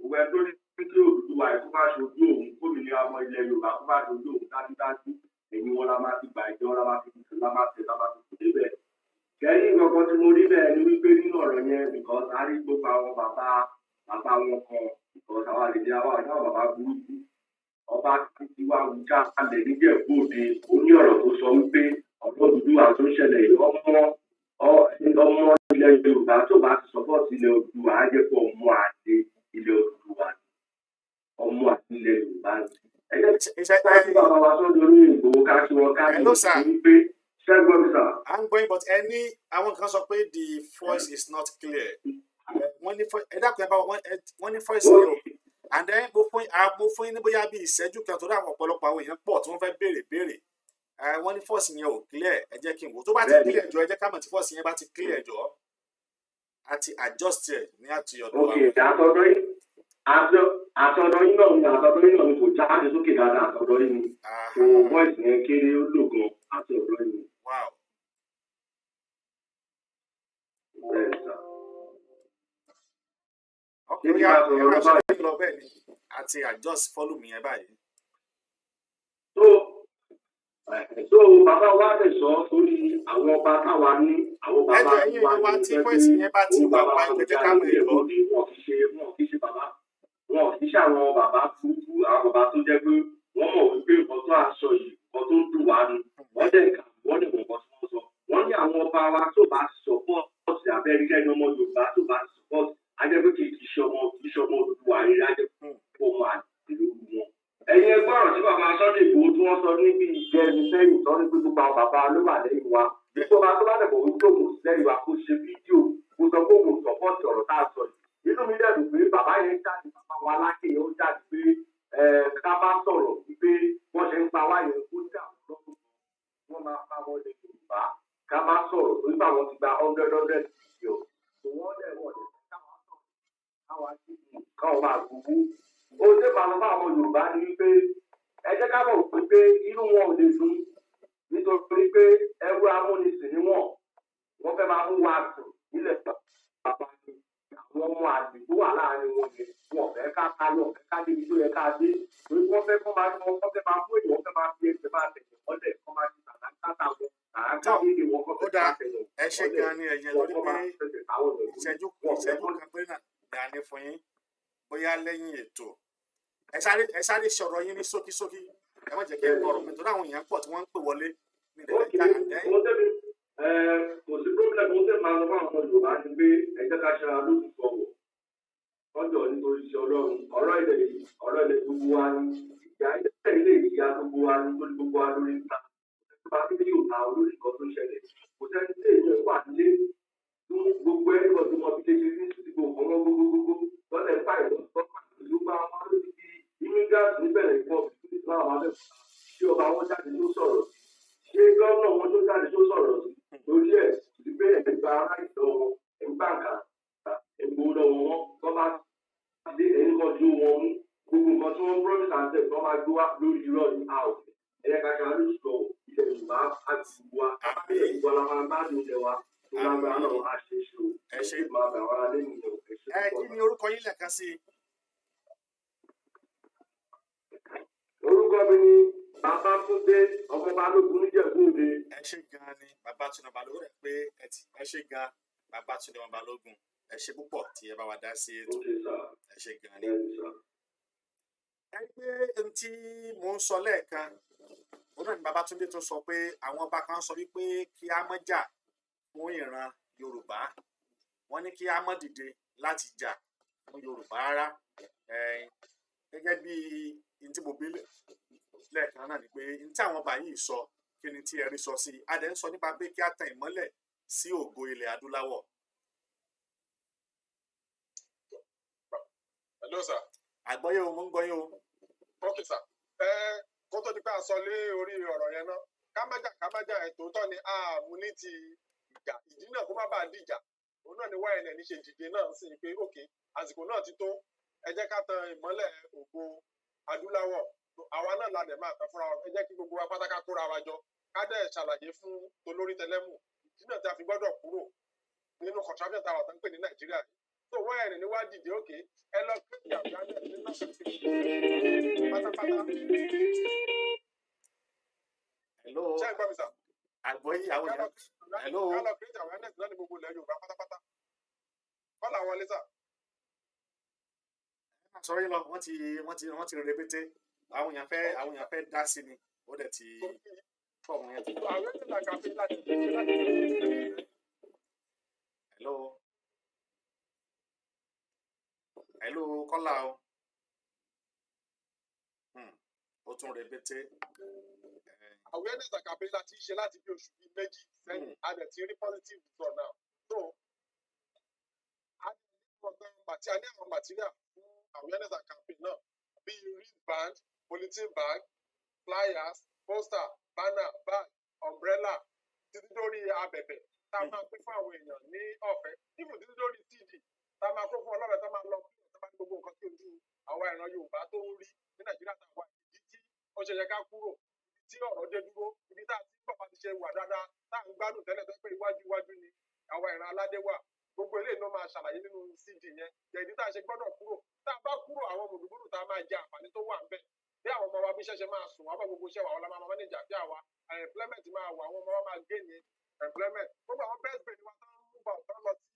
Speaker 6: Òwe tó ní kí Odùduwà yìí kó bá ṣojú òun, kómìnira ọmọ ilẹ̀ Yorùbá kó bá ṣojú òun, dájúdájú ẹ̀yin wọn la máa ti gbà, ìjọ la máa ti la máa tẹ̀ la máa ti kù débẹ̀. Kẹ́yìn kankan tí mo rí bẹ́ẹ̀ ni wípé nínú ọ̀rọ̀ yẹn, because a rí gbogbo àwọn bàbá bàbá wọn kan, because àwọn àlejò àwọn àwọn bàbá burúkú ọba títí wá wújà kalẹ̀ níjẹ̀bú Òde. Ó ní ọ̀rọ̀ tó sọ wípé ọ̀rọ̀ Odùduwà tó ń ṣẹlẹ̀ yìí, ọmọ ilẹ̀ Yorùbá tó bá ti support ilẹ̀ Odùduwà, á jẹ́ pé ọmọ àti ilẹ̀ Odùduwà ni, ọmọ àti ilẹ̀ Yorùbá ni. Ẹ jẹ́
Speaker 3: Iṣẹ́
Speaker 6: ká kí bàbá wa sọ́dọ̀ olóyè Ìgbòho, ká kí wọn
Speaker 3: Hello,
Speaker 6: kábíyèsí
Speaker 3: sir.
Speaker 6: wípé ṣẹ́gbọ́n mi sà?
Speaker 3: À ń gbọ́ yín, but ẹ ní àwọn kan sọ pé the voice is not clear. Wọ́n ní ẹ dákun, ẹ bá wọn wọ́n ní voice yẹn o. And then mo fún yín ní bóyá bí ìṣẹ́jú kan, torí àwọn ọ̀pọ̀lọpọ̀ àwọn èèyàn pọ̀ tí wọ́n fẹ́ béèrè béèrè. Wọ́n ní voice yẹn ò clear. Ẹ jẹ́ kí n wò tó bá ti clear jọ, ẹ jẹ́ ká mọ̀ tí voice yẹn bá ti clear jọ, a ti adjust ẹ̀ ní àti ọ̀dọ̀ wa.
Speaker 6: Ok, àtọ̀dọ̀ yín àtọ̀dọ̀ yín náà ni, àtọ̀dọ̀ yín náà ni kò jáde sókè dáadáa, àtọ̀dọ̀ yín ni kò voice yẹn kéré, ó lò gan, àti ọ̀dọ̀ yín ni.
Speaker 3: Wow.
Speaker 6: Bẹ́ẹ̀ sà.
Speaker 3: Ok,
Speaker 6: Ṣé kí
Speaker 3: ó yá,
Speaker 6: n máa
Speaker 3: ẹ
Speaker 6: sọ̀rọ̀
Speaker 3: máa
Speaker 6: lọ
Speaker 3: ṣe
Speaker 6: báyìí?
Speaker 3: lọ. Bẹ́ẹ̀ ni, a ti adjust volume yẹn báyìí.
Speaker 6: So bàbá wa lè sọ torí àwọn ọba táwa ní, àwọn
Speaker 3: Ẹ
Speaker 6: bàbá
Speaker 3: jọ, ẹ̀yin
Speaker 6: wa
Speaker 3: èèyàn wa
Speaker 6: ní
Speaker 3: tí
Speaker 6: pẹ́
Speaker 3: voice
Speaker 6: pé
Speaker 3: yẹn bá ti
Speaker 6: òun
Speaker 3: wà
Speaker 6: bàbá
Speaker 3: pa,
Speaker 6: wa
Speaker 3: ẹ jẹ́ ká
Speaker 6: ní
Speaker 3: mọ̀.
Speaker 6: Ìjẹ̀bú
Speaker 3: Ẹ̀jọ́.
Speaker 6: Òde, wọn kì í ṣe wọn. àwọn bàbá burúkú, àwọn bàbá tó jẹ́ pé wọ́n mọ̀ wípé nǹkan tó à ń sọ yìí, nǹkan tó ń dùn wá ni. Wọ́n dẹ̀ kà, wọ́n dẹ̀ mọ̀ nǹkan tí wọ́n sọ. Wọ́n ní àwọn ọba wa tó bá support abẹ́rẹ́ ọmọ Yorùbá tó bá support, á jẹ́ pé kì í ṣe ọmọ Odùduwà rere, á jẹ́ pé ọmọ àlè lóru wọn. Ẹ̀yin ẹgbẹ́ ọ̀rọ̀ tí bàbá Sunday Igboho tí wọ́n sọ níbi ìjẹrin sẹ́yìn tó ní pé gbogbo àwọn bàbá ló wà lẹ́yìn wa. Ìjọba tó bá dẹ̀bọ̀ wípé òun sí lẹ́yìn wa, kó ṣe fídíò kó sọ pé òun support ọ̀rọ̀ tá a sọ yìí. Inú mi dẹ̀ dùn pé bàbá yẹn jáde, bàbá wa Aláké yẹn ó jáde pé ká bá sọ̀rọ̀ wípé wọ́n ṣe ń pa wá yẹn kó dà wọ́n lọ́rùn, wọ́n máa pa wọ́n lè Yorùbá, ká má sọ̀rọ̀ torí báwọn ti gba 100 billion. Wọ́n dẹ̀ wọ́n dẹ̀ káwọn sọ̀rọ̀ káwọn káwọn máa gbowó. Ó ṣe máa lọ fún àwọn Yorùbá ni wípé ẹ jẹ́ ká mọ̀ pé inú wọn ò lè dùn nítorí pé ẹrú amúnisìn ni wọ́n. Wọ́n fẹ́ máa mú wa sùn nílẹ̀ bàbá ni àwọn ọmọ àgbè tó wà láàrin wọn yẹn, wọn fẹ́ ká ká lọ fẹ́ ká débi tó yẹ ká dé, torí wọ́n fẹ́ kọ́ máa wọ́n fẹ́ máa mú èèyàn, wọ́n fẹ́ máa fi ẹsẹ̀ máa tẹ̀yẹ̀ mọ́lẹ̀, kọ́ máa ti tàkàtà wọn
Speaker 3: Tó
Speaker 6: tàkàtà wọn kọ́
Speaker 3: ó
Speaker 6: fẹ́
Speaker 3: dáa.
Speaker 6: máa tẹ̀yẹ̀
Speaker 3: Ẹ ṣe
Speaker 6: mọ́lẹ̀
Speaker 3: gan ni ẹ̀yẹn
Speaker 6: wọn
Speaker 3: torí
Speaker 6: kọ́
Speaker 3: pé
Speaker 6: máa fẹsẹ̀ táwọn èèyàn lórí
Speaker 3: ìṣẹ́jú
Speaker 6: wọn fẹ́
Speaker 3: ìṣẹ́jú
Speaker 6: kọ́
Speaker 3: kan péré náà ni a ní fún yín, bóyá lẹ́yìn ètò ẹ sáré sọ̀rọ̀ yín ní ṣókíṣókí. Ẹ má jẹ́ kí n gbọ́rọ̀ mi torí àwọn èèyàn pọ̀ tí wọ́n ń pè wọlé ní ìdẹ̀fẹ́
Speaker 6: Ok,
Speaker 3: já àdẹ́yìn.
Speaker 6: mo tẹ́bi ẹ kò sí problem. Mo tẹ́ máa lọ fún àwọn ọmọ Yorùbá ni pé ẹ jẹ́ ká ṣe ara lójú fọwọ́ lọ́jọ́ nítorí iṣẹ́ Ọlọ́run. Ọ̀rọ̀ ilẹ̀ yìí, ọ̀rọ̀ ilẹ̀ gbogbo wa ni. Ìjà ilẹ̀ ilé ìyá gbogbo wa ni, torí gbogbo wa lórí ta tó bá dé yóò ta olórí nǹkan tó ń ṣẹlẹ̀. Kò sẹ́ni tí èèyàn wà nílé tó gbogbo ẹni kan tó mọ bí léṣe ní ìdìbò kan wọ́n gbogbogbò lọ́lẹ̀ fáìlì lọ́pàá ìlú bá wọn lórí ti immigrant níbẹ̀rẹ̀ ìfọ̀ láwọn Abẹ́òkúta. Ṣé ọba wọn jáde tó sọ̀rọ̀ sí? Ṣé gómìnà wọn tó jáde tó sọ̀rọ̀ sí? Torí ẹ̀ sí pé ẹ̀ ń gba aráàlú lọ́wọ́, ẹ̀ ń gbà kà, ẹ̀ ń gbowó lọ́wọ́ wọn tó bá dé, ẹ̀yìn kan ju wọn mú gbogbo nǹkan tí wọ́n promise and sell tó máa gbé wá lórí irọ́ ní out. Ẹ̀yẹ ká ṣe alóṣù ilẹ̀ Yorùbá àti gbogbo wa
Speaker 3: Àmín.
Speaker 6: gbogbo wa la máa gbádùn ilẹ̀ wa tó lágbára náà á ṣe é ṣe o.
Speaker 3: Ẹ ṣe.
Speaker 6: Máa bẹ̀ wá lẹ́yìn ẹ̀ ṣe
Speaker 3: Ẹ
Speaker 6: púpọ̀.
Speaker 3: kí ni orúkọ yín lẹ́ẹ̀kan sí i?
Speaker 6: Orúkọ mi ni Babátúndé ọmọ Balógun níjẹ̀bú Òde.
Speaker 3: Ẹ ṣe gan ni, Babátúndé Balógun rẹ pé ẹ ti ẹ ṣe gan, Babátúndé Balógun. Ẹ ṣe púpọ̀ tí ẹ bá wa dá sí ètò.
Speaker 6: Ok sir.
Speaker 3: Ẹ ṣe gan ni.
Speaker 6: Bẹ́ẹ̀ni sir.
Speaker 3: Ẹ rí pé ohun tí mò ń sọ lẹ́ẹ̀kan, òun náà ni Babátúndé tó sọ pé àwọn ọba kan sọ wípé kí á má jà fún ìran Yorùbá. Wọ́n ní kí á má dìde láti jà fún Yorùbá rárá. Gẹ́gẹ́ bí n tí mo bí lẹ́ẹ̀kan náà ni pé n tí àwọn ọba yìí sọ, kí ni tí ẹ rí sọ sí i? A dẹ̀ ń sọ nípa pé kí á tan ìmọ́lẹ̀ sí ògo ilẹ̀ adúláwọ̀.
Speaker 4: Hello sir.
Speaker 3: Àgbọ́yé o, mo ń gbọ́ yín o.
Speaker 4: Ok sir. Ẹ kó tó di pé a sọ lé orí ọ̀rọ̀ yẹn náà, ká má jà, ká má jà, ẹ̀ tòótọ́ ni, a mú ní ti ìjà, ìdí náà kó má bàa dìjà, òun náà ni YNN ṣe dìde náà sí i pé ok, àsìkò náà ti tó, ẹ jẹ́ ká tan ìmọ́lẹ̀ ògo adúláwọ̀. Àwa náà la dẹ̀ máa tàn fúnra wa. Ẹ jẹ́ kí gbogbo wa pátákà kóra wa jọ, ká dẹ̀ ṣàlàyé fún tolórí tẹlẹ́mù ìdí náà tí a fi gbọ́dọ̀ kúrò nínú contraption tá a wà tán ń pè ní Nàìjíríà yìí. So YNN wá dìde, ok, ẹ lọ create awareness nínú pátápátá.
Speaker 3: Hello.
Speaker 4: Ṣé ẹ gbọ́ mi sir?
Speaker 3: Àgbọ́yé àwọn
Speaker 4: Ká lọ
Speaker 3: èèyàn. Hello.
Speaker 4: Ká lọ create awareness náà ní gbogbo ilẹ̀ Yorùbá pátápátá. Kọ́là wọlé sir.
Speaker 3: Sọ̀rọ̀ yín lọ, wọ́n ti rebete. Àwọn èèyàn fẹ́ dá sí ni, ó dẹ̀ ti fọ́ọ̀mù yẹn ti.
Speaker 4: Awareness la campaign láti ṣe láti
Speaker 3: Hello, hello, Kọ́lá o. Ó tún rebete.
Speaker 4: Awareness and campaign láti ṣe láti bí oṣù bíi 2 sẹ́yìn, a dẹ̀ ti rí positive result now. So a ní ọ̀gá àti a ní àwọn material fún awareness and campaign náà bíi wristband, polythene bag, flyers, poster, banner, bag, umbrella, títí dórí abẹ̀bẹ̀ tá a máa pín fún àwọn èèyàn ní ọ̀fẹ́, even títí dórí CD tá a máa kó fún ọlọ́rẹ̀ tá a máa lọ pín, tá a máa ní gbogbo nǹkan tí ojú àwa ìran Yorùbá tó ń rí ní Nàìjíríà tá a wà, ìdí tí ó ṣe yẹ ká kúrò, ibi tí ọ̀rọ̀ dé dúró, ibi tá a ti ń bọ̀ bá ti ṣe wà dáadáa tá à ń gbádùn tẹ́lẹ̀ tó pé iwájú iwájú ni àwa ìran aládé wà. Gbogbo eléyìí ló máa ṣàlàyé nínú CD yẹn jẹ́ ìdí tá a ṣe gbọ́dọ̀ kúrò. Tá a bá kúrò, àwọn mùdùmùdù tá a máa jẹ àǹfààní tó wà ńbẹ̀, bí àwọn ọmọ wa bí iṣẹ́ ṣe máa sùn wá bá gbogbo iṣẹ́ wa, ọ̀la máa manage àfi àwa employment máa wà, àwọn ọmọ wa máa gain ní employment, gbogbo àwọn best brain wa tán ń move out tán lọ sí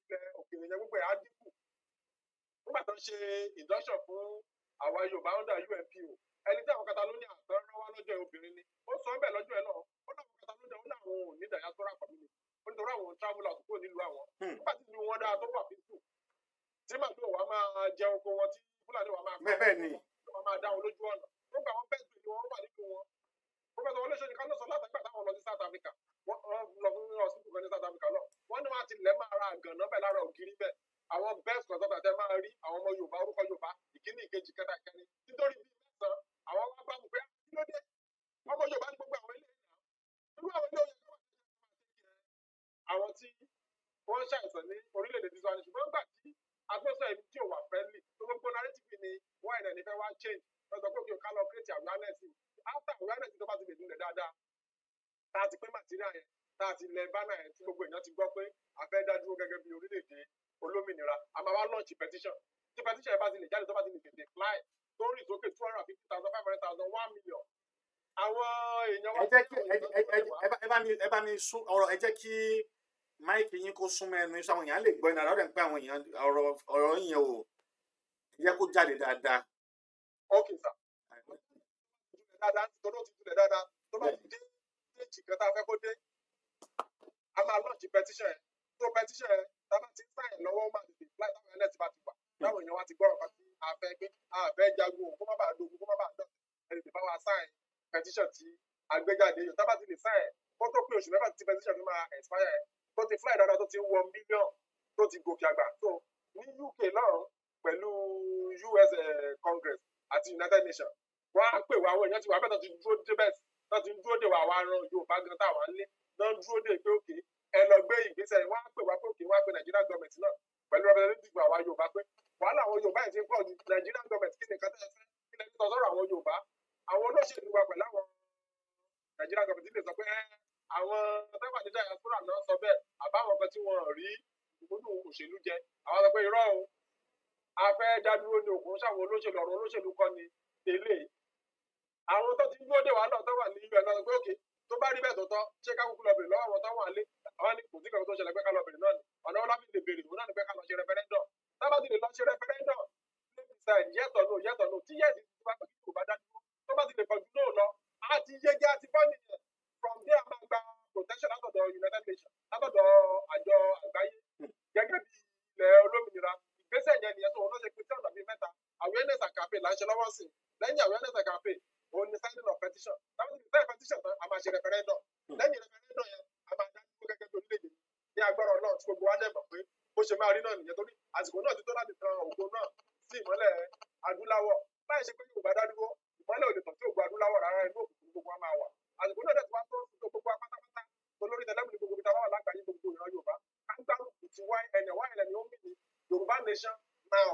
Speaker 4: ilẹ̀ òkèèrè yẹn, gbogbo ẹ̀ á dínkù. Nígbà tó ń ṣe induction fún Àwa Yorùbá under UNPO, ẹni tí àwọn Catalonia tán rán wá lọ́jọ́ yẹn, obìnrin ni, ó sọ bẹ́ẹ̀ lọ́jọ́ yẹn náà. Ó náà àwọn Catalonia, ó náà àwọn ò ní diaspora community, ó nítorí àwọn travel out kúrò nílùú àwọn. Nígbà tí ìlú wọn dáa, tó wà peaceful, tí màlúù wa máa jẹ oko wọn, tí Fúlàní wa máa pa
Speaker 3: Bẹ́ẹ̀ ni.
Speaker 4: wọn, wọn máa dá wọn lójú ọ̀nà, gbogbo àwọn bẹ́ẹ̀ tó wọn wà nínú wọn. Professor Wọlé Ṣóyínká ló sọ látàgbà táwọn lọ sí South Africa, wọ́n lọ fún hospital kan ní South Africa lọ, wọ́n ní wọ́n ti lẹ̀ máa ra àgànná bẹ́ẹ̀ lára ògiri bẹ́ẹ̀. Àwọn best consultant ẹ máa rí, àwọn ọmọ Yorùbá, orúkọ Yorùbá, ìkíní, ìkejì, kẹta, ìkẹrin, nítorí bíi mẹ́sàn-án. Àwọn wá bá mi pé, kí ló dé? Ọmọ Yorùbá ní gbogbo àwọn ilé, irú àwọn ilé oyè àwọn tí wọ́n ń ṣàìsàn ní orílẹ̀-èdè tiwa ni. Ṣùgbọ́n nígbà tí atmosphere ibi tí ò wà friendly tó, gbogbo narrative ni YNN fẹ́ wá change. Wọ́n sọ pé kí o ká lọ create awareness. After awareness, tó bá ti lè dúnlẹ̀ dáadáa, tá a ti pín material yẹn, tá a ti lẹ banner yẹn, tí gbogbo èèyàn ti gbọ́ pé a fẹ́ dá dúró gẹ́gẹ́ bí orílẹ̀-èdè olómìnira, a máa wá launch petition. Tí petition yẹn bá ti lè jáde, tó bá ti lè tètè fly, tó rìn sókè, 250,000, 500,000, 1 million, àwọn èèyàn wa
Speaker 3: Ẹ jẹ́ kí ẹ bá mi sún ọ̀rọ̀, ẹ jẹ́ kí mic yín kó súnmọ́ ẹnu yín, sọ àwọn èèyàn lè gbọ́ iná ọ̀rọ̀ ń pẹ́ àwọn èèyàn. Ọ̀rọ̀ yín yẹn ò yẹ kó jáde dáadáa.
Speaker 4: Ok sir, dáadáa, torí ó ti dúlẹ̀ dáadáa. Tó bá ti dé stage kan tá a fẹ́ kó dé, a máa launch petition yẹn. Tó petition yẹn tá a bá ti sign lọ́wọ́, ó máa tètè fly. Táwọn ẹlẹ́sìn bá ti wà, táwọn èèyàn wa ti gbọ́rọ̀ kan tí a fẹ́ pé a fẹ́ jagun, kó má bàa dogun, kó má bàa dọ̀tẹ̀, ẹ tètè bá wa sign petition tí a gbé jáde yìí. Tá a bá ti lè sign, kó tó pé oṣù 6 tí petition fi máa expire yẹn, tó ti fly dáadáa, tó ti ń wọ mílíọ̀nù, tó ti gòkè àgbà tó ní UK lọ́rùn pẹ̀lú US Congress àti United Nations, wọ́n á pè wá. Àwọn èèyàn ti wà bẹ́ẹ̀ tó ti dúró dé, bẹ́ẹ̀ tó ti ń dúró dè wá. Àwa ran Yorùbá gan táwa ń lé náà ń dúró dè pé okay, ẹ lọ gbé ìgbésẹ̀. Wọ́n á pè wá pé okay, wọ́n á pè Nigerian government náà pẹ̀lú representative àwa Yorùbá pé wàhálà àwọn Yorùbá yìí ti ń pọ̀ ju. Nigerian government, kí ni nǹkan tẹ́ ẹ fẹ́? Kí lẹ́ni sọ sọ́rọ̀ àwọn Yorùbá? Àwọn olóṣèlú wa pẹ̀lú àwọn Nigerian government lè sọ pé àwọn tẹ́wà ní diaspora náà sọ bẹ́ẹ̀, àbáwọn kan tí wọ́n rí ìmúlò òṣèlú jẹ. Àwọn sọ pé irọ́ o, a fẹ́ dá dúró ní òkun sáwọn olóṣèlú, ọ̀rọ̀ olóṣèlú kọ́ ni tẹ́lẹ̀. Àwọn tó ti ń dúró dè wá náà tó wà ní UN náà sọ pé okay, tó bá rí bẹ́ẹ̀ tó tọ́, ṣé ká kúkú lọ bèrè lọ́wọ́ àwọn tó wà lé? Àwọn ní kò sí kankan tó ṣẹlẹ̀ pé ká lọ bèrè náà ni. Ọ̀nà wọn láti lè bèrè òun náà ni pé ká lọ ṣe referendum. Tá bá ti lè lọ ṣe referendum, decide yes or no, yes or no, tí yes ti bá pé kí kò bá dá dúró, tó bá ti lè pọ̀jù no lọ, á ti yege, á ti bọ́ nìyẹn. From there, a máa gba protection látọ̀dọ̀ United Nations, látọ̀dọ̀ àjọ àgbáyé gẹ́gẹ́ bí ilẹ̀ olómìnira. Ìgbésẹ̀ yẹn nìyẹn. Tó wọn ló ṣe pé tí ọ̀nà bíi mẹ́ta, awareness and campaign là ń ṣe lọ́wọ́ sí. Lẹ́yìn awareness and campaign, òun ni signing of petition. Táwọn ti sign petition tán, a máa ṣe referendum. Lẹ́yìn referendum yẹn, a máa dá dúró gẹ́gẹ́ bí orílẹ̀-èdè ní agbára Ọlọ́run, tí gbogbo wa dẹ̀ mọ̀ pé bó ṣe máa rí náà nìyẹn, torí àsìkò náà ti tó láti tan ògo náà sí ìmọ́lẹ̀ adúláwọ̀. Láì ṣe pé Yorùbá dá dúró, ìmọ́lẹ̀ ò lè tàn sí ògo adúláwọ̀ rárá, inú òkùnkùn gbogbo wa máa wà. Àsìkò náà dẹ̀ ti wá tó tó gbogbo wa pátápátá, tó lórí tẹlẹ́mù ní gbogbo ibi tá a bá wà lágbàáyé, gbogbo ìran Yorùbá, ká gbárùkù ti YNN. YNN ni ó mì ní Yorùbá nation now,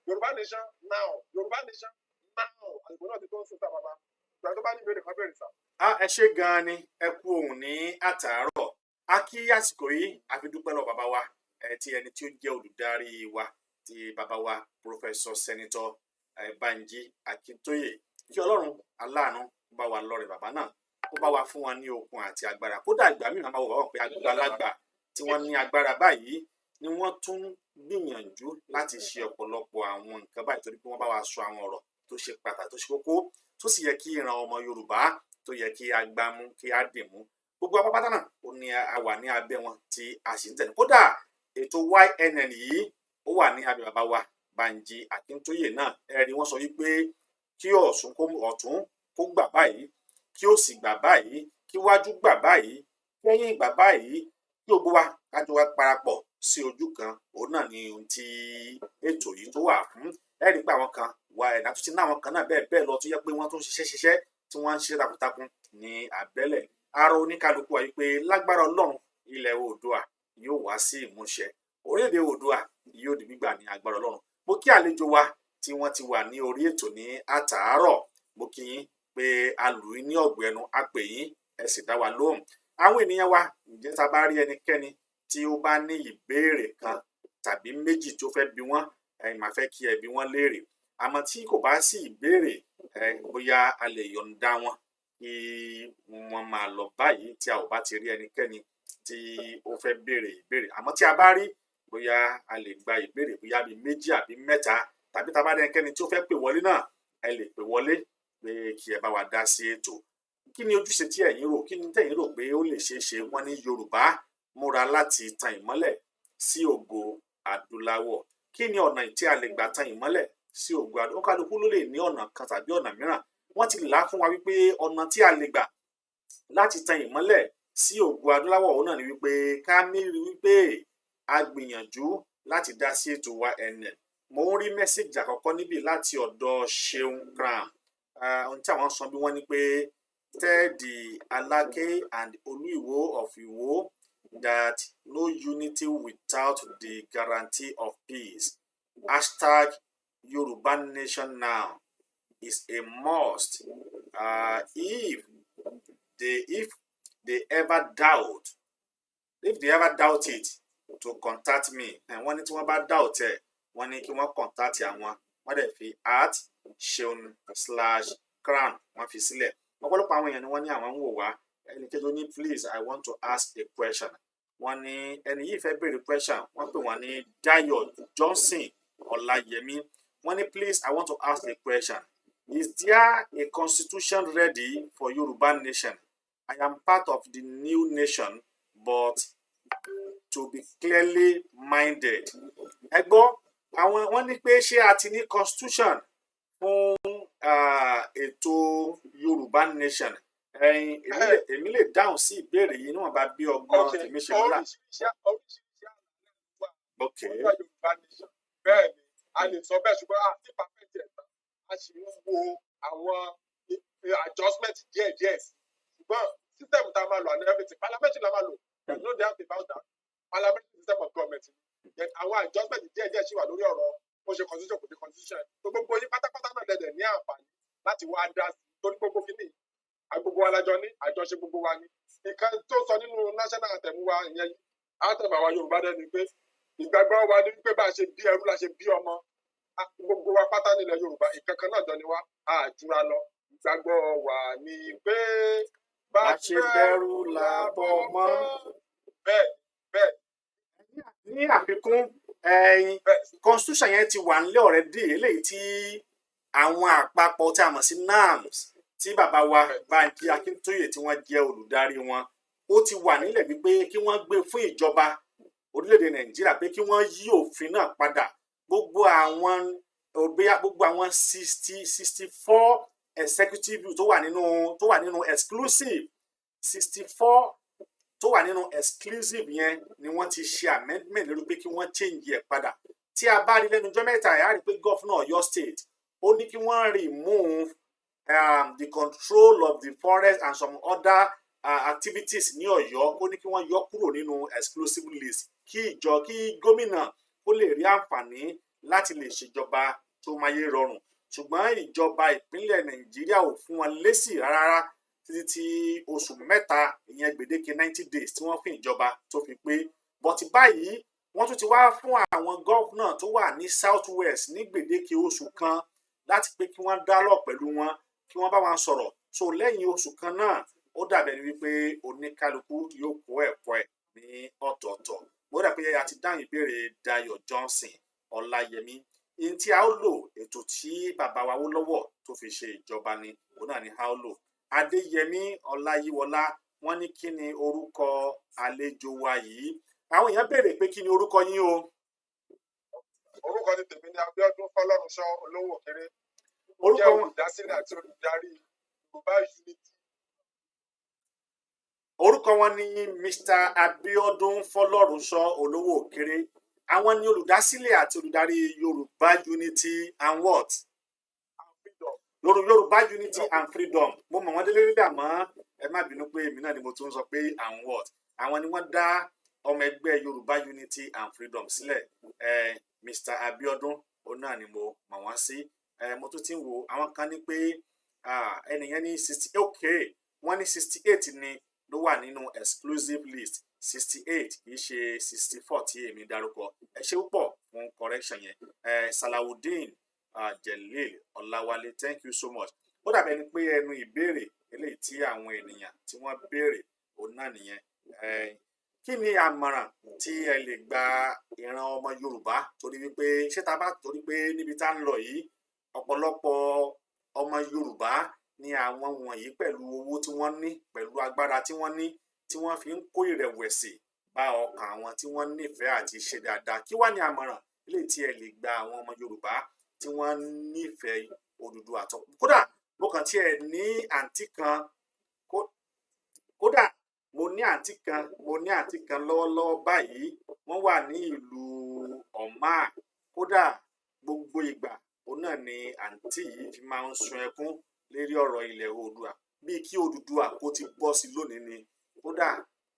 Speaker 4: Yorùbá nation now, Yorùbá nation now. Àsìkò náà ti tó ń sùn tá bàbá ìgbà tó bá ní ìbéèrè kan béèrè sá.
Speaker 3: A ẹ ṣe gan-an ni, ẹ kú ohùn ní àtàárọ̀. A kí àsìkò yìí, a fi dúpẹ́ lọ bàbá wa ẹ ti ẹni tí ó jẹ́ olùdarí wa, ti bàbá wa, Professor Senator Banji Akíntóyè. Kí Ọlọ́run aláàánú bá wa lọ́rẹ̀ bàbá náà, kó bá wa fún wọn ní okun àti agbára. Kódà ìgbà mìíràn máa wò wọ́n pé àgbàlagbà tí wọ́n ní agbára báyìí ni wọ́n tún gbìyànjú láti ṣe ọ̀pọ̀lọpọ̀ àwọn nǹkan báyìí, torí pé wọ́n bá wa sọ àwọn ọ̀rọ̀ tó ṣe pàtàkì, tó ṣe kókó, tó sì yẹ kí ìran ọmọ Yorùbá tó yẹ kí a gbámú, kí a dì mú. Gbogbo apápátá náà ó ní a wà ní abẹ́ wọn tí a sì ń tẹ̀lé. Kódà ètò YNN yìí, ó wà ní abẹ́ bàbá wa Banji Akíntóyè náà. Ẹ rí wọ́n sọ wípé kí ọ̀tún kó ọ̀tún kó gbà báyìí, kí òsì gbà báyìí, kí wájú gbà báyìí, kẹ́yìn gbà báyìí, kí gbogbo wa kájọ wá parapọ̀ sí ojú kan. Òun náà ni ohun tí ètò yìí tó wà fún. Ẹ rí i pé àwọn kan wà ẹ̀dá tó ti ní àwọn kan náà bẹ́ẹ̀ bẹ́ẹ̀ lọ, tó yẹ pé wọ́n tún ṣiṣẹ́ ṣiṣẹ́ tí wọ́n ń ṣe takuntakun ní abẹ́lẹ̀. Ara oníkálukú wa wípé lágbára Ọlọ́run, ilẹ̀ Oòduà yóò wá sí ìmúṣẹ, orílẹ̀-èdè Oòduà yóò di gbígbà ní agbára Ọlọ́run. Mo kí àlejò wa tí wọ́n ti wà ní orí ètò ní àtàárọ̀. Mo kí yín pé a lù yín ní ọ̀gbọ̀ ẹnu, a pè yín, ẹ sì dá wa lóhùn. Àwọn ènìyàn wa, ǹjẹ́ tá a bá rí ẹnikẹ́ni tí ó bá ní ìbéèrè kan tàbí méjì tó fẹ́ bi wọ́n, ẹ máa fẹ́ kí ẹ bi wọ́n léèrè. Àmọ́ tí kò bá sí ìbéèrè, ẹ bóyá a lè yọ̀ǹda wọn kí wọ́n máa lọ báyìí, tí a ò bá ti rí ẹnikẹ́ni tí ó fẹ́ béèrè ìbéèrè. Àmọ́ tí a bá rí, bóyá a lè gba ìbéèrè bóyá bíi méjì àbí mẹ́ta, tàbí tá a bá rí ẹnikẹ́ni tí ó fẹ́ pè wọlé náà. Ẹ lè pè wọlé pé kí ẹ bá wa dá sí ètò. Kí ni ojúṣe tí ẹ̀yin rò? Kí ni tẹ̀yin rò pé ó lè ṣeé ṣe? Wọ́n ní Yorùbá múra láti tan ìmọ́lẹ̀ sí ògo adúláwọ̀. Kí ni ọ̀nà tí a lè gbà tan ìmọ́lẹ̀ sí ògo adúláwọ̀? Kálukú ló lè ní ọ̀nà kan tàbí ọ̀nà mìíràn. Wọ́n ti là á fún wa wípé ọ̀nà tí a lè gbà láti tan ìmọ́lẹ̀ sí ògo adúláwọ̀, òun náà ni wípé ká mérí wípé a gbìyànjú láti dá sí ètò wa. Ẹnẹ mo ń rí message àkọ́kọ́ níbí láti ọ̀dọ̀ Ṣeun Crown. Ohun tí àwọn sọ bí wọ́n ní pé, "Tell the Alake and Olúìwó of Iwo that no unity without the guarantee of peace. #YorubaNationNow is a must. If they ever doubt, if they ever doubt it, to contact me." Wọ́n ní tí wọ́n bá doubt ẹ̀, wọ́n ní kí wọ́n contact àwọn. Wọ́n dẹ̀ fi @Seun/crown wọ́n fi sílẹ̀. Ọ̀pọ̀lọpọ̀ àwọn èèyàn ni wọ́n ní àwọn ń wò wá. Ẹnì kejì ní, "Please, I want to ask a question." Wọ́n ní ẹni yìí fẹ́ béèrè question. Wọ́n pè wọ́n ní Dayo Johnson Ọláyẹmí. Wọ́n ní, "Please, I want to ask a question. Is there a constitution ready for Yoruba nation? I am part of the new nation, but to be clearly minded." Ẹ gbọ́ àwọn, wọ́n ní pé ṣé a ti ní constitution fún ètò Yorùbá nation? Ẹyin, èmi lè dáhùn sí ìbéèrè yìí níwọ̀nba bí ọgbọ́n tèmi ṣe mọ́lá.
Speaker 4: Oríṣiríṣi oríṣiríṣi àlàyé wà fún Yorùbá nation. Bẹ́ẹ̀ ni, a lè sọ bẹ́ẹ̀, ṣùgbọ́n a ti perfect ẹ̀ tán. A sì ń wo àwọn adjustment díẹ̀ díẹ̀ sí. Ṣùgbọ́n system tá a máa lò and everything, parliamentary la máa lò. There is no doubt about that, parliamentary system of government. Then àwọn adjustment díẹ̀ díẹ̀ sì wà lórí ọ̀rọ̀ ó ṣe constitution, kò ṣe constitution. Tó gbogbo yín pátápátá náà dẹ̀dẹ̀ ní àǹfààní láti wá dá sí, torí gbogbo kìíní gbogbo wa lájọ ní àjọṣe gbogbo wa ní. Ìkan tó sọ nínú national anthem wa, ìyẹn anthem àwa Yorùbá dẹ́ni pé ìgbàgbọ́ wa ní wípé bá a ṣe bí ẹrú la ṣe bí ọmọ. Gbogbo wa pátá nílẹ̀ Yorùbá, ìkankan náà jọ ni wá, a jura lọ. Ìgbàgbọ́ wa ní pé bá
Speaker 3: bá ṣe bẹ̀rù là bọ̀ mọ́.
Speaker 4: Bẹ́ẹ̀ bẹ́ẹ̀.
Speaker 3: Ní àfikún ẹyin, constitution yẹn ti wà nílẹ̀ already. Eléyìí tí àwọn àpapọ̀ tí a mọ̀ sí NAMS, tí bàbá wa Bánjí Akíntóyè tí wọ́n jẹ́ olùdarí wọn, ó ti wà nílẹ̀ wípé kí wọ́n gbé fún ìjọba orílẹ̀-èdè Nàìjíríà pé kí wọ́n yí òfin náà padà. Gbogbo àwọn òbíà, gbogbo àwọn 64 executive tó wà nínú exclusive, 64 tó wà nínú exclusive yẹn ni wọ́n ti ṣe amendment lórí pé kí wọ́n change ẹ̀ padà. Tí a bá rí lẹ́nu ọjọ́ mẹ́ta ẹ̀, á rí i pé governor Ọ̀yọ́ State, ó ní kí wọ́n remove the control of the forest and some other activities ní Ọ̀yọ́. Ó ní kí wọ́n yọ kúrò nínú exclusive list kí ìjọ kí gómìnà ó lè rí àǹfààní láti lè ṣèjọba tó máyé rọrùn. Ṣùgbọ́n ìjọba ìpínlẹ̀ Nàìjíríà ò fún wọn lésì rárá títí tí oṣù 3, ìyẹn gbèdéke 90 days tí wọ́n fún ìjọba tó fi pé. But báyìí, wọ́n tún ti wá fún àwọn governor tó wà ní South West ní gbèdéke oṣù kan láti pé kí wọ́n dialogue pẹ̀lú wọn, kí wọ́n bá wọn sọ̀rọ̀. So lẹ́yìn oṣù kan náà, ó dàbẹ̀ ni wípé oníkálukú yóò kó ẹ̀kọ́ ẹ̀ ní ọ̀tọ̀ọ̀tọ̀. Mo dà pé a ti dáhùn ìbéèrè Dayọ̀ Johnson Ọláyẹmí. Ihun tí a ó lò, ètò tí bàbá wa Awólọ́wọ̀ tó fi ṣe ìjọba ni, òun náà ni a ó lò. Adéyẹmí Ọláyíwọlá, wọ́n ní kí ni orúkọ àlejò wa yìí? Àwọn èèyàn béèrè pé kí ni orúkọ yín o?
Speaker 4: Orúkọ ti tèmi ní Abíọ́dún Fọlọ́runṣọ́ Olówó Kéré. Mo
Speaker 3: Orúkọ
Speaker 4: jẹ́
Speaker 3: wọn
Speaker 4: olùdásílẹ̀ àti olùdarí Yorùbá Unity.
Speaker 3: Orúkọ wọn ní Mr Abiodun Fọlọ́runṣọ́ Olówó Òkèrè. Àwọn ni olùdásílẹ̀ àti olùdarí Yorùbá Unity and what?
Speaker 4: And Freedom.
Speaker 3: Yorùbá Unity and Freedom. Mo mọ̀ wọ́n délé délé, àmọ́ ẹ má bínú pé èmi náà ni mo tún sọ pé and what. Àwọn ni wọ́n dá ọmọ ẹgbẹ́ Yorùbá Unity and Freedom sílẹ̀. Ẹ Mr Abiodun, òun náà ni mo mọ̀ wọ́n sí. Ẹ mo tún ti ń wo àwọn kan ní pé ẹnìyẹn ní 60. Okay, wọ́n ní 68 ni ló wà nínú exclusive list, 68, kì í ṣe 64 tí èmi dárúkọ. Ẹ ṣé púpọ̀ fún correction yẹn. Ẹ Salawudeen Jelil Ọláwálé, thank you so much. Ó dàbí ẹni pé ẹnu ìbéèrè eléyìí tí àwọn ènìyàn tí wọ́n béèrè, òun náà nìyẹn. Ẹ kí ni àmọ̀ràn tí ẹ lè gba ìran ọmọ Yorùbá? Torí wípé ṣé ta bá torí pé níbi tá ń lọ yìí, ọ̀pọ̀lọpọ̀ Ọmọ Yorùbá ni àwọn wọ̀nyí, pẹ̀lú owó tí wọ́n ní, pẹ̀lú agbára tí wọ́n ní, tí wọ́n fi ń kó ìrẹ̀wẹ̀sì bá ọkàn àwọn tí wọ́n nífẹ̀ẹ́ àti ṣe dáadáa. Kí wá ní àmọ̀ràn eléyìí tí ẹ lè gba àwọn ọmọ Yorùbá tí wọ́n nífẹ̀ẹ́ Odùduwà tó? Kódà mo kàn tiẹ̀ ní àǹtí kan, kódà mo ní àǹtí kan lọ́wọ́lọ́wọ́ báyìí, wọ́n wà ní ìlú Oman. Kódà gbogbo ìgbà òun náà ni àǹtí yìí fi máa ń sun ẹkún lérí ọ̀rọ̀ ilẹ̀ Oòduà, bíi kí Odùduwà kó ti bọ́ sí lónìí ni. Kódà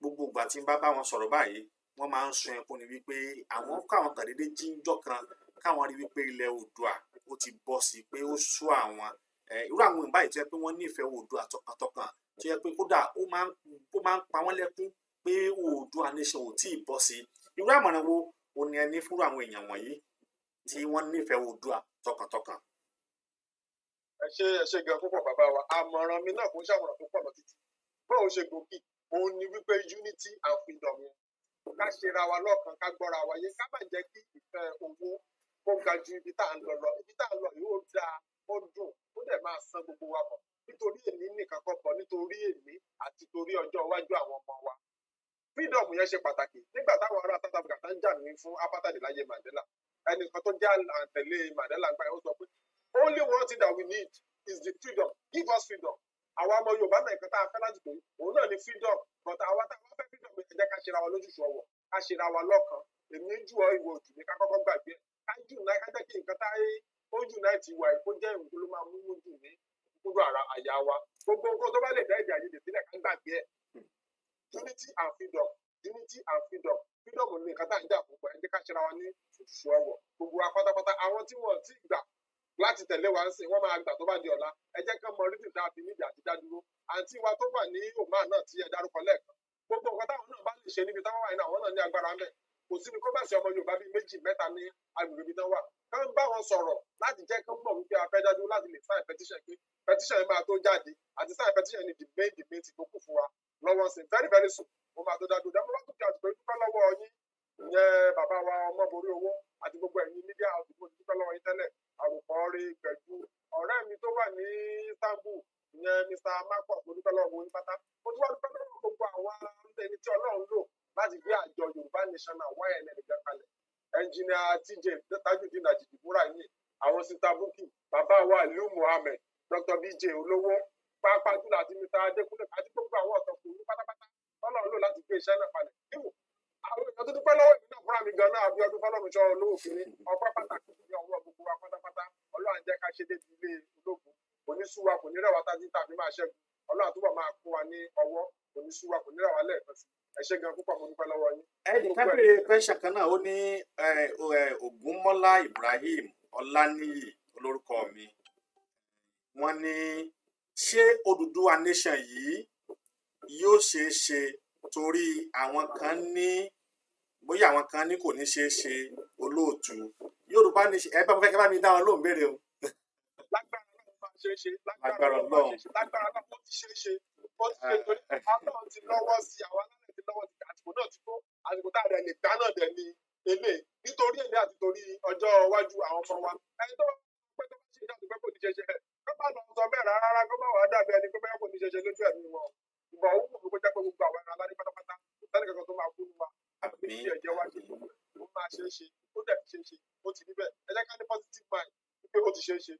Speaker 3: gbogbo ìgbà tí n bá bá wọn sọ̀rọ̀ báyìí, wọ́n máa ń sun ẹkún ni wípé àwọn káwọn kàn déédéé jí ńjọ́ kan, káwọn rí wípé ilẹ̀ Oòduà ó ti bọ́ sí, pé ó sú àwọn. Irú àwọn èèyàn báyìí tó yẹ pé wọ́n nífẹ̀ẹ́ Oòduà tọkàntọkàn, tó yẹ pé kódà ó máa ń pa wọ́n lẹ́kún pé Oòduà nation ò tíì bọ́ sí, irú àmọ̀ràn wo ò ní ẹ ní fúnrú àwọn èèyàn wọ̀nyí tí wọ́n nífẹ̀ẹ́ Oòduà tọkàntọkàn?
Speaker 4: Ẹ ṣe, ẹ ṣe gan púpọ̀, bàbá wa. Àmọ̀ràn mi náà kò ń ṣàmọ̀ràn tó pọ̀ lọ títí. Bóun ṣe gòkè òun ni wípé unity and freedom yẹn, ká ṣera wa lọ́kan, ká gbọ́ra wa yé, ká má jẹ́ kí ìfẹ́ owó kó ga ju ibi tá à ń lọ lọ. Ibi tá à ń lọ yìí, ó dáa, ó dùn, ó dẹ̀ máa san gbogbo wa bọ̀, nítorí èmi nìkan kọ́ bọ̀, nítorí èmi àti torí ọjọ́ iwájú àwọn ọmọ wa. Freedom yẹn ṣe pàtàkì. Nígbà táwọn ará South Africa tán jà ní fún apartheid láyé Mandela, ẹnìkan tó jẹ́ àtẹ̀lé Mandela gbà yẹn, ó sọ pé only one thing that we need is the freedom, give us freedom. Àwa ọmọ Yorùbá náà, nǹkan tá a fẹ́ lásìkò yìí, òun náà ni freedom. But àwa tá a wá fẹ́ freedom, ẹ jẹ́ ká ṣera wa lójúṣu ọwọ́, ká ṣera wa lọ́kan. Èmi jù ọ, ìwọ jù mí, ká kọ́kọ́ gbàgbé ẹ̀, ká unite, ká jẹ́ kí nǹkan tá ó unite wa yìí kó jẹ́ nǹkan ló máa mú mú jù ní kúrò ara àyà wa. Gbogbo nǹkan tó bá lè dá èdè àìyedè sílẹ̀, ká gbàgbé ẹ̀. Unity and freedom, unity and freedom. Freedom ní nǹkan tá à ń jà fún. Ẹ jẹ́ ká ṣera wa ní òṣùṣù ọwọ́, gbogbo wa pátápátá. Àwọn tí wọ́n ti gbà láti tẹ̀lé wa ń sìn, wọ́n máa gbà tó bá di ọ̀la. Ẹ jẹ́ kán mọ reason tá a fi nídìí àti dádúró. Àǹtí wa tó wà ní Oman náà tí ẹ dárúkọ lẹ́ẹ̀kan, gbogbo nǹkan táwọn náà bá lè ṣe níbi táwọn wà ní, àwọn náà ní agbára ńbẹ̀. Kò síbi kó bá sí ọmọ Yorùbá bíi méjì mẹ́ta ní agbègbè ibi tán wà, kán bá wọn sọ̀rọ̀ láti jẹ́ kán mọ̀ wípé a fẹ́ dádúró, láti lè sign petition, pé petition yẹn máa tó jáde. Àti sign petition ni the main thing tó kù fún wa lọ́wọ́ sí. Very very soon, mo máa tó dádúró. Dẹ́mo bá tó fi àtìpé dúpẹ́ lọ́wọ́ yín, ìyẹn bàbá wa Ọmọborí Owó àti gbogbo ẹ̀yin media house. Mo ti dúpẹ́ lọ́wọ́ yín tẹ́lẹ̀. Àròpọ̀ rí gbẹ̀jú ọ̀rẹ́ mi tó wà ní Istanbul, ìyẹn Mr Marcus, mo dúpẹ́ lọ́wọ́ yín pátá. Mo tún wá dúpẹ́ lọ́wọ́ gbogbo àwọn ẹni tí Ọlọ́run lò láti gbé àjọ Yorùbá National YNN gan kalẹ̀, Engineer TJ Tajudeen Ajidibura yìí, àwọn Sister Bukki, bàbá wa ìlú Muhammed, Dr BJ Olówó, pàápàá jùlọ àti Mr Adékúnlé àti gbogbo àwọn ọ̀tọ̀kùnrin pátápátá tọ́lọ́run lò láti gbé iṣẹ́ náà kalẹ̀. Ìwò àwọn èèyàn tó dúpẹ́ lọ́wọ́ ìlú náà fúnra mi gan náà, Abíọ́dún Fọlọ́runṣọ́ olówó kiri, ọpẹ́ pàtàkì ní ọwọ́ gbogbo wa pátápátá. Ọlọ́run á jẹ́ ká ṣe débi ilé ológun. Kò ní sú wa, kò ní rẹ̀ wá tájí tàbí máa ṣẹ́gun. Ọlọ́run àtúbọ̀ máa kún wa ní ọwọ́, kò ní sú wa, kò ní rẹ̀ wá lẹ́ẹ̀kan sí. Ẹ ṣé gan púpọ̀, mo dúpẹ́ lọ́wọ́ yín.
Speaker 3: Ẹnìkan béèrè question kan náà, ó ní Ògúnmọ́lá Ibrahim Ọláníyì olórúkọ mi, wọ́n ní ṣé Odùduwà nation yìí yóò ṣeé ṣe, torí àwọn kan ní bóyá àwọn kan ní kò ní ṣeé ṣe. Olóòtú, Yorùbá nation, ẹ bá fẹ́ kẹ́ bá mi dá wọn lóhùn béèrè o.
Speaker 4: Lágbára Ọlọ́run, máa ṣeé ṣe.
Speaker 3: Lágbára
Speaker 4: Lágbára Ọlọ́run, máa
Speaker 3: Ọlọ́run.
Speaker 4: ṣeé ṣe. Lágbára Ọlọ́run, ó ti ṣeé ṣe, ó ti ṣe, torí Ọlọ́run ti lọ́wọ́ sí, àwọn alálẹ̀ ti lọ́wọ́ sí. Àsìkò náà ti tó, àsìkò tá a dẹ̀ lè gbá náà dẹ̀ ni eléyìí, nítorí èmi àti torí ọjọ́ iwájú àwọn ọmọ wa. Ẹni tó bá pẹ́ tó bá ṣe ìdáàbò pé kò ní ṣe ṣe ẹ̀, kó má lọ sọ bẹ́ẹ̀ rárá, kó má wàá dàbí ẹni pé bẹ́ẹ̀ kò ní ṣe ṣe lójú ẹ̀mí wọn. Ìgbà òwú mi kó jẹ́ pé gbogbo àwọn ẹran aládé pátápátá, kò sẹ́ni kankan tó máa kú ní wa.
Speaker 3: Àmín.
Speaker 4: Bí ẹ̀jẹ̀ wa ṣe gbogbo ẹ̀, ó máa ṣe é ṣe, ó dẹ̀ ṣe é ṣe, ó ti rí bẹ́ẹ̀. Ẹ jẹ́ ká ní positive mind wípé ó ti ṣe é ṣe.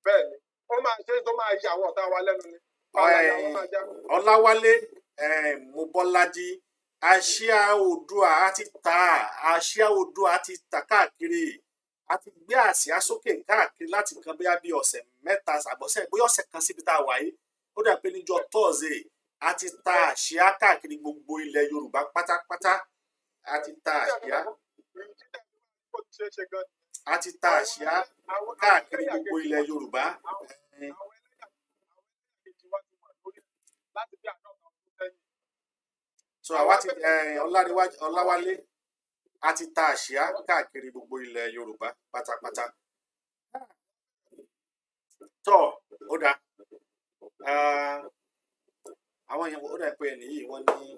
Speaker 4: Bẹ́ẹ̀ ni, ó máa ṣe é, tó máa yà àwọn ọ̀tá wa lẹ́nu ni. Báwa ni àwọn máa já.
Speaker 3: Ọláwálé Mobọ́lájí, àsíá Oòduà á ti ta, àsíá Oòduà ti tà káàkiri. A ti gbé àsíá sókè káàkiri láti nǹkan bóyá bí ọ̀sẹ̀ 3 àbọ̀sẹ̀, bóyá ọ̀sẹ̀ kan síbi tá a wà yìí. Ó dà pé níjọ́ Thursday, a ti ta àsíá káàkiri gbogbo ilẹ̀ Yorùbá pátápátá. A ti ta àsíá,
Speaker 4: Ó ti ṣe é ṣe gan.
Speaker 3: a ti ta àsíá káàkiri gbogbo ilẹ̀ Yorùbá.
Speaker 4: Àwọn ẹlẹ́yà kejì wa ti wà lórí ẹ̀ láti bí 50 ọdún sẹ́yìn.
Speaker 3: So àwa ti Ọláníwájú Ọláwálé, a ti ta àsíá káàkiri gbogbo ilẹ̀ Yorùbá pátápátá. Tọ́ ó dáa. Ah, àwọn èèyàn, ó dà pé ẹnì yìí wọ́n ní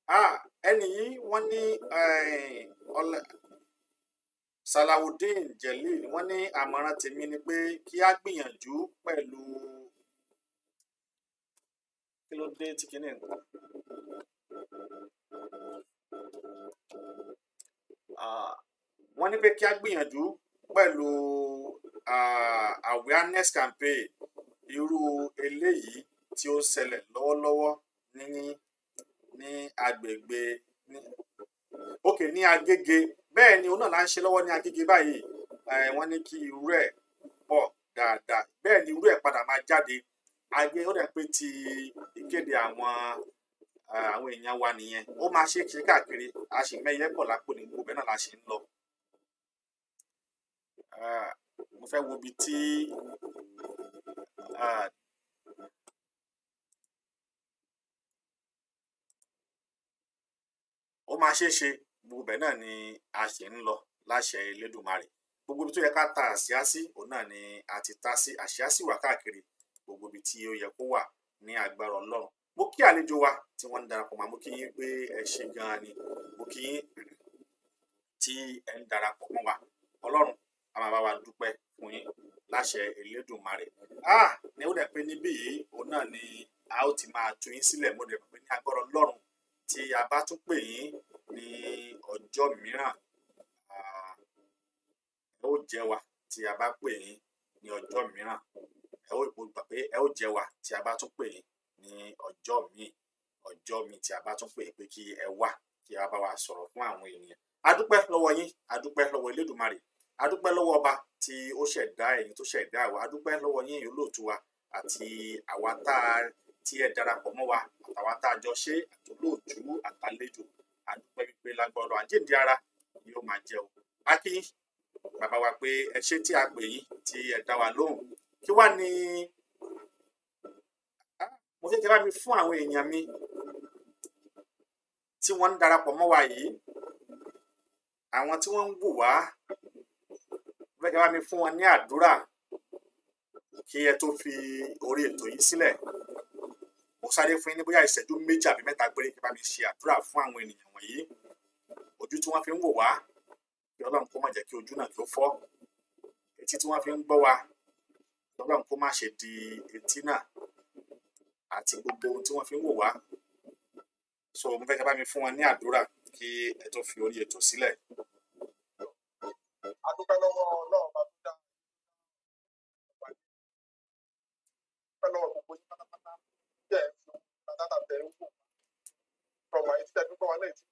Speaker 3: ah, Ẹnì yìí wọ́n ní Salawudeen Jelil, wọ́n ní àmọ̀ràn tèmi ni pé kí á gbìyànjú pẹ̀lú kí ló dé tí kinní nǹkan. Wọ́n ní pé kí á gbìyànjú pẹ̀lú awareness campaign irú eléyìí tí ó ń ṣẹlẹ̀ lọ́wọ́lọ́wọ́ ní agbègbè ní, ok, ní Agége. Bẹ́ẹ̀ ni, òun náà là ń ṣe lọ́wọ́ ní Agége báyìí. Wọ́n ní kí irú ẹ̀ pọ̀ dáadáa. Bẹ́ẹ̀ ni, irú ẹ̀ padà máa jáde. Agé ó dẹ̀ pé ti ìkéde àwọn èèyàn wa nìyẹn. Ó máa ṣe é ṣe káàkiri. A sì mẹ́yẹ pọ̀ lápò ní gbogbo bẹ́ẹ̀ náà la ṣe ń lọ. Mo fẹ́ wo ibi tí ó máa ṣeé ṣe. Gbogbo bẹ́ẹ̀ náà ni a ṣe ń lọ láṣẹ Elédùmarè. Gbogbo ibi tó yẹ ká ta àsíá sí, òun náà ni a ti ta sí. Àsíá sì wà káàkiri gbogbo ibi tí ó yẹ kó wà ní agbára Ọlọ́run. Mo kí àlejò wa tí wọ́n ń darapọ̀ mọ́. Mo kí yín pé ẹ ṣé gan-an ni. Mo kí yín tí ẹ ń darapọ̀ mọ́ wa. Ọlọ́run a máa bá wa dúpẹ́ fún yín láṣẹ Elédùmarè. Ní ó dẹ̀ pé níbí yìí, òun náà ni a ó ti máa tú yín sílẹ̀. Mo dẹ̀ pé ní agbára Ọlọ́run, tí a bá tún pè yín ní ọjọ́ mìíràn, ẹ ó jẹ́ wa. Tí a bá pè yín ní ọjọ́ mìíràn, ẹ ó, mo gbà pé ẹ ó jẹ́ wa. Tí a bá tún pè yín ní ọjọ́ míì tí a bá tún pè yín pé kí ẹ wá, kí ẹ wá bá wa sọ̀rọ̀ fún àwọn ènìyàn. A dúpẹ́ lọ́wọ́ yín, a dúpẹ́ lọ́wọ́ Elédùmarè, a dúpẹ́ lọ́wọ́ ọba tí ó ṣẹ̀dá ẹ̀yin, tó ṣẹ̀dá àwa. A dúpẹ́ lọ́wọ́ yín, olóòtú wa, àti àwa tá a tí ẹ darapọ̀ mọ́ wa, àtàwa tá a jọ ṣe, àti olóòtú àtàlejò. A dúpẹ́ wípé lágbára, àjíǹde ara yóò máa jẹ́ o. A kí bàbá wa pé ẹ ṣé tí a pè yín, tí ẹ dá wa lóhùn. Kí wá ní mo fẹ́ kí ẹ bá mi fún àwọn èèyàn mi tí wọ́n ń darapọ̀ mọ́ wa yìí, àwọn tí wọ́n ń wò wá, mo fẹ́ kí ẹ bá mi fún wọn ní àdúrà kí ẹ tó fi orí ètò yìí sílẹ̀. Mo sáré fún yín ní bóyá ìṣẹ́jú 2 àbí 3 péré kí ẹ bá mi ṣe àdúrà fún àwọn ènìyàn wọ̀nyí. Ojú tí wọ́n fi ń wò wá, kí Ọlọ́run kó má jẹ́ kí ojú náà kí ó fọ́. Etí tí wọ́n fi ń gbọ́ wa, kí Ọlọ́run kó má ṣe di etí náà, àti gbogbo ohun tí wọ́n fi ń wò wá. So mo fẹ́ kí ẹ bá mi fún wọn ní àdúrà kí ẹ tó fi orí ètò sílẹ̀.
Speaker 4: A dúpẹ́ lọ́wọ́ Ọlọ́run bá tó dá wa, dúpẹ́ lọ́wọ́ gbogbo yín pátápátá tí ẹ̀ ń fi dátà tẹ̀ ń wò wá wa, etí tẹ̀ fi gbọ́ wa náà, etí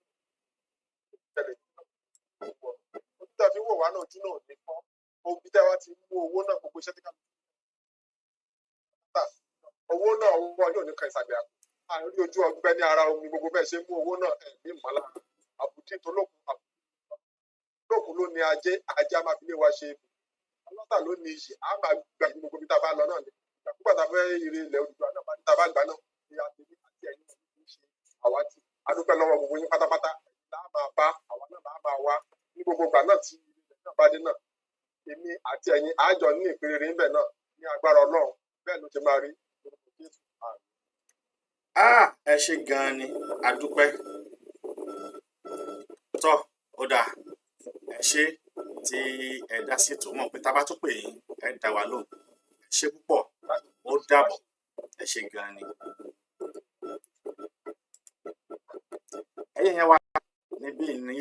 Speaker 4: tẹ̀lé wọ̀, ojú tẹ̀ fi wò wá náà, ojú náà ò ní fọ́. Obi tẹ́ wá ti mú owó náà, gbogbo iṣẹ́ tí ká tà owó náà, owó yóò ní kan ìsàlẹ̀ àpò à ń rí ojú ọgbẹ́ ní ara omi. Gbogbo bẹ́ẹ̀ ṣe mú owó náà, ẹ̀ ní ìmọ̀lára àbùdí tó lókun. Àbùdí lókun ló ní ajé, ajé á máa fi lé wa ṣe ibù. Ọlọ́tà ló ní iyì, á máa gbà ní gbogbo ibi tá a bá lọ náà ni. Ìgbàkúgbà tá a fẹ́ ire ilẹ̀ Odùduwà náà, tá a bá gbà náà ní àtẹ̀mí àti ẹ̀yin náà ní í ṣe àwátì. A dúpẹ́ lọ́wọ́ gbogbo yín pátápátá. Ẹ̀yin lá máa bá, àwa náà lá máa wá ní gbogbo ìgbà náà. Tí ilẹ̀ náà bá dé náà, èmi àti ẹ̀yin á jọ ní ìpínrere níbẹ̀ náà ní agbára Ọlọ́run. Bẹ́ẹ̀ ló ti máa rí. Lórúkọ Jésù, àmín.
Speaker 3: Ẹ ṣé gan-an ni, a dúpẹ́. Tọ́ ó dáa, ẹ ṣé tí ẹ dá sí ètò. Mọ̀ pé tá a bá tún pè yín, ẹ dá wa lóhùn. Ẹ ṣé púpọ̀, ó dàbọ̀, ẹ ṣé gan-an ni. Ẹ̀yin yẹn wá níbí ní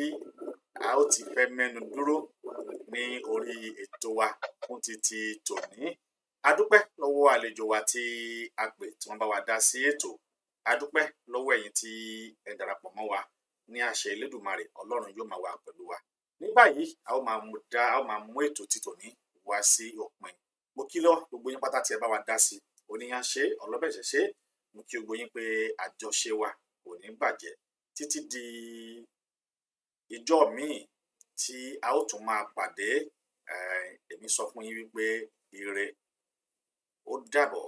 Speaker 3: a ó ti fẹ́ mẹ́nu dúró ní orí ètò wa fún títí tòní. A dúpẹ́ lọ́wọ́ àlejò wa tí a pè, tí wọ́n bá wa dá sí ètò. A dúpẹ́ lọ́wọ́ ẹ̀yin tí ẹ darapọ̀ mọ́ wa. Ní àṣẹ Elédùmarè, Ọlọ́run yóò máa wà pẹ̀lú wa. Ní báyìí, a ó máa mú ètò ti tòní wá sí òpin. Mo kí lọ gbogbo yín pátá tí ẹ bá wa dá sí. Oníyàn ṣe, ọlọ́bẹ̀ṣẹ̀ ṣe. Mo kí gbogbo yín pé àjọṣe wa kò ní bàjẹ́ títí di ìjọ míì tí a ó tún máa pàdé. Èmi sọ fún yín wípé ire, ó dàbọ̀.